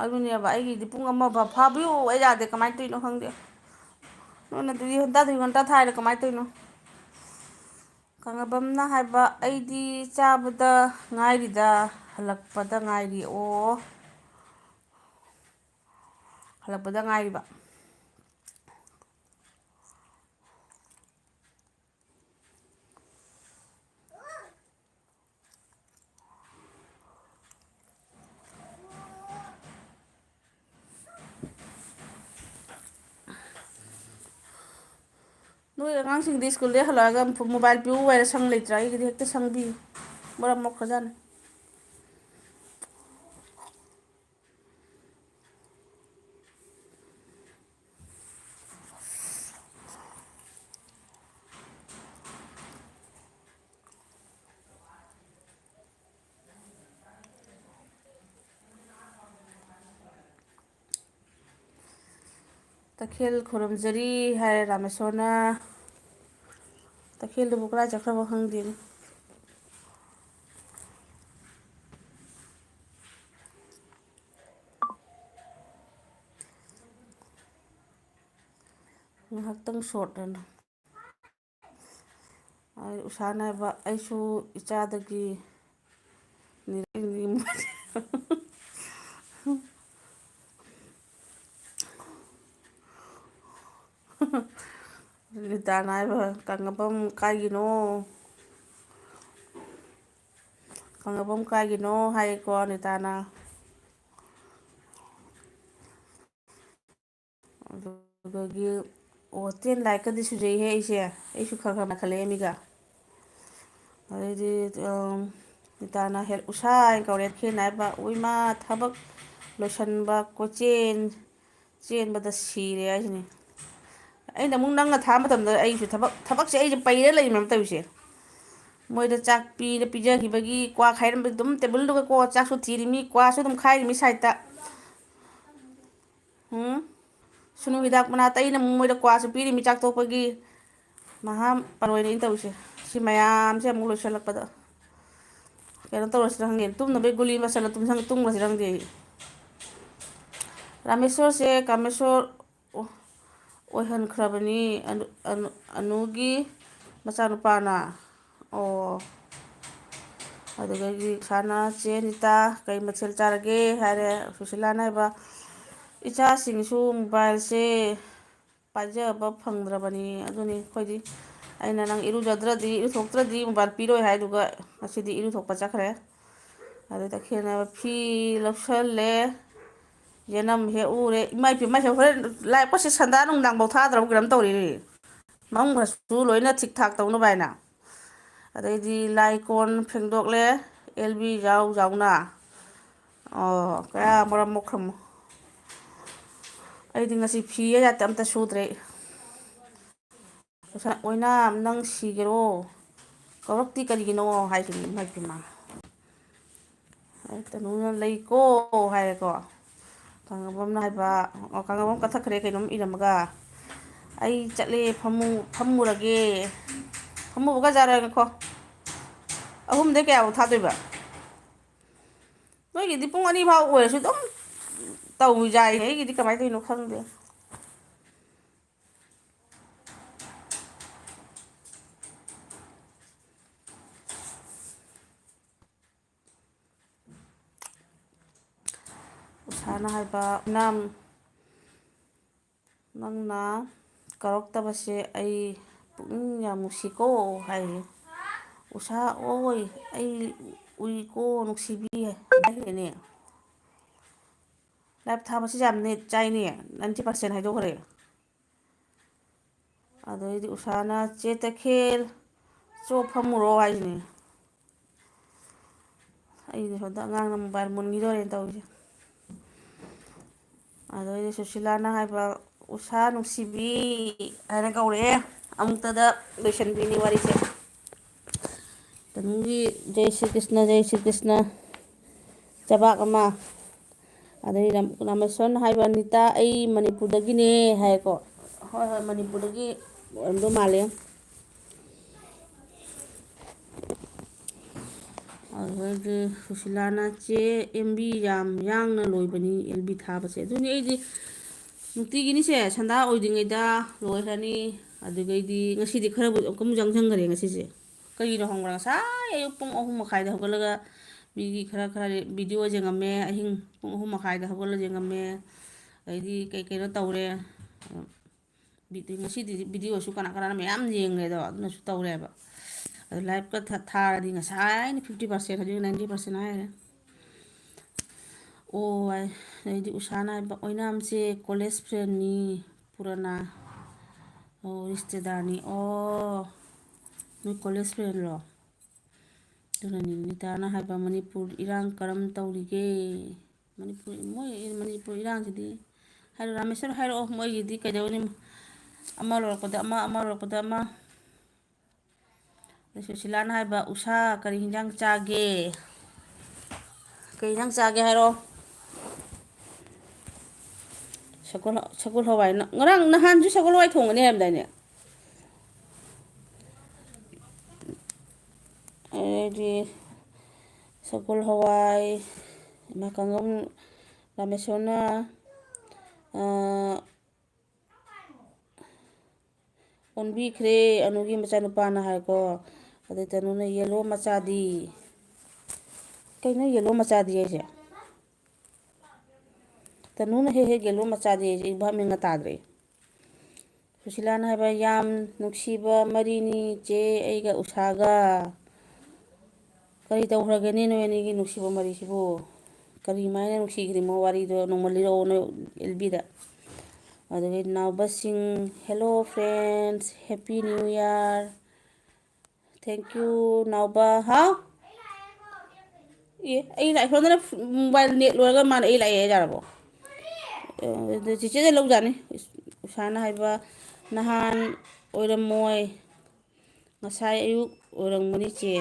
ꯑꯗꯨꯅꯦꯕ, ꯑꯩꯒꯤꯗꯤ ꯄꯨꯡ ꯑꯃ ꯐꯥ-, ꯐꯥꯕꯤꯌꯨ ꯑꯩ ꯌꯥꯗꯦ, ꯀꯃꯥꯏꯅ ꯇꯧꯔꯤꯅꯣ ꯈꯪꯗꯦ꯫ ꯅꯣꯏꯅ ꯑꯗꯨꯗꯤ ꯉꯟꯇꯥꯗꯒꯤ ꯉꯟꯇꯥ ꯊꯥꯏꯔꯦ, ꯀꯃꯥꯏꯅ ꯇꯧꯔꯤꯅꯣ? ꯀꯥꯡꯉꯕꯝꯅ ꯍꯥꯏꯕ, "ꯑꯩꯗꯤ ꯆꯥꯕꯗ ꯉꯥꯏꯔꯤꯗ, ꯍꯜꯂꯛꯄꯗ ꯉꯥꯏꯔꯤ"꯫ ꯑꯣ, ꯍꯜꯂꯛꯄꯗ ꯉꯥꯏꯔꯤꯕ꯫ ꯅꯣꯏ ꯑꯉꯥꯡꯁꯤꯡꯗꯤ ꯁ꯭ꯀꯨꯜꯗꯒꯤ ꯍꯜꯂꯛꯑꯒ ꯃꯣꯕꯥꯏꯜ ꯄꯤꯌꯨ ꯍꯥꯏꯔ ꯁꯪ ꯂꯩꯇ꯭ꯔꯥ? ꯑꯩꯒꯤꯗꯤ ꯍꯦꯛꯇ ꯁꯪꯕꯤ꯫ ꯃꯔꯝ ꯃꯣꯛꯈ꯭ꯔꯖꯥꯠꯅꯤ꯫ "ꯇꯈꯦꯜ ꯈꯨꯔꯨꯝꯖꯔꯤ" ꯍꯥꯏꯔꯦ ꯔꯥꯃꯦꯁꯣꯔꯅ꯫ ꯇꯈꯦꯜꯗꯨꯕꯨ ꯀꯗꯥꯏ ꯆꯠꯈ꯭ꯔꯕ ꯈꯪꯗꯦꯅꯦ꯫ ꯉꯥꯏꯍꯥꯛꯇꯪ ꯁꯣꯔꯠ ꯑꯅ꯫ ꯑꯩ ꯎꯁꯥ ꯅꯥꯏꯕ, ꯑꯩꯁꯨ ꯏꯆꯥꯗꯒꯤ ꯅꯤꯔꯛ ꯅꯤꯔꯛ ꯅꯤꯇꯥꯅ ꯍꯥꯏꯕ, "ꯀꯪꯉꯕꯝ ꯀꯥꯏꯒꯤꯅꯣ? ꯀꯪꯉꯕꯝ ꯀꯥꯏꯒꯤꯅꯣ?" ꯍꯥꯏꯌꯦꯀꯣ ꯅꯤꯇꯥꯅ꯫ ꯑꯗꯨꯗꯒꯤ, ꯑꯣ, ꯇꯦꯟ ꯂꯥꯏꯛꯀꯗꯤ ꯁꯨꯖꯩꯍꯦ ꯑꯩꯁꯦ꯫ ꯑꯩꯁꯨ ꯈꯔ ꯈꯔ ꯃꯥꯟꯈꯠꯂꯛꯑꯦ ꯃꯤꯒ꯫ ꯑꯗꯩꯗꯤ, ꯑꯝ, ꯅꯤꯇꯥꯅ ꯍꯦꯜ-, "ꯎꯁꯥ" ꯍꯥꯏꯅ ꯀꯧꯔꯦ꯫ ꯇꯈꯦꯜꯅ ꯍꯥꯏꯕ, "ꯎꯏꯃꯥ, ꯊꯕꯛ ꯂꯣꯏꯁꯟꯕ, ꯀꯣꯏꯆꯦꯟ ꯆꯦꯟꯕꯗ ꯁꯤꯔꯦ" ꯍꯥꯏꯁꯤꯅꯤ꯫ ꯑꯩꯅ ꯑꯃꯨꯛ ꯅꯪꯅ ꯊꯥ ꯃꯇꯝꯗ ꯑꯩꯁꯨ ꯊꯕꯛ, ꯊꯕꯛꯁꯦ ꯑꯩꯁꯦ ꯄꯩꯔ ꯂꯩꯔꯤꯅꯦꯕ ꯇꯧꯔꯤꯁꯦ꯫ ꯃꯣꯏꯗ ꯆꯥꯛ ꯄꯤꯔ ꯄꯤꯖꯈꯤꯕꯒꯤ, ꯀ꯭ꯋꯥ ꯈꯥꯏꯔꯝꯕ ꯑꯗꯨꯝ ꯇꯦꯕꯜꯗꯨꯒ ꯀꯣ ꯆꯥꯛꯁꯨ ꯊꯤꯔꯤꯃꯤ, ꯀ꯭ꯋꯥꯁꯨ ꯑꯗꯨꯝ ꯈꯥꯏꯔꯤꯃꯤ ꯁꯥꯏꯠꯇ꯫ ꯎꯝ? ꯁꯨꯅꯨ ꯍꯤꯗꯥꯛ ꯃꯅꯥ ꯇꯩꯅ ꯑꯃꯨꯛ ꯃꯣꯏꯗ ꯀ꯭ꯋꯥꯁꯨ ꯄꯤꯔꯤꯃꯤ ꯆꯥꯛ ꯇꯣꯛꯄꯒꯤ꯫ ꯃꯍꯥ ꯄꯔꯣꯏꯅꯦ ꯑꯩꯅ ꯇꯧꯔꯤꯁꯦ꯫ ꯁꯤ ꯃꯌꯥꯝꯁꯦ ꯑꯃꯨꯛ ꯂꯣꯏꯁꯤꯜꯂꯛꯄꯗ ꯀꯩꯅꯣ ꯇꯧꯔꯁꯤꯔ ꯈꯪꯗꯦ꯫ ꯇꯨꯝꯅꯕꯩ ꯒꯨꯂꯤ ꯃꯆꯜ ꯑꯗꯨꯝ ꯁꯪ-, ꯇꯨꯝꯈ꯭ꯔꯁꯤꯔ ꯈꯪꯗꯦ ꯑꯩ꯫ ꯔꯥꯃꯦꯁꯣꯔꯁꯦ ꯀꯥꯃꯦꯁꯣꯔ ꯑꯣ-, ꯑꯣꯏꯍꯟꯈ꯭ꯔꯕꯅꯤ꯫ ꯑꯅꯨ-, ꯑꯅꯨ-, ꯑꯅꯨꯒꯤ ꯃꯆꯥꯅꯨꯄꯥꯅ꯫ ꯑꯣ꯫ ꯑꯗꯨꯗꯒꯤ ꯁꯥꯅ, "ꯆꯦ ꯅꯤꯇꯥ, ꯀꯩ ꯃꯊꯦꯜ ꯆꯥꯔꯒꯦ?" ꯍꯥꯏꯔꯦ꯫ ꯁꯨꯁꯤꯂꯥꯅ ꯍꯥꯏꯕ, "ꯏꯆꯥꯁꯤꯡꯁꯨ ꯃꯣꯕꯥꯏꯜꯁꯦ ꯄꯥꯏꯖꯕ ꯐꯪꯗ꯭ꯔꯕꯅꯤ꯫ ꯑꯗꯨꯅꯤ ꯑꯩꯈꯣꯏꯗꯤ, ꯑꯩꯅ ꯅꯪ ꯏꯔꯨꯖꯗ꯭ꯔꯗꯤ, ꯏꯔꯨꯊꯣꯛꯇ꯭ꯔꯗꯤ ꯃꯣꯕꯥꯏꯜ ꯄꯤꯔꯣꯏ ꯍꯥꯏꯗꯨꯒ ꯉꯁꯤꯗꯤ ꯏꯔꯨꯊꯣꯛꯄ ꯆꯠꯈ꯭ꯔꯦ"꯫ ꯑꯗꯨꯗ ꯈꯦꯠꯅꯕ ꯐꯤ ꯂꯧꯁꯜꯂꯦ꯫ ꯌꯦꯅꯝ ꯍꯦꯛ ꯎꯔꯦ꯫ ꯏꯃꯥ ꯏꯄꯦꯝꯃ, ꯍꯣꯔꯦꯟ ꯂꯥꯏꯞꯀꯁꯦ ꯁꯟꯗꯥ ꯅꯨꯡꯗꯥꯡꯐꯥꯎ ꯊꯥꯗ꯭ꯔꯕ ꯀꯩꯅꯣꯝ ꯇꯧꯔꯦꯅꯦ꯫ ꯃꯃꯨꯡ ꯈꯔꯁꯨ ꯂꯣꯏꯅ ꯊꯤꯛ ꯊꯥꯛ ꯇꯧꯅꯕ ꯍꯥꯏꯅ꯫ ꯑꯗꯩꯗꯤ ꯂꯥꯏ ꯀꯣꯟ ꯐꯦꯡꯗꯣꯛꯂꯦ, ꯑꯦꯜ ꯕꯤ ꯌꯥꯎ ꯌꯥꯎꯅ꯫ ꯑꯣ, ꯀꯌꯥ ꯃꯔꯝ ꯃꯣꯛꯈ꯭ꯔꯃꯣ꯫ ꯑꯩꯗꯤ ꯉꯁꯤ ꯐꯤ ꯑꯌꯥꯠꯇ ꯑꯝꯇ ꯁꯨꯗ꯭ꯔꯦ꯫ ꯉꯁꯥꯏ ꯑꯣꯏꯅꯥꯝ, "ꯅꯪ ꯁꯤꯒꯦꯔꯣ? ꯀꯧꯔꯛꯇꯤ ꯀꯔꯤꯒꯤꯅꯣ?" ꯍꯥꯏꯁꯤꯅꯤ ꯏꯃꯥ ꯏꯄꯦꯝꯃ꯫ ꯑꯩ ꯇꯅꯨꯅ "ꯂꯩꯀꯣ" ꯍꯥꯏꯔꯦꯀꯣ꯫ ꯀꯪꯂꯥꯕꯝꯅ ꯍꯥꯏꯕ, ꯑꯣ, ꯀꯪꯂꯥꯕꯝ ꯀꯠꯊꯈ꯭ꯔꯦ ꯀꯩꯅꯣꯝ ꯏꯔꯝꯃꯒ꯫ "ꯑꯩ ꯆꯠꯂꯦ, ꯐꯝꯃꯨ-, ꯐꯝꯃꯨꯔꯒꯦ꯫" ꯐꯝꯃꯨꯕꯒ ꯌꯥꯔꯣꯏꯀꯣ꯫ ꯑꯍꯨꯝꯗꯩ ꯀꯌꯥꯐꯥꯎ ꯊꯥꯗꯣꯏꯕ? ꯅꯣꯏꯒꯤꯗꯤ ꯄꯨꯡ ꯑꯅꯤ ꯐꯥꯎ ꯑꯣꯏꯔꯁꯨ ꯑꯗꯨꯝ ꯇꯧ ꯌꯥꯏ, ꯑꯩꯒꯤꯗꯤ ꯀꯃꯥꯏꯅ ꯇꯧꯔꯤꯅꯣ ꯈꯪꯗꯦ꯫ ꯎꯁꯥꯅ ꯍꯥꯏꯕ, "ꯏꯅꯥꯝ, ꯅꯪꯅ ꯀꯧꯔꯛꯇꯕꯁꯦ ꯑꯩ ꯄꯨꯛꯅꯤꯡ ꯌꯥꯝ ꯅꯨꯡꯁꯤꯀꯣ" ꯍꯥꯏꯌꯦ꯫ "ꯎꯁꯥ ꯑꯣꯏ, ꯑꯩ ꯎꯏꯀꯣ ꯅꯨꯡꯁꯤꯕꯤ" ꯍꯥꯏꯔꯦꯅꯦ꯫ ꯂꯥꯏꯞ ꯊꯥꯕꯁꯤ ꯌꯥꯝ ꯅꯦꯠ ꯆꯥꯏꯅꯦ, ꯅꯥꯏꯟꯇꯤ ꯄꯥꯔꯁꯦꯟ ꯍꯥꯏꯗꯣꯛꯈ꯭ꯔꯦ꯫ ꯑꯗꯩꯗꯤ ꯎꯁꯥꯅ, "ꯆꯦ ꯇꯈꯦꯜ, ꯆꯣ ꯐꯝꯃꯨꯔꯣ" ꯍꯥꯏꯁꯤꯅꯦ꯫ ꯑꯩꯗꯤ ꯁꯣꯝꯗ ꯑꯉꯥꯡꯅ ꯃꯣꯕꯥꯏꯜ ꯃꯨꯟꯈꯤꯗꯣꯔꯦꯅ ꯇꯧꯔꯤꯁꯦ꯫ ꯑꯗꯩꯗꯤ ꯁꯨꯁꯤꯂꯥꯅ ꯍꯥꯏꯕ, "ꯎꯁꯥ ꯅꯨꯡꯁꯤꯕꯤ" ꯍꯥꯏꯅ ꯀꯧꯔꯛꯑꯦ꯫ ꯑꯃꯨꯛꯇꯗ ꯂꯣꯏꯁꯟꯕꯤꯅꯤ ꯋꯥꯔꯤꯁꯦ꯫ ꯇꯅꯨꯒꯤ "ꯖꯩ ꯁ꯭ꯔꯤ ꯀ꯭ꯔꯤꯁꯅ, ꯖꯩ ꯁ꯭ꯔꯤ ꯀ꯭ꯔꯤꯁꯅ" ꯆꯕꯥꯛ ꯑꯃ꯫ ꯑꯗꯩ ꯔꯥꯝ-, ꯔꯥꯃꯦꯁꯣꯔꯟ ꯍꯥꯏꯕ, "ꯑꯅꯤꯇꯥ, ꯑꯩ ꯃꯅꯤꯄꯨꯔꯗꯒꯤꯅꯦ" ꯍꯥꯏꯀꯣ꯫ ꯍꯣꯏ, ꯍꯣꯏ, ꯃꯅꯤꯄꯨꯔꯗꯒꯤ ꯑꯣꯏꯔꯝꯗꯧ ꯃꯥꯜꯂꯦ꯫ ꯑꯗꯨꯗꯩꯗꯤ ꯁꯨꯁꯤꯂꯥꯅ, "ꯆꯦ ꯑꯦꯝ ꯕꯤ ꯌꯥꯝ ꯌꯥꯡꯅ ꯂꯣꯏꯕꯅꯤ ꯑꯦꯜ ꯕꯤ ꯊꯥꯕꯁꯦ"꯫ ꯑꯗꯨꯅꯤ ꯑꯩꯗꯤ ꯅꯨꯡꯇꯤꯒꯤꯅꯤꯁꯦ, ꯁꯟꯗꯥ ꯑꯣꯏꯗ꯭ꯔꯤꯉꯩꯗ ꯂꯣꯏꯈ꯭ꯔꯅꯤ꯫ ꯑꯗꯨꯗꯩꯗꯤ ꯉꯁꯤꯗꯤ ꯈꯔꯕꯨ ꯑꯃꯨꯛ ꯌꯥꯡꯁꯟꯈꯔꯦ ꯉꯁꯤꯁꯦ꯫ ꯀꯩꯒꯤꯅꯣ ꯈꯪꯕ꯭ꯔꯥ? ꯉꯁꯥꯏ ꯑꯌꯨꯛ ꯄꯨꯡ ꯑꯍꯨꯝ ꯃꯈꯥꯏꯗ ꯍꯧꯒꯠꯂꯒ ꯃꯤꯒꯤ ꯈꯔ ꯈꯔ ꯚꯤꯗꯤꯑꯣ ꯌꯦꯡꯉꯝꯃꯦ꯫ ꯑꯍꯤꯡ ꯄꯨꯡ ꯑꯍꯨꯝ ꯃꯈꯥꯏꯗ ꯍꯧꯒꯠꯂꯒ ꯌꯦꯡꯉꯝꯃꯦ꯫ ꯑꯗꯩꯗꯤ ꯀꯩ ꯀꯩꯅꯣ ꯇꯧꯔꯦ꯫ ꯚꯤꯗꯤꯑꯣ, ꯉꯁꯤꯗꯤ ꯚꯤꯗꯤꯑꯣꯁꯨ ꯀꯅꯥ ꯀꯅꯥꯅ ꯃꯌꯥꯝ ꯌꯦꯡꯉꯦꯗꯣ, ꯑꯗꯨꯅꯁꯨ ꯇꯧꯔꯦꯕ꯫ ꯑꯗꯨ ꯂꯥꯏꯞꯀ ꯊꯥ-, ꯊꯥꯔꯗꯤ ꯉꯁꯥꯏꯅ ꯐꯤꯐꯇꯤ ꯄꯥꯔꯁꯦꯟ, ꯍꯧꯖꯤꯛ ꯅꯥꯏꯟꯇꯤ ꯄꯥꯔꯁꯦꯟ ꯍꯥꯏꯔꯦ꯫ ꯑꯣ, ꯍꯥꯏ꯫ ꯑꯗꯩꯗꯤ ꯎꯁꯥꯅ ꯍꯥꯏꯕ, "ꯑꯣꯏꯅꯥꯝꯁꯦ ꯀꯣꯂꯦꯖ ꯐ꯭ꯔꯦꯟꯅꯤ, ꯄꯨꯔꯥꯅꯥ꯫ ꯑꯣ, ꯔꯤꯁꯇꯦꯗꯥꯔꯅꯤ꯫ ꯑꯣ, ꯅꯣꯏ ꯀꯣꯂꯦꯖ ꯐ꯭ꯔꯦꯟꯂꯣ? ꯑꯗꯨꯅꯅꯤ ꯅꯤꯇꯥꯅ ꯍꯥꯏꯕ, "ꯃꯅꯤꯄꯨꯔ ꯏꯔꯥꯡ ꯀꯔꯝ ꯇꯧꯔꯤꯒꯦ?" ꯃꯅꯤꯄꯨꯔ, ꯃꯣꯏ ꯃꯅꯤꯄꯨꯔ ꯏꯔꯥꯡꯁꯤꯗꯤ ꯍꯥꯏꯔꯣ, ꯔꯥꯃꯦꯁꯣꯔ ꯍꯥꯏꯔꯛꯑꯣ, ꯃꯣꯏꯒꯤꯗꯤ ꯀꯩꯗꯧꯅꯤ? ꯑꯃ ꯂꯣꯏꯔꯛꯄꯗ ꯑꯃ, ꯑꯃ ꯂꯣꯏꯔꯛꯄꯗ ꯑꯃ꯫ ꯑꯗ ꯁꯨꯁꯤꯂꯥꯅ ꯍꯥꯏꯕ, "ꯎꯁꯥ, ꯀꯔꯤ ꯍꯤꯟꯖꯥꯡ ꯆꯥꯒꯦ? ꯀꯔꯤ ꯍꯤꯟꯖꯥꯡ ꯆꯥꯒꯦ ꯍꯥꯏꯔꯣ?" ꯁꯒꯣꯜ, ꯁꯒꯣꯜ ꯍꯋꯥꯏ꯫ ꯅ-, ꯉꯔꯥꯡ, ꯅꯍꯥꯟꯁꯨ ꯁꯒꯣꯜ ꯍꯋꯥꯏ ꯊꯣꯡꯒꯅꯤ ꯍꯥꯏꯔꯝꯗꯥꯏꯅꯦ? ꯑꯗꯩꯗꯤ ꯁꯒꯣꯜ ꯍꯋꯥꯏ, ꯏꯃꯥ ꯀꯥꯡꯉꯧ, ꯔꯥꯃꯦꯁꯣꯔꯅ, ꯑ, ꯑꯣꯟꯕꯤꯈ꯭ꯔꯦ ꯑꯅꯨꯒꯤ ꯃꯆꯥꯅꯨꯄꯥꯅ ꯍꯥꯏꯀꯣ꯫ ꯑꯗꯩ ꯇꯅꯨꯅ, "ꯌꯦꯜꯂꯣ ꯃꯆꯥꯗꯤ?" ꯀꯩꯅꯣ ꯌꯦꯜꯂꯣ ꯃꯆꯥꯗꯤ ꯍꯥꯏꯁꯦ? ꯇꯅꯨꯅ ꯍꯦꯛ ꯍꯦꯛ ꯌꯦꯜꯂꯣ ꯃꯆꯥꯗꯤ ꯍꯥꯏꯁꯦ, ꯑꯩ ꯚꯥꯞ ꯃꯦꯟꯒ ꯇꯥꯗ꯭ꯔꯦ꯫ ꯁꯨꯁꯤꯂꯥꯅ ꯍꯥꯏꯕ, "ꯌꯥꯝ ꯅꯨꯡꯁꯤꯕ ꯃꯔꯤꯅꯤ ꯆꯦ ꯑꯩꯒ ꯎꯁꯥꯒ"꯫ ꯀꯔꯤ ꯇꯧꯈ꯭ꯔꯒꯦꯅꯦ ꯅꯣꯏ ꯑꯅꯤꯒꯤ ꯅꯨꯡꯁꯤꯕ ꯃꯔꯤꯁꯤꯕꯨ? ꯀꯔꯤꯃꯥꯏꯅ ꯅꯨꯡꯁꯤꯈ꯭ꯔꯤꯃꯣ ꯋꯥꯔꯤꯗꯣ ꯅꯣꯡꯃ ꯂꯤꯔꯛꯑꯣ ꯅꯣꯏ ꯑꯦꯜꯕꯤꯗ꯫ ꯑꯗꯒꯤ ꯅꯥꯎꯕꯁꯤꯡ, "Hello friends, Happy New Year꯫ Thank you, ꯅꯥꯎꯕ"꯫ ꯍꯥꯎ? ꯑꯦ, ꯑꯩ ꯂꯥꯛꯑꯦ꯫ ꯁꯣꯝꯗꯅ mobile net ꯂꯣꯏꯔꯒ ꯃꯥꯅ ꯑꯩ ꯂꯥꯛꯑꯦ ꯌꯥꯔꯕꯣ? ꯑ, ꯑꯗꯨ ꯆꯤꯆꯦꯗ ꯂꯧꯖꯥꯅꯤ꯫ ꯎꯁꯥꯅ ꯍꯥꯏꯕ, "ꯅꯍꯥꯟ ꯑꯣꯏꯔꯝꯃꯣꯏ, ꯉꯁꯥꯏ ꯑꯌꯨꯛ ꯑꯣꯏꯔꯝꯒꯅꯤ ꯆꯦ"꯫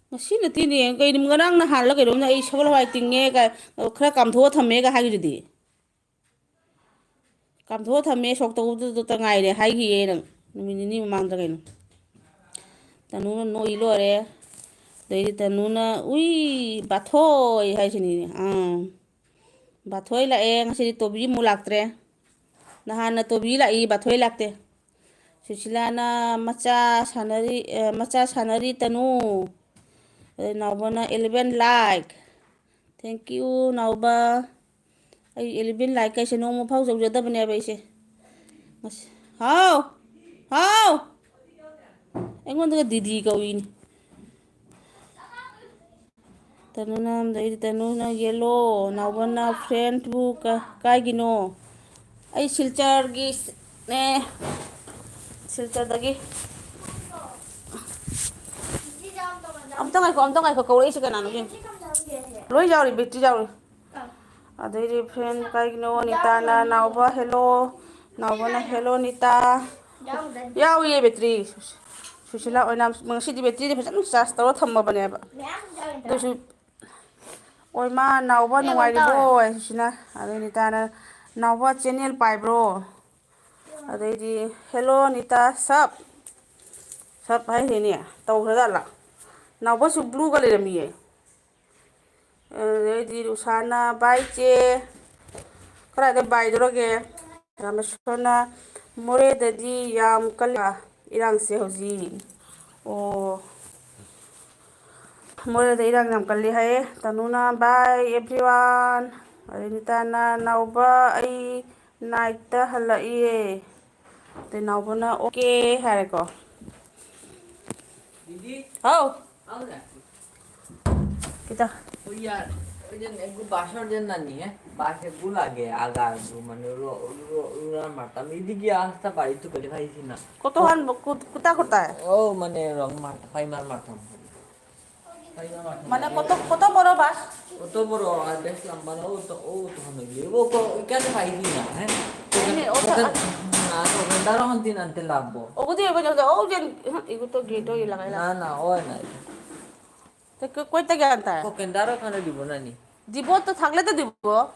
ꯉꯁꯤ ꯅꯠꯇꯦꯅꯦ, ꯀꯩꯅꯣ, ꯉꯔꯥꯡ ꯅꯍꯥꯟꯂ ꯀꯩꯅꯣꯝꯅ ꯑꯩ ꯁꯒꯣꯜ ꯍꯋꯥꯏ ꯇꯤꯡꯉꯦ ꯀ-, ꯈꯔ ꯀꯥꯝꯊꯣꯛꯑ ꯊꯝꯃꯦꯒ ꯍꯥꯏꯈꯤꯗꯨꯗꯤ꯫ ꯀꯥꯝꯊꯣꯛꯑ ꯊꯝꯃꯦ, ꯁꯣꯛ ꯇꯧꯕꯗꯨꯗ ꯉꯥꯏꯔꯦ ꯍꯥꯏꯈꯤꯌꯦ ꯅꯪ, ꯅꯨꯃꯤꯠ ꯅꯤꯅꯤ ꯃꯃꯥꯡꯗ ꯀꯩꯅꯣ꯫ ꯇꯅꯨꯅ ꯅꯣꯛꯏ ꯂꯣꯏꯔꯦ꯫ ꯑꯗꯩꯗꯤ ꯇꯅꯨꯅ, "ꯎꯏ, ꯕꯥꯊꯣꯏ" ꯍꯥꯏꯁꯤꯅꯤꯅꯦ꯫ ꯑꯥ, ꯕꯥꯊꯣꯏ ꯂꯥꯛꯑꯦ, ꯉꯁꯤꯗꯤ ꯇꯣꯕꯤ ꯑꯃꯨꯛ ꯂꯥꯛꯇ꯭ꯔꯦ꯫ ꯅꯍꯥꯟꯅ ꯇꯣꯕꯤ ꯂꯥꯛꯏ, ꯕꯥꯊꯣꯏ ꯂꯥꯛꯇꯦ꯫ ꯁꯨꯁꯤꯂꯥꯅ ꯃꯆꯥ ꯁꯥꯟꯅꯔꯤ, ꯑ, ꯃꯆꯥ ꯁꯥꯟꯅꯔꯤ ꯇꯅꯨ꯫ ꯑꯗꯩ ꯅꯥꯎꯕꯅ eleven like꯫ Thank you, ꯅꯥꯎꯕ꯫ ꯑꯩ eleven like ꯀꯩꯁꯦ ꯅꯣꯡꯃ ꯐꯥꯎ ꯌꯧꯖꯗꯕꯅꯦꯕ ꯑꯩꯁꯦ꯫ ꯉꯁꯤ-, ꯍꯥꯎ! ꯍꯥꯎ! ꯑꯩꯉꯣꯟꯗꯒ ꯗꯤꯗꯤ ꯀꯧꯏꯅꯤ꯫ ꯇꯅꯨꯅ ꯑꯝꯗ, ꯑꯩꯗꯤ ꯇꯅꯨꯅ ꯌꯦꯜꯂꯣ, ꯅꯥꯎꯕꯅ ꯐ꯭ꯔꯦꯟꯕꯨ ꯀ-, ꯀꯥꯏꯒꯤꯅꯣ? ꯑꯩ ꯁꯤꯜꯆꯔꯒꯤꯅꯦ, ꯁꯤꯜꯆꯔꯗꯒꯤ꯫ ꯑꯝꯇ ꯉꯥꯏꯈꯣ, ꯑꯝꯇ ꯉꯥꯏꯈꯣ, ꯀꯧꯔꯛꯏꯁꯦ ꯀꯅꯥꯅꯣ ꯌꯦꯡꯒꯦ꯫ ꯂꯣꯏ ꯌꯥꯎꯔꯤ, ꯕꯦꯇ꯭ꯔꯤ ꯌꯥꯎꯔꯤ꯫ ꯑꯗꯩꯗꯤ ꯐ꯭ꯔꯦꯟ ꯀꯥꯏꯒꯤꯅꯣ? ꯅꯤꯇꯥꯅ ꯅꯥꯎꯕ ꯍꯦꯜꯂꯣ, ꯅꯥꯎꯕꯅ ꯍꯦꯜꯂꯣ ꯅꯤꯇꯥ꯫ ꯌꯥꯎꯗꯦ꯫ ꯌꯥꯎꯏꯌꯦ ꯕꯦꯇ꯭ꯔꯤ꯫ ꯁꯨꯁꯤꯂꯥ ꯑꯣꯏꯅꯥꯝ ꯉꯁꯤꯗꯤ ꯕꯦꯇ꯭ꯔꯤꯗꯤ ꯐꯖꯅ ꯆꯥꯔꯖ ꯇꯧꯔ ꯊꯝꯃꯕꯅꯦꯕ꯫ ꯃꯌꯥꯝ ꯌꯥꯎꯏꯗ꯫ ꯑꯗꯨꯁꯨ, ꯑꯣꯏ ꯃꯥ ꯅꯥꯎꯕ ꯀꯩꯅꯣ ꯅꯨꯡꯉꯥꯏꯔꯤꯕꯣ? ꯇꯧꯋꯦ꯫ ꯍꯥꯏ ꯁꯨꯁꯤꯅ꯫ ꯑꯗꯩ ꯅꯤꯇꯥꯅ, "ꯅꯥꯎꯕ ꯆꯦꯅꯦꯜ ꯄꯥꯏꯕ꯭ꯔꯣ?" ꯑꯗꯩꯗꯤ, "ꯍꯦꯜꯂꯣ ꯅꯤꯇꯥ ꯁꯞ"꯫ ꯁꯞ ꯍꯥꯏꯁꯤꯅꯦ ꯇꯧꯈ꯭ꯔꯖꯥꯠꯂ? ꯅꯥꯎꯕꯁꯨ ꯕ꯭ꯂꯨꯒ ꯂꯩꯔꯝꯃꯤꯌꯦ꯫ ꯑꯗꯩꯗꯤ ꯔꯨꯁꯥꯅ, "ꯕꯥꯏ ꯆꯦ"꯫ ꯀꯗꯥꯏꯗ ꯕꯥꯏꯗꯧꯔꯒꯦ? ꯔꯥꯃꯦꯁꯣꯔꯅ, "ꯃꯣꯔꯦꯗꯗꯤ ꯌꯥꯝ ꯀꯜꯂꯤ ꯏꯔꯥꯡꯁꯦ ꯍꯧꯖꯤꯛ"꯫ ꯑꯣ, ꯃꯣꯔꯦꯗ ꯏꯔꯥꯡ ꯌꯥꯝ ꯀꯜꯂꯤ ꯍꯥꯏꯌꯦ꯫ ꯇꯅꯨꯅ, "Bye everyone"꯫ ꯑꯗꯩ ꯅꯤꯇꯥꯅ, "ꯅꯥꯎꯕ, ꯑꯩ ꯅꯥꯏꯠꯇ ꯍꯜꯂꯛꯏꯌꯦ"꯫ ꯑꯗꯩ ꯅꯥꯎꯕꯅ, "ꯑꯣꯀꯦ" ꯍꯥꯏꯔꯦꯀꯣ꯫ ꯍꯥꯎ꯫ ꯈꯤꯇ꯫ Oye, oye, tengo pasar de nani, ¿eh? Pasé por la que haga, hermano, lo, lo, lo, lo, mata. Me dije hasta para ir tu que le va a decir nada. Koto han, kut-, kuta kuta hai? Oh, mane, wrong mata. Fai mar mata. Fai mar mata. Mane, koto, koto boro bus? Koto boro, ah, bes lamba na, oh, to, oh, to, hano, ye. Oh, ko, kya te fai di na, eh? Nahi, oh, to, na, to, ganda ro, hanti, nante, labo. Oh, gudi, oh, gudi, oh, jen, igu to gate, oh, ye lagai la. Na, na, oh, na. Te ko-, koi ta gyan ta hai? Ko kendaro khana dibo na ni? Dibo to thagle to dibo.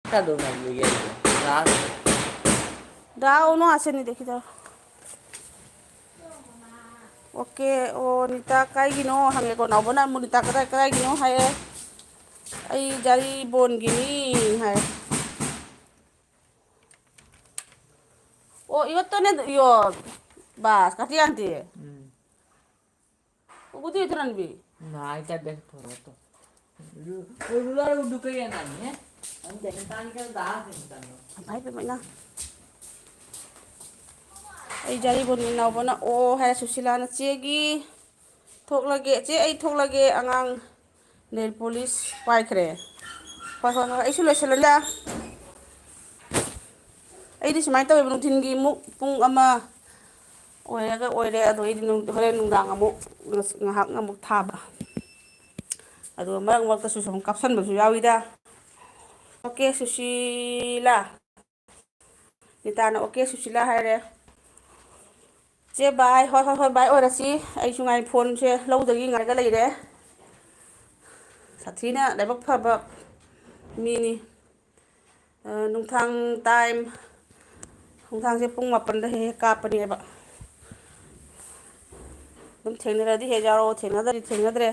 Ka do na dibo ye. Da. Da ono ase ni dekhi da. Okay, o Nita kaigino hange ko na bona mu Nita kadai kaigino haye. Ai jari bon gini haye. O iwatto ne yo bus kati ante. Hmm. Uguti itu nanbi. Na, ita bek thoro to. Lu, lu, lu, lu, du kaya nani, eh? Ang dyan, ang tani ka dahil sa tani. Ay, pamay na. ꯑꯩ ꯖꯥꯔꯤꯕꯣꯟ ꯏꯅꯥꯎꯕꯅ ꯑꯣ ꯍꯥꯏꯔꯦ, ꯁꯨꯁꯤꯂꯥꯅ ꯆꯦꯒꯤ ꯊꯣꯛꯂꯒꯦ, ꯆꯦ ꯑꯩ ꯊꯣꯛꯂꯒꯦ, ꯑꯉꯥꯡ nail polish ꯄꯥꯏꯈ꯭ꯔꯦ꯫ ꯍꯣꯏ, ꯍꯣꯏ, ꯍꯣꯏ, ꯑꯩꯁꯨ ꯂꯣꯏꯁꯤꯜꯂꯅꯤ꯫ ꯑꯩꯗꯤ ꯁꯨꯃꯥꯏꯅ ꯇꯧꯋꯦꯕ, ꯅꯨꯡꯊꯤꯟꯒꯤ ꯑꯃꯨꯛ ꯄꯨꯡ ꯑꯃ, ꯑꯣꯏꯔꯒ ꯑꯣꯏꯔꯦ꯫ ꯑꯗꯣ ꯑꯩꯗꯤ ꯅꯨꯡ-, ꯍꯣꯔꯦꯟ ꯅꯨꯡꯗꯥꯡ ꯑꯃꯨꯛ ꯉꯁ-, ꯉꯥꯏꯍꯥꯛ ꯑꯃꯨꯛ ꯊꯥꯕ꯫ ꯑꯗꯨꯒ ꯃꯔꯛ ꯃꯔꯛꯇꯁꯨ ꯁꯨꯝ ꯀꯥꯞꯁꯟꯕꯁꯨ ꯌꯥꯎꯋꯤꯗ꯫ ꯑꯣꯀꯦ ꯁꯨꯁꯤꯂꯥ꯫ ꯅꯤꯇꯥꯅ ꯑꯣꯀꯦ ꯁꯨꯁꯤꯂꯥ ꯍꯥꯏꯔꯦ꯫ ꯆꯦ ꯕꯥꯏ, ꯍꯣꯏ, ꯍꯣꯏ, ꯍꯣꯏ, ꯕꯥꯏ ꯑꯣꯏꯔꯁꯤ꯫ ꯑꯩꯁꯨ ꯉꯥꯏ ꯐꯣꯟꯁꯦ ꯂꯧꯗꯒꯤ ꯉꯥꯏꯔꯒ ꯂꯩꯔꯦ꯫ ꯁꯥꯊꯤꯅ ꯂꯥꯏꯕꯛ ꯐꯕ ꯃꯤꯅꯤ꯫ ꯑ, ꯅꯨꯡꯊꯥꯡ ꯇꯥꯏꯝ, ꯅꯨꯡꯊꯥꯡꯁꯦ ꯄꯨꯡ ꯃꯥꯄꯟꯗ ꯍꯦꯛ ꯍꯦꯛ ꯀꯥꯞꯄꯅꯦꯕ꯫ ꯑꯗꯨꯝ ꯊꯦꯡꯅꯔꯗꯤ ꯍꯦꯛ ꯌꯥꯎꯔꯛꯑꯣ, ꯊꯦꯡꯅꯗ꯭ꯔꯗꯤ ꯊꯦꯡꯅꯗ꯭ꯔꯦ꯫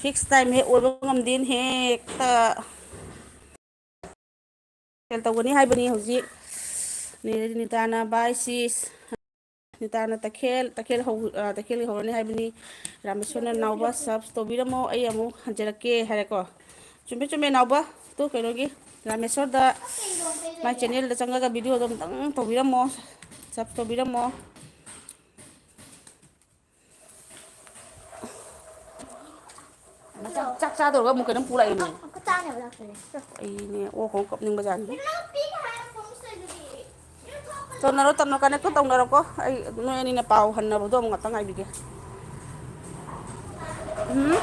ꯐꯤꯛꯁ ꯇꯥꯏꯝ ꯍꯦꯛ ꯑꯣꯏꯕ ꯉꯝꯗꯦꯅꯦ ꯍꯦꯛꯇ꯫ ꯁꯦꯜ ꯇꯧꯒꯅꯤ ꯍꯥꯏꯕꯅꯤ ꯍꯧꯖꯤꯛ꯫ ꯅꯤ-, ꯅꯤꯇꯥꯅ ꯕꯥꯏ ꯁꯤꯁ꯫ ꯅꯤꯇꯥꯅ ꯇꯈꯦꯜ, ꯇꯈꯦꯜ ꯍꯧ-, ꯑ, ꯇꯈꯦꯜꯒꯤ ꯍꯧꯔꯅꯤ ꯍꯥꯏꯕꯅꯤ꯫ ꯔꯥꯃꯦꯁꯣꯔꯅ ꯅꯥꯎꯕ ꯁꯕꯁ ꯇꯧꯕꯤꯔꯝꯃꯣ, ꯑꯩ ꯑꯃꯨꯛ ꯍꯟꯖꯔꯛꯀꯦ ꯍꯥꯏꯔꯦꯀꯣ꯫ ꯆꯨꯝꯃꯦ, ꯆꯨꯝꯃꯦ, ꯅꯥꯎꯕ꯫ ꯇꯨ ꯀꯩꯅꯣꯒꯤ ꯔꯥꯃꯦꯁꯣꯔꯗ ꯃꯥꯏ ꯆꯦꯅꯦꯜꯗ ꯆꯪꯉꯒ ꯚꯤꯗꯤꯑꯣꯗꯣ ꯑꯃꯨꯛꯇꯪ ꯇꯧꯕꯤꯔꯝꯃꯣ, ꯁꯕꯁ ꯇꯧꯕꯤꯔꯝꯃꯣ꯫ ꯆꯥꯛ, ꯆꯥꯛ ꯆꯥꯗꯧꯔꯒ ꯑꯃꯨꯛ ꯀꯩꯅꯣꯝ ꯄꯨꯔꯛꯏꯅꯦ꯫ ꯑꯃꯨꯛꯀ ꯆꯥꯅꯕ ꯂꯥꯛꯇꯣꯏꯅꯦ꯫ ꯑꯩꯅꯦ ꯑꯣ ꯈꯣꯡ ꯀꯞꯅꯤꯡꯕꯖꯥꯠꯅꯤ꯫ ꯇꯧꯅꯔꯣ, ꯇꯧꯅꯔꯣ, ꯀꯅꯦꯛꯇꯣ ꯇꯧꯅꯔꯣꯀꯣ꯫ ꯑꯩ ꯅꯣꯏ ꯑꯅꯤꯅ ꯄꯥꯎ ꯍꯟꯅꯕꯗꯣ ꯑꯃꯨꯛ ꯉꯥꯛꯇꯪ ꯉꯥꯏꯕꯤꯒꯦ꯫ ꯎꯝ?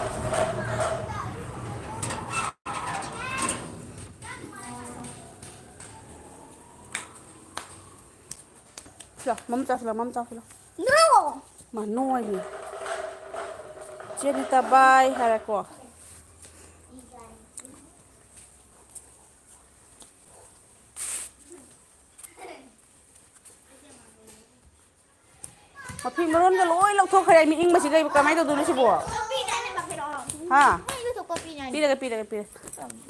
ꯁꯤꯂꯥꯎ, ꯃꯝ ꯆꯥꯁꯤꯂꯥꯎ, ꯃꯝ ꯆꯥꯁꯤꯂꯥꯎ꯫ No! ꯃꯥ no ꯍꯥꯏꯅꯤ꯫ ꯆꯦ ꯔꯤꯇꯥ bye ꯍꯥꯏꯔꯦꯀꯣ꯫ ꯃꯐꯤ ꯃꯔꯣꯟꯒ ꯂꯣꯏ ꯂꯧꯊꯣꯛꯈ꯭ꯔꯦ꯫ ꯃꯤ ꯏꯪꯕꯁꯤꯒ ꯀꯃꯥꯏꯅ ꯇꯧꯗꯣꯏꯅꯣ ꯁꯤꯕꯣ? ꯍꯥ? ꯄꯤꯔꯒꯦ, ꯄꯤꯔꯒꯦ, ꯄꯤꯔꯒꯦ꯫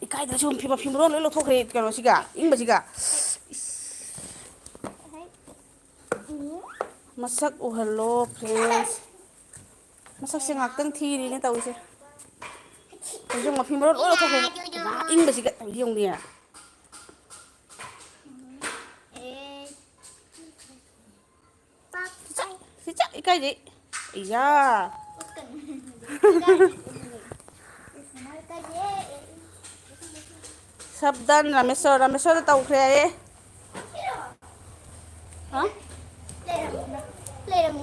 ꯏꯀꯥꯏꯗ꯭ꯔꯁꯨ ꯃꯐꯤ, ꯃꯐꯤ ꯃꯔꯣꯟ ꯂꯣꯏ ꯂꯧꯊꯣꯛꯈ꯭ꯔꯦ ꯀꯩꯅꯣꯁꯤꯒ, ꯏꯪꯕꯁꯤꯒ꯫ ꯃꯁꯛ ꯎꯍꯜꯂꯣ, friends꯫ ꯃꯁꯛꯁꯦ ꯉꯥꯛꯇꯪ ꯊꯤꯔꯤꯅꯦ ꯇꯧꯔꯤꯁꯦ꯫ ꯍꯧꯖꯤꯛ ꯃꯐꯤ ꯃꯔꯣꯟ ꯂꯣꯏ ꯂꯧꯊꯣꯛꯈ꯭ꯔꯦ꯫ ꯏꯪꯕꯁꯤꯒ ꯇꯧꯔꯤ ꯌꯦꯡꯉꯨꯅꯦ꯫ ꯁꯤ ꯆꯥ-, ꯁꯤ ꯆꯥ-, ꯏꯀꯥꯏꯖꯩ꯫ ꯏꯌꯥ꯫ ꯁꯕ ꯗꯟ, ꯔꯥꯃꯦꯁꯣꯔ, ꯔꯥꯃꯦꯁꯣꯔꯗ ꯇꯧꯈ꯭ꯔꯦ ꯍꯥꯏꯌꯦ꯫ ꯍꯥ?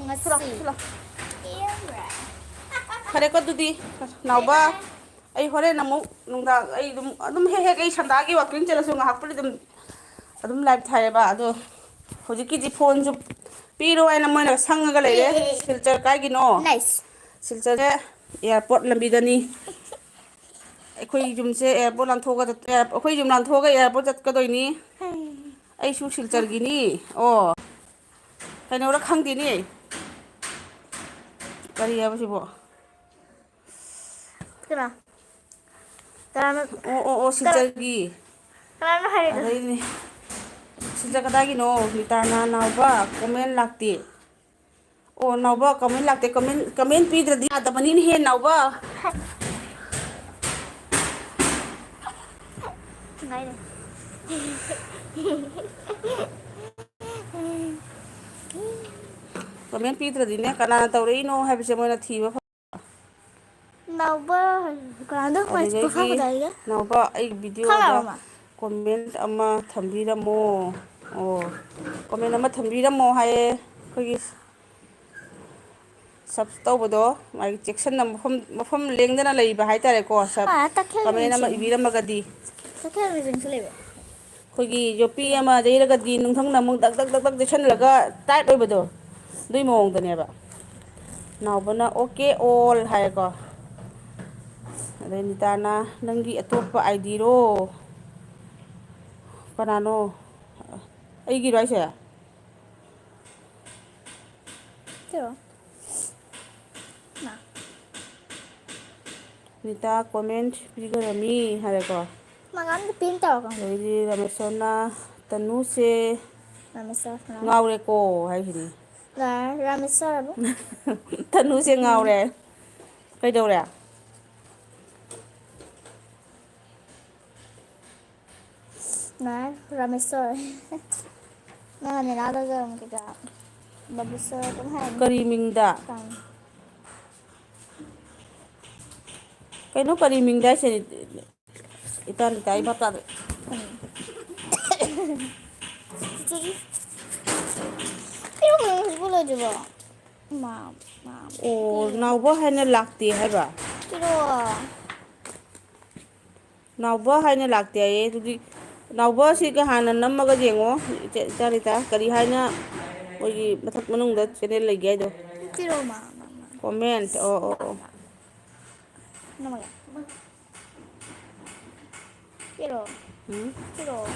ꯉꯁꯤ꯫ ꯁꯤꯂꯣ, ꯁꯤꯂꯣ꯫ ꯏꯌꯥꯝꯕ꯫ ꯐꯔꯦꯀꯣ ꯑꯗꯨꯗꯤ, ꯅꯥꯎꯕ, ꯑꯩ ꯍꯣꯔꯦꯟ ꯑꯃꯨꯛ ꯅꯨꯡꯗꯥꯡ ꯑꯩ ꯑꯗꯨꯝ, ꯑꯗꯨꯝ ꯍꯦꯛ ꯍꯦꯛ ꯑꯩ ꯁꯟꯗꯥꯒꯤ ꯋꯥꯛꯀꯤꯡ ꯆꯠꯂꯁꯨ ꯉꯥꯏꯍꯥꯛꯄꯨꯗꯤ ꯑꯗꯨꯝ, ꯑꯗꯨꯝ ꯂꯥꯏꯞ ꯊꯥꯏꯌꯦꯕ꯫ ꯑꯗꯣ ꯍꯧꯖꯤꯛꯀꯤꯗꯤ ꯐꯣꯟꯁꯨ ꯄꯤꯔꯣ ꯍꯥꯏꯅ ꯃꯣꯏꯅ ꯁꯪꯉꯒ ꯂꯩꯔꯦ꯫ ꯁꯤꯜꯆꯔ ꯀꯥꯏꯒꯤꯅꯣ? ꯅꯥꯏꯁ꯫ ꯁꯤꯜꯆꯔꯁꯦ ꯑꯦꯌꯥꯔꯄꯣꯔꯠ ꯂꯝꯕꯤꯗꯅꯤ꯫ ꯑꯩꯈꯣꯏ ꯌꯨꯝꯁꯦ ꯑꯦꯌꯥꯔꯄꯣꯔꯠ ꯂꯥꯟꯊꯣꯛꯑꯒ ꯆꯠ-, ꯑꯦꯌꯥꯔ-, ꯑꯩꯈꯣꯏ ꯌꯨꯝ ꯂꯥꯟꯊꯣꯛꯑꯒ ꯑꯦꯌꯥꯔꯄꯣꯔꯠ ꯆꯠꯀꯗꯣꯏꯅꯤ꯫ ꯑꯩꯁꯨ ꯁꯤꯜꯆꯔꯒꯤꯅꯤ꯫ ꯑꯣ, ꯀꯩꯅꯣꯔ ꯈꯪꯗꯦꯅꯦ꯫ ꯀꯔꯤ ꯍꯥꯏꯕ ꯁꯤꯕꯣ? ꯀꯅꯥ? ꯀꯅꯥꯅꯣ? ꯑꯣ, ꯑꯣ, ꯑꯣ, ꯀꯅꯥ-, ꯁꯤꯜꯆꯔꯒꯤ꯫ ꯀꯅꯥꯅꯣ ꯍꯥꯏꯔꯤꯗꯣ? ꯑꯗꯩꯅꯦ꯫ ꯁꯤꯜꯆꯔ ꯀꯗꯥꯏꯒꯤꯅꯣ? ꯅꯤꯇꯥꯅ ꯅꯥꯎꯕ comment ꯂꯥꯛꯇꯦ꯫ ꯑꯣ, ꯅꯥꯎꯕ comment ꯂꯥꯛꯇꯦ꯫ Comment, comment ꯄꯤꯗ꯭ꯔꯗꯤ ꯌꯥꯗꯕꯅꯤꯅꯦꯍꯦ, ꯅꯥꯎꯕ꯫ ꯉꯥꯏꯔꯦ꯫ Comment ꯄꯤꯗ꯭ꯔꯗꯤꯅꯦ, ꯀꯅꯥꯅ ꯇꯧꯔꯛꯏꯅꯣ ꯍꯥꯏꯕꯁꯦ ꯃꯣꯏꯅ ꯊꯤꯕ ꯐꯪ-, ꯅꯥꯎꯕ ꯀꯅꯥꯗꯣ ꯃꯥꯏ ꯑꯗꯨꯗꯒꯤ ꯄꯣꯁꯥ ꯀꯗꯥꯏꯗ? ꯅꯥꯎꯕ, ꯑꯩ video ꯗ ꯈꯪꯉꯕ ꯃꯥ? Comment ꯑꯃ ꯊꯝꯕꯤꯔꯝꯃꯣ꯫ ꯑꯣ, comment ꯑꯃ ꯊꯝꯕꯤꯔꯝꯃꯣ ꯍꯥꯏꯌꯦ꯫ ꯑꯩꯈꯣꯏꯒꯤ sub ꯇꯧꯕꯗꯣ, ꯃꯥꯒꯤ ꯆꯦꯛꯁꯤꯟꯅ ꯃꯐꯝ, ꯃꯐꯝ ꯂꯦꯡꯗꯅ ꯂꯩꯕ ꯍꯥꯏꯇꯥꯔꯦꯀꯣ꯫ Sub, ꯑꯥ, ꯇꯈꯦꯜ comment ꯑꯃ ꯃꯤꯁꯤꯡ꯫ ꯏꯕꯤꯔꯝꯃꯒꯗꯤ꯫ ꯇꯈꯦꯜ ꯃꯤꯁꯤꯡꯁꯨ ꯂꯩꯕ꯫ ꯑꯩꯈꯣꯏꯒꯤ ꯌꯣꯠꯄꯤ ꯑꯃ ꯌꯩꯔꯒꯗꯤ ꯅꯨꯡꯊꯪꯅ ꯑꯃꯨꯛ ꯗꯛ ꯗꯛ ꯗꯛ ꯗꯛ ꯆꯦꯛꯁꯤꯜꯂꯒ tight ꯑꯣꯏꯕꯗꯣ, ꯑꯗꯨꯏ ꯃꯑꯣꯡꯗꯅꯦꯕ꯫ ꯅꯥꯎꯕꯅ "OK all" ꯍꯥꯏꯌꯦꯀꯣ꯫ ꯑꯗꯩ ꯅꯤꯇꯥꯅ "ꯅꯪꯒꯤ ꯑꯇꯣꯞꯄ ID ꯔꯣ?" ꯀꯅꯥꯅꯣ? ꯑꯩꯒꯤꯔꯣ ꯍꯥꯏꯁꯦ? ꯀꯩꯅꯣ? ꯃꯥ꯫ ꯅꯤꯇꯥ comment ꯄꯤꯈꯔꯝꯃꯤ ꯍꯥꯏꯔꯦꯀꯣ꯫ ꯃꯉꯥꯝꯗ pin ꯇꯧꯔꯒ꯫ ꯑꯗꯩꯗꯤ ꯔꯥꯃꯦꯁꯣꯔꯅ "ꯇꯅꯨꯁꯦ ꯔꯥꯃꯦꯁꯣꯔ, ꯉꯥꯎꯔꯦꯀꯣ" ꯍꯥꯏꯁꯤꯅꯤ꯫ ꯔꯥ-, ꯔꯥꯃꯦꯁꯣꯔ ꯑꯕꯨ꯫ ꯇꯅꯨꯁꯦ ꯉꯥꯎꯔꯦ꯫ ꯀꯩꯗꯧꯔꯦ? ꯅꯥꯏ, ꯔꯥꯃꯦꯁꯣꯔ꯫ ꯅꯪ ꯅꯦꯅꯥꯗꯁꯨ ꯑꯗꯨꯝ ꯀꯩꯀꯥ ꯕꯕꯦꯁꯣꯔ ꯑꯗꯨꯝ ꯍꯥꯏꯔꯅꯤ꯫ ꯀꯔꯤ ꯃꯤꯡꯗ? ꯈꯪꯉꯦ꯫ ꯀꯩꯅꯣ ꯀꯔꯤ ꯃꯤꯡꯗ ꯍꯥꯏꯁꯦ? ꯏꯇꯥ ꯅꯤꯇꯥ, ꯑꯩ ꯚꯥꯞ ꯇꯥꯗ꯭ꯔꯦ꯫ ꯆꯤꯆꯦꯒꯤ ꯏꯔꯨ ꯃꯅꯨꯡ ꯍꯧꯖꯤꯛꯐꯥꯎ ꯂꯣꯏꯗ꯭ꯔꯤꯕꯣ? ꯃꯥ, ꯃꯥ, ꯑꯣ, ꯅꯥꯎꯕ ꯍꯥꯏꯅ ꯂꯥꯛꯇꯦ ꯍꯥꯏꯕ? ꯄꯤꯔꯛꯑꯣ꯫ ꯅꯥꯎꯕ ꯍꯥꯏꯅ ꯂꯥꯛꯇꯦ ꯍꯥꯏꯌꯦ꯫ ꯑꯗꯨꯗꯤ ꯅꯥꯎꯕꯁꯤꯒ ꯍꯥꯟꯅ ꯅꯝꯃꯒ ꯌꯦꯡꯉꯣ꯫ ꯏꯆꯦ, ꯏꯆꯥ ꯔꯤꯇꯥ, ꯀꯔꯤ ꯍꯥꯏꯅ ꯑꯩꯈꯣꯏꯒꯤ ꯃꯊꯛ ꯃꯅꯨꯡꯗ ꯆꯦꯅꯦꯜ ꯂꯩꯒꯦ ꯍꯥꯏꯗꯣ? ꯄꯤꯔꯛꯑꯣ, ꯃꯥ, ꯃꯥ, ꯃꯥ꯫ ꯀꯣꯃꯦꯟꯠ꯫ ꯑꯣ, ꯑꯣ, ꯑꯣ꯫ ꯅꯝꯃꯒꯦ꯫ ꯄꯤꯔꯛꯑꯣ꯫ ꯎꯝ? ꯄꯤꯔꯛꯑꯣ꯫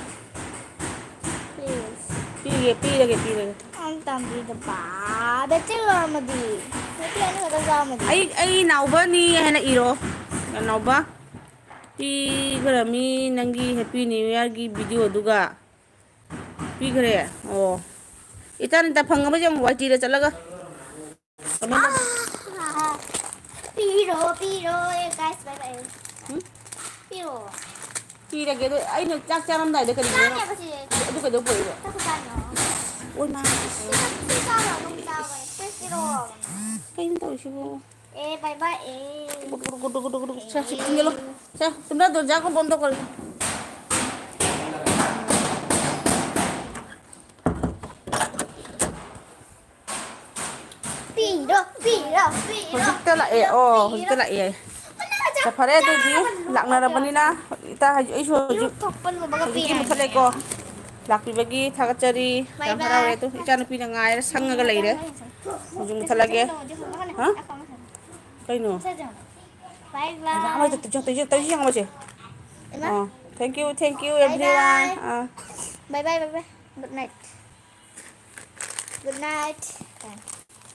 Please꯫ ꯄꯤꯒꯦ, ꯄꯤꯔꯒꯦ, ꯄꯤꯔꯒꯦ꯫ ꯑꯝ ꯇꯝꯕꯤꯗꯕ꯫ ꯕꯦꯠꯁꯤꯠ ꯂꯣꯏꯔꯝꯃꯗꯤ꯫ ꯅꯨꯄꯤ ꯑꯅꯤ ꯈꯛꯇ ꯆꯥꯔꯝꯃꯗꯤ꯫ ꯑꯩ, ꯑꯩ ꯅꯥꯎꯕꯅꯤ ꯍꯥꯏꯅ ꯏꯔꯣ꯫ ꯅꯥꯎꯕ꯫ ꯄꯤꯈ꯭ꯔꯃꯤ ꯅꯪꯒꯤ Happy New Yearꯒꯤ videoꯗꯨꯒ꯫ ꯄꯤꯈ꯭ꯔꯦ? ꯑꯣ꯫ ꯏꯆꯥ ꯅꯤꯇꯥ ꯐꯪꯉꯕ ꯌꯦꯡꯉꯨ, ꯋꯥꯏ ꯇꯤꯗ ꯆꯠꯂꯒ꯫ ꯀꯃꯥꯏꯅ? ꯄꯤꯔꯣ, ꯄꯤꯔꯣ꯫ ꯑꯦ, guys, bye bye꯫ ꯎꯝ? ꯄꯤꯔꯣ꯫ ꯄꯤꯔꯒꯦ꯫ ꯑꯗꯣ ꯑꯩꯅ ꯆꯥꯛ ꯆꯥꯔꯝꯗꯥꯏꯗ ꯀꯔꯤꯒꯤꯅꯣ? ꯆꯥꯅꯦꯕ ꯁꯤ꯫ ꯑꯗꯨ ꯀꯩꯗꯧ ꯄꯨꯔꯛꯏꯕ? ꯆꯥꯛ ꯆꯥꯅꯤ꯫ ꯑꯣꯏ ꯃꯥ꯫ ꯁꯤ ꯆꯥꯛ ꯆꯥꯔꯣ, ꯑꯗꯨꯝ ꯆꯥꯕ꯫ Please ꯄꯤꯔꯣ꯫ ꯀꯩꯅꯣ ꯇꯧꯔꯤꯁꯤꯕꯣ? ꯑꯦ, bye bye, ꯑꯦ꯫ ꯒꯨꯗꯨ, ꯒꯨꯗꯨ, ꯒꯨꯗꯨ, ꯒꯨꯗꯨ, ꯒꯨꯗꯨ꯫ ꯁꯦ, ꯁꯤ ꯊꯤꯡꯖꯤꯜꯂꯨ꯫ ꯁꯦ, ꯇꯨꯝꯅꯗꯣꯟ ꯆꯥꯛ ꯀꯣꯟ ꯇꯧꯈ꯭ꯔꯒꯦ꯫ ꯄꯤꯔꯣ, ꯄꯤꯔꯣ, ꯄꯤꯔꯣ, ꯍꯧꯖꯤꯛꯇ ꯂꯥꯛꯑꯦ꯫ ꯄꯤꯔꯣ, ꯑꯣ, ꯄꯤꯔꯣ꯫ ꯍꯧꯖꯤꯛꯇ ꯂꯥꯛꯑꯦ꯫ ꯆꯥ ꯐꯔꯦ, ꯑꯗꯨꯗꯤ ꯂꯥꯛꯅꯔꯕꯅꯤꯅ ꯏꯇꯥ ꯍꯧꯖꯤꯛ, ꯑꯩꯁꯨ ꯏꯔꯨ ꯍꯧꯖꯤꯛ, ꯊꯣꯛꯄ ꯂꯨꯕꯒ ꯍꯧꯖꯤꯛꯇꯤ ꯄꯤꯔꯅꯤ꯫ ꯃꯨꯊꯠꯂꯦꯀꯣ꯫ ꯂꯥꯛꯄꯤꯕꯒꯤ ꯊꯥꯒꯠꯆꯔꯤ꯫ ꯕꯥꯏ ꯌꯥꯝ ꯍꯔꯥꯎꯔꯦ꯫ ꯕꯥꯏ꯫ ꯑꯗꯨ ꯏꯆꯥꯅꯨꯄꯤꯅ ꯉꯥꯏꯔ ꯁꯪꯉꯒ ꯂꯩꯔꯦ꯫ ꯍꯧꯖꯤꯛ ꯃꯨꯊꯠꯂꯒꯦ꯫ ꯍꯥ? ꯀꯩꯅꯣ? ꯕꯥꯏ ꯕꯥꯏ꯫ ꯇꯧꯁꯤ, ꯇꯧꯁꯤ, ꯇꯧꯁꯤ ꯌꯦꯡꯉꯣꯁꯦ꯫ ꯏꯃꯥ꯫ ꯑꯥ, thank you, thank you, by everyone꯫ By. Ah. By by, by by. Good night꯫ Good night꯫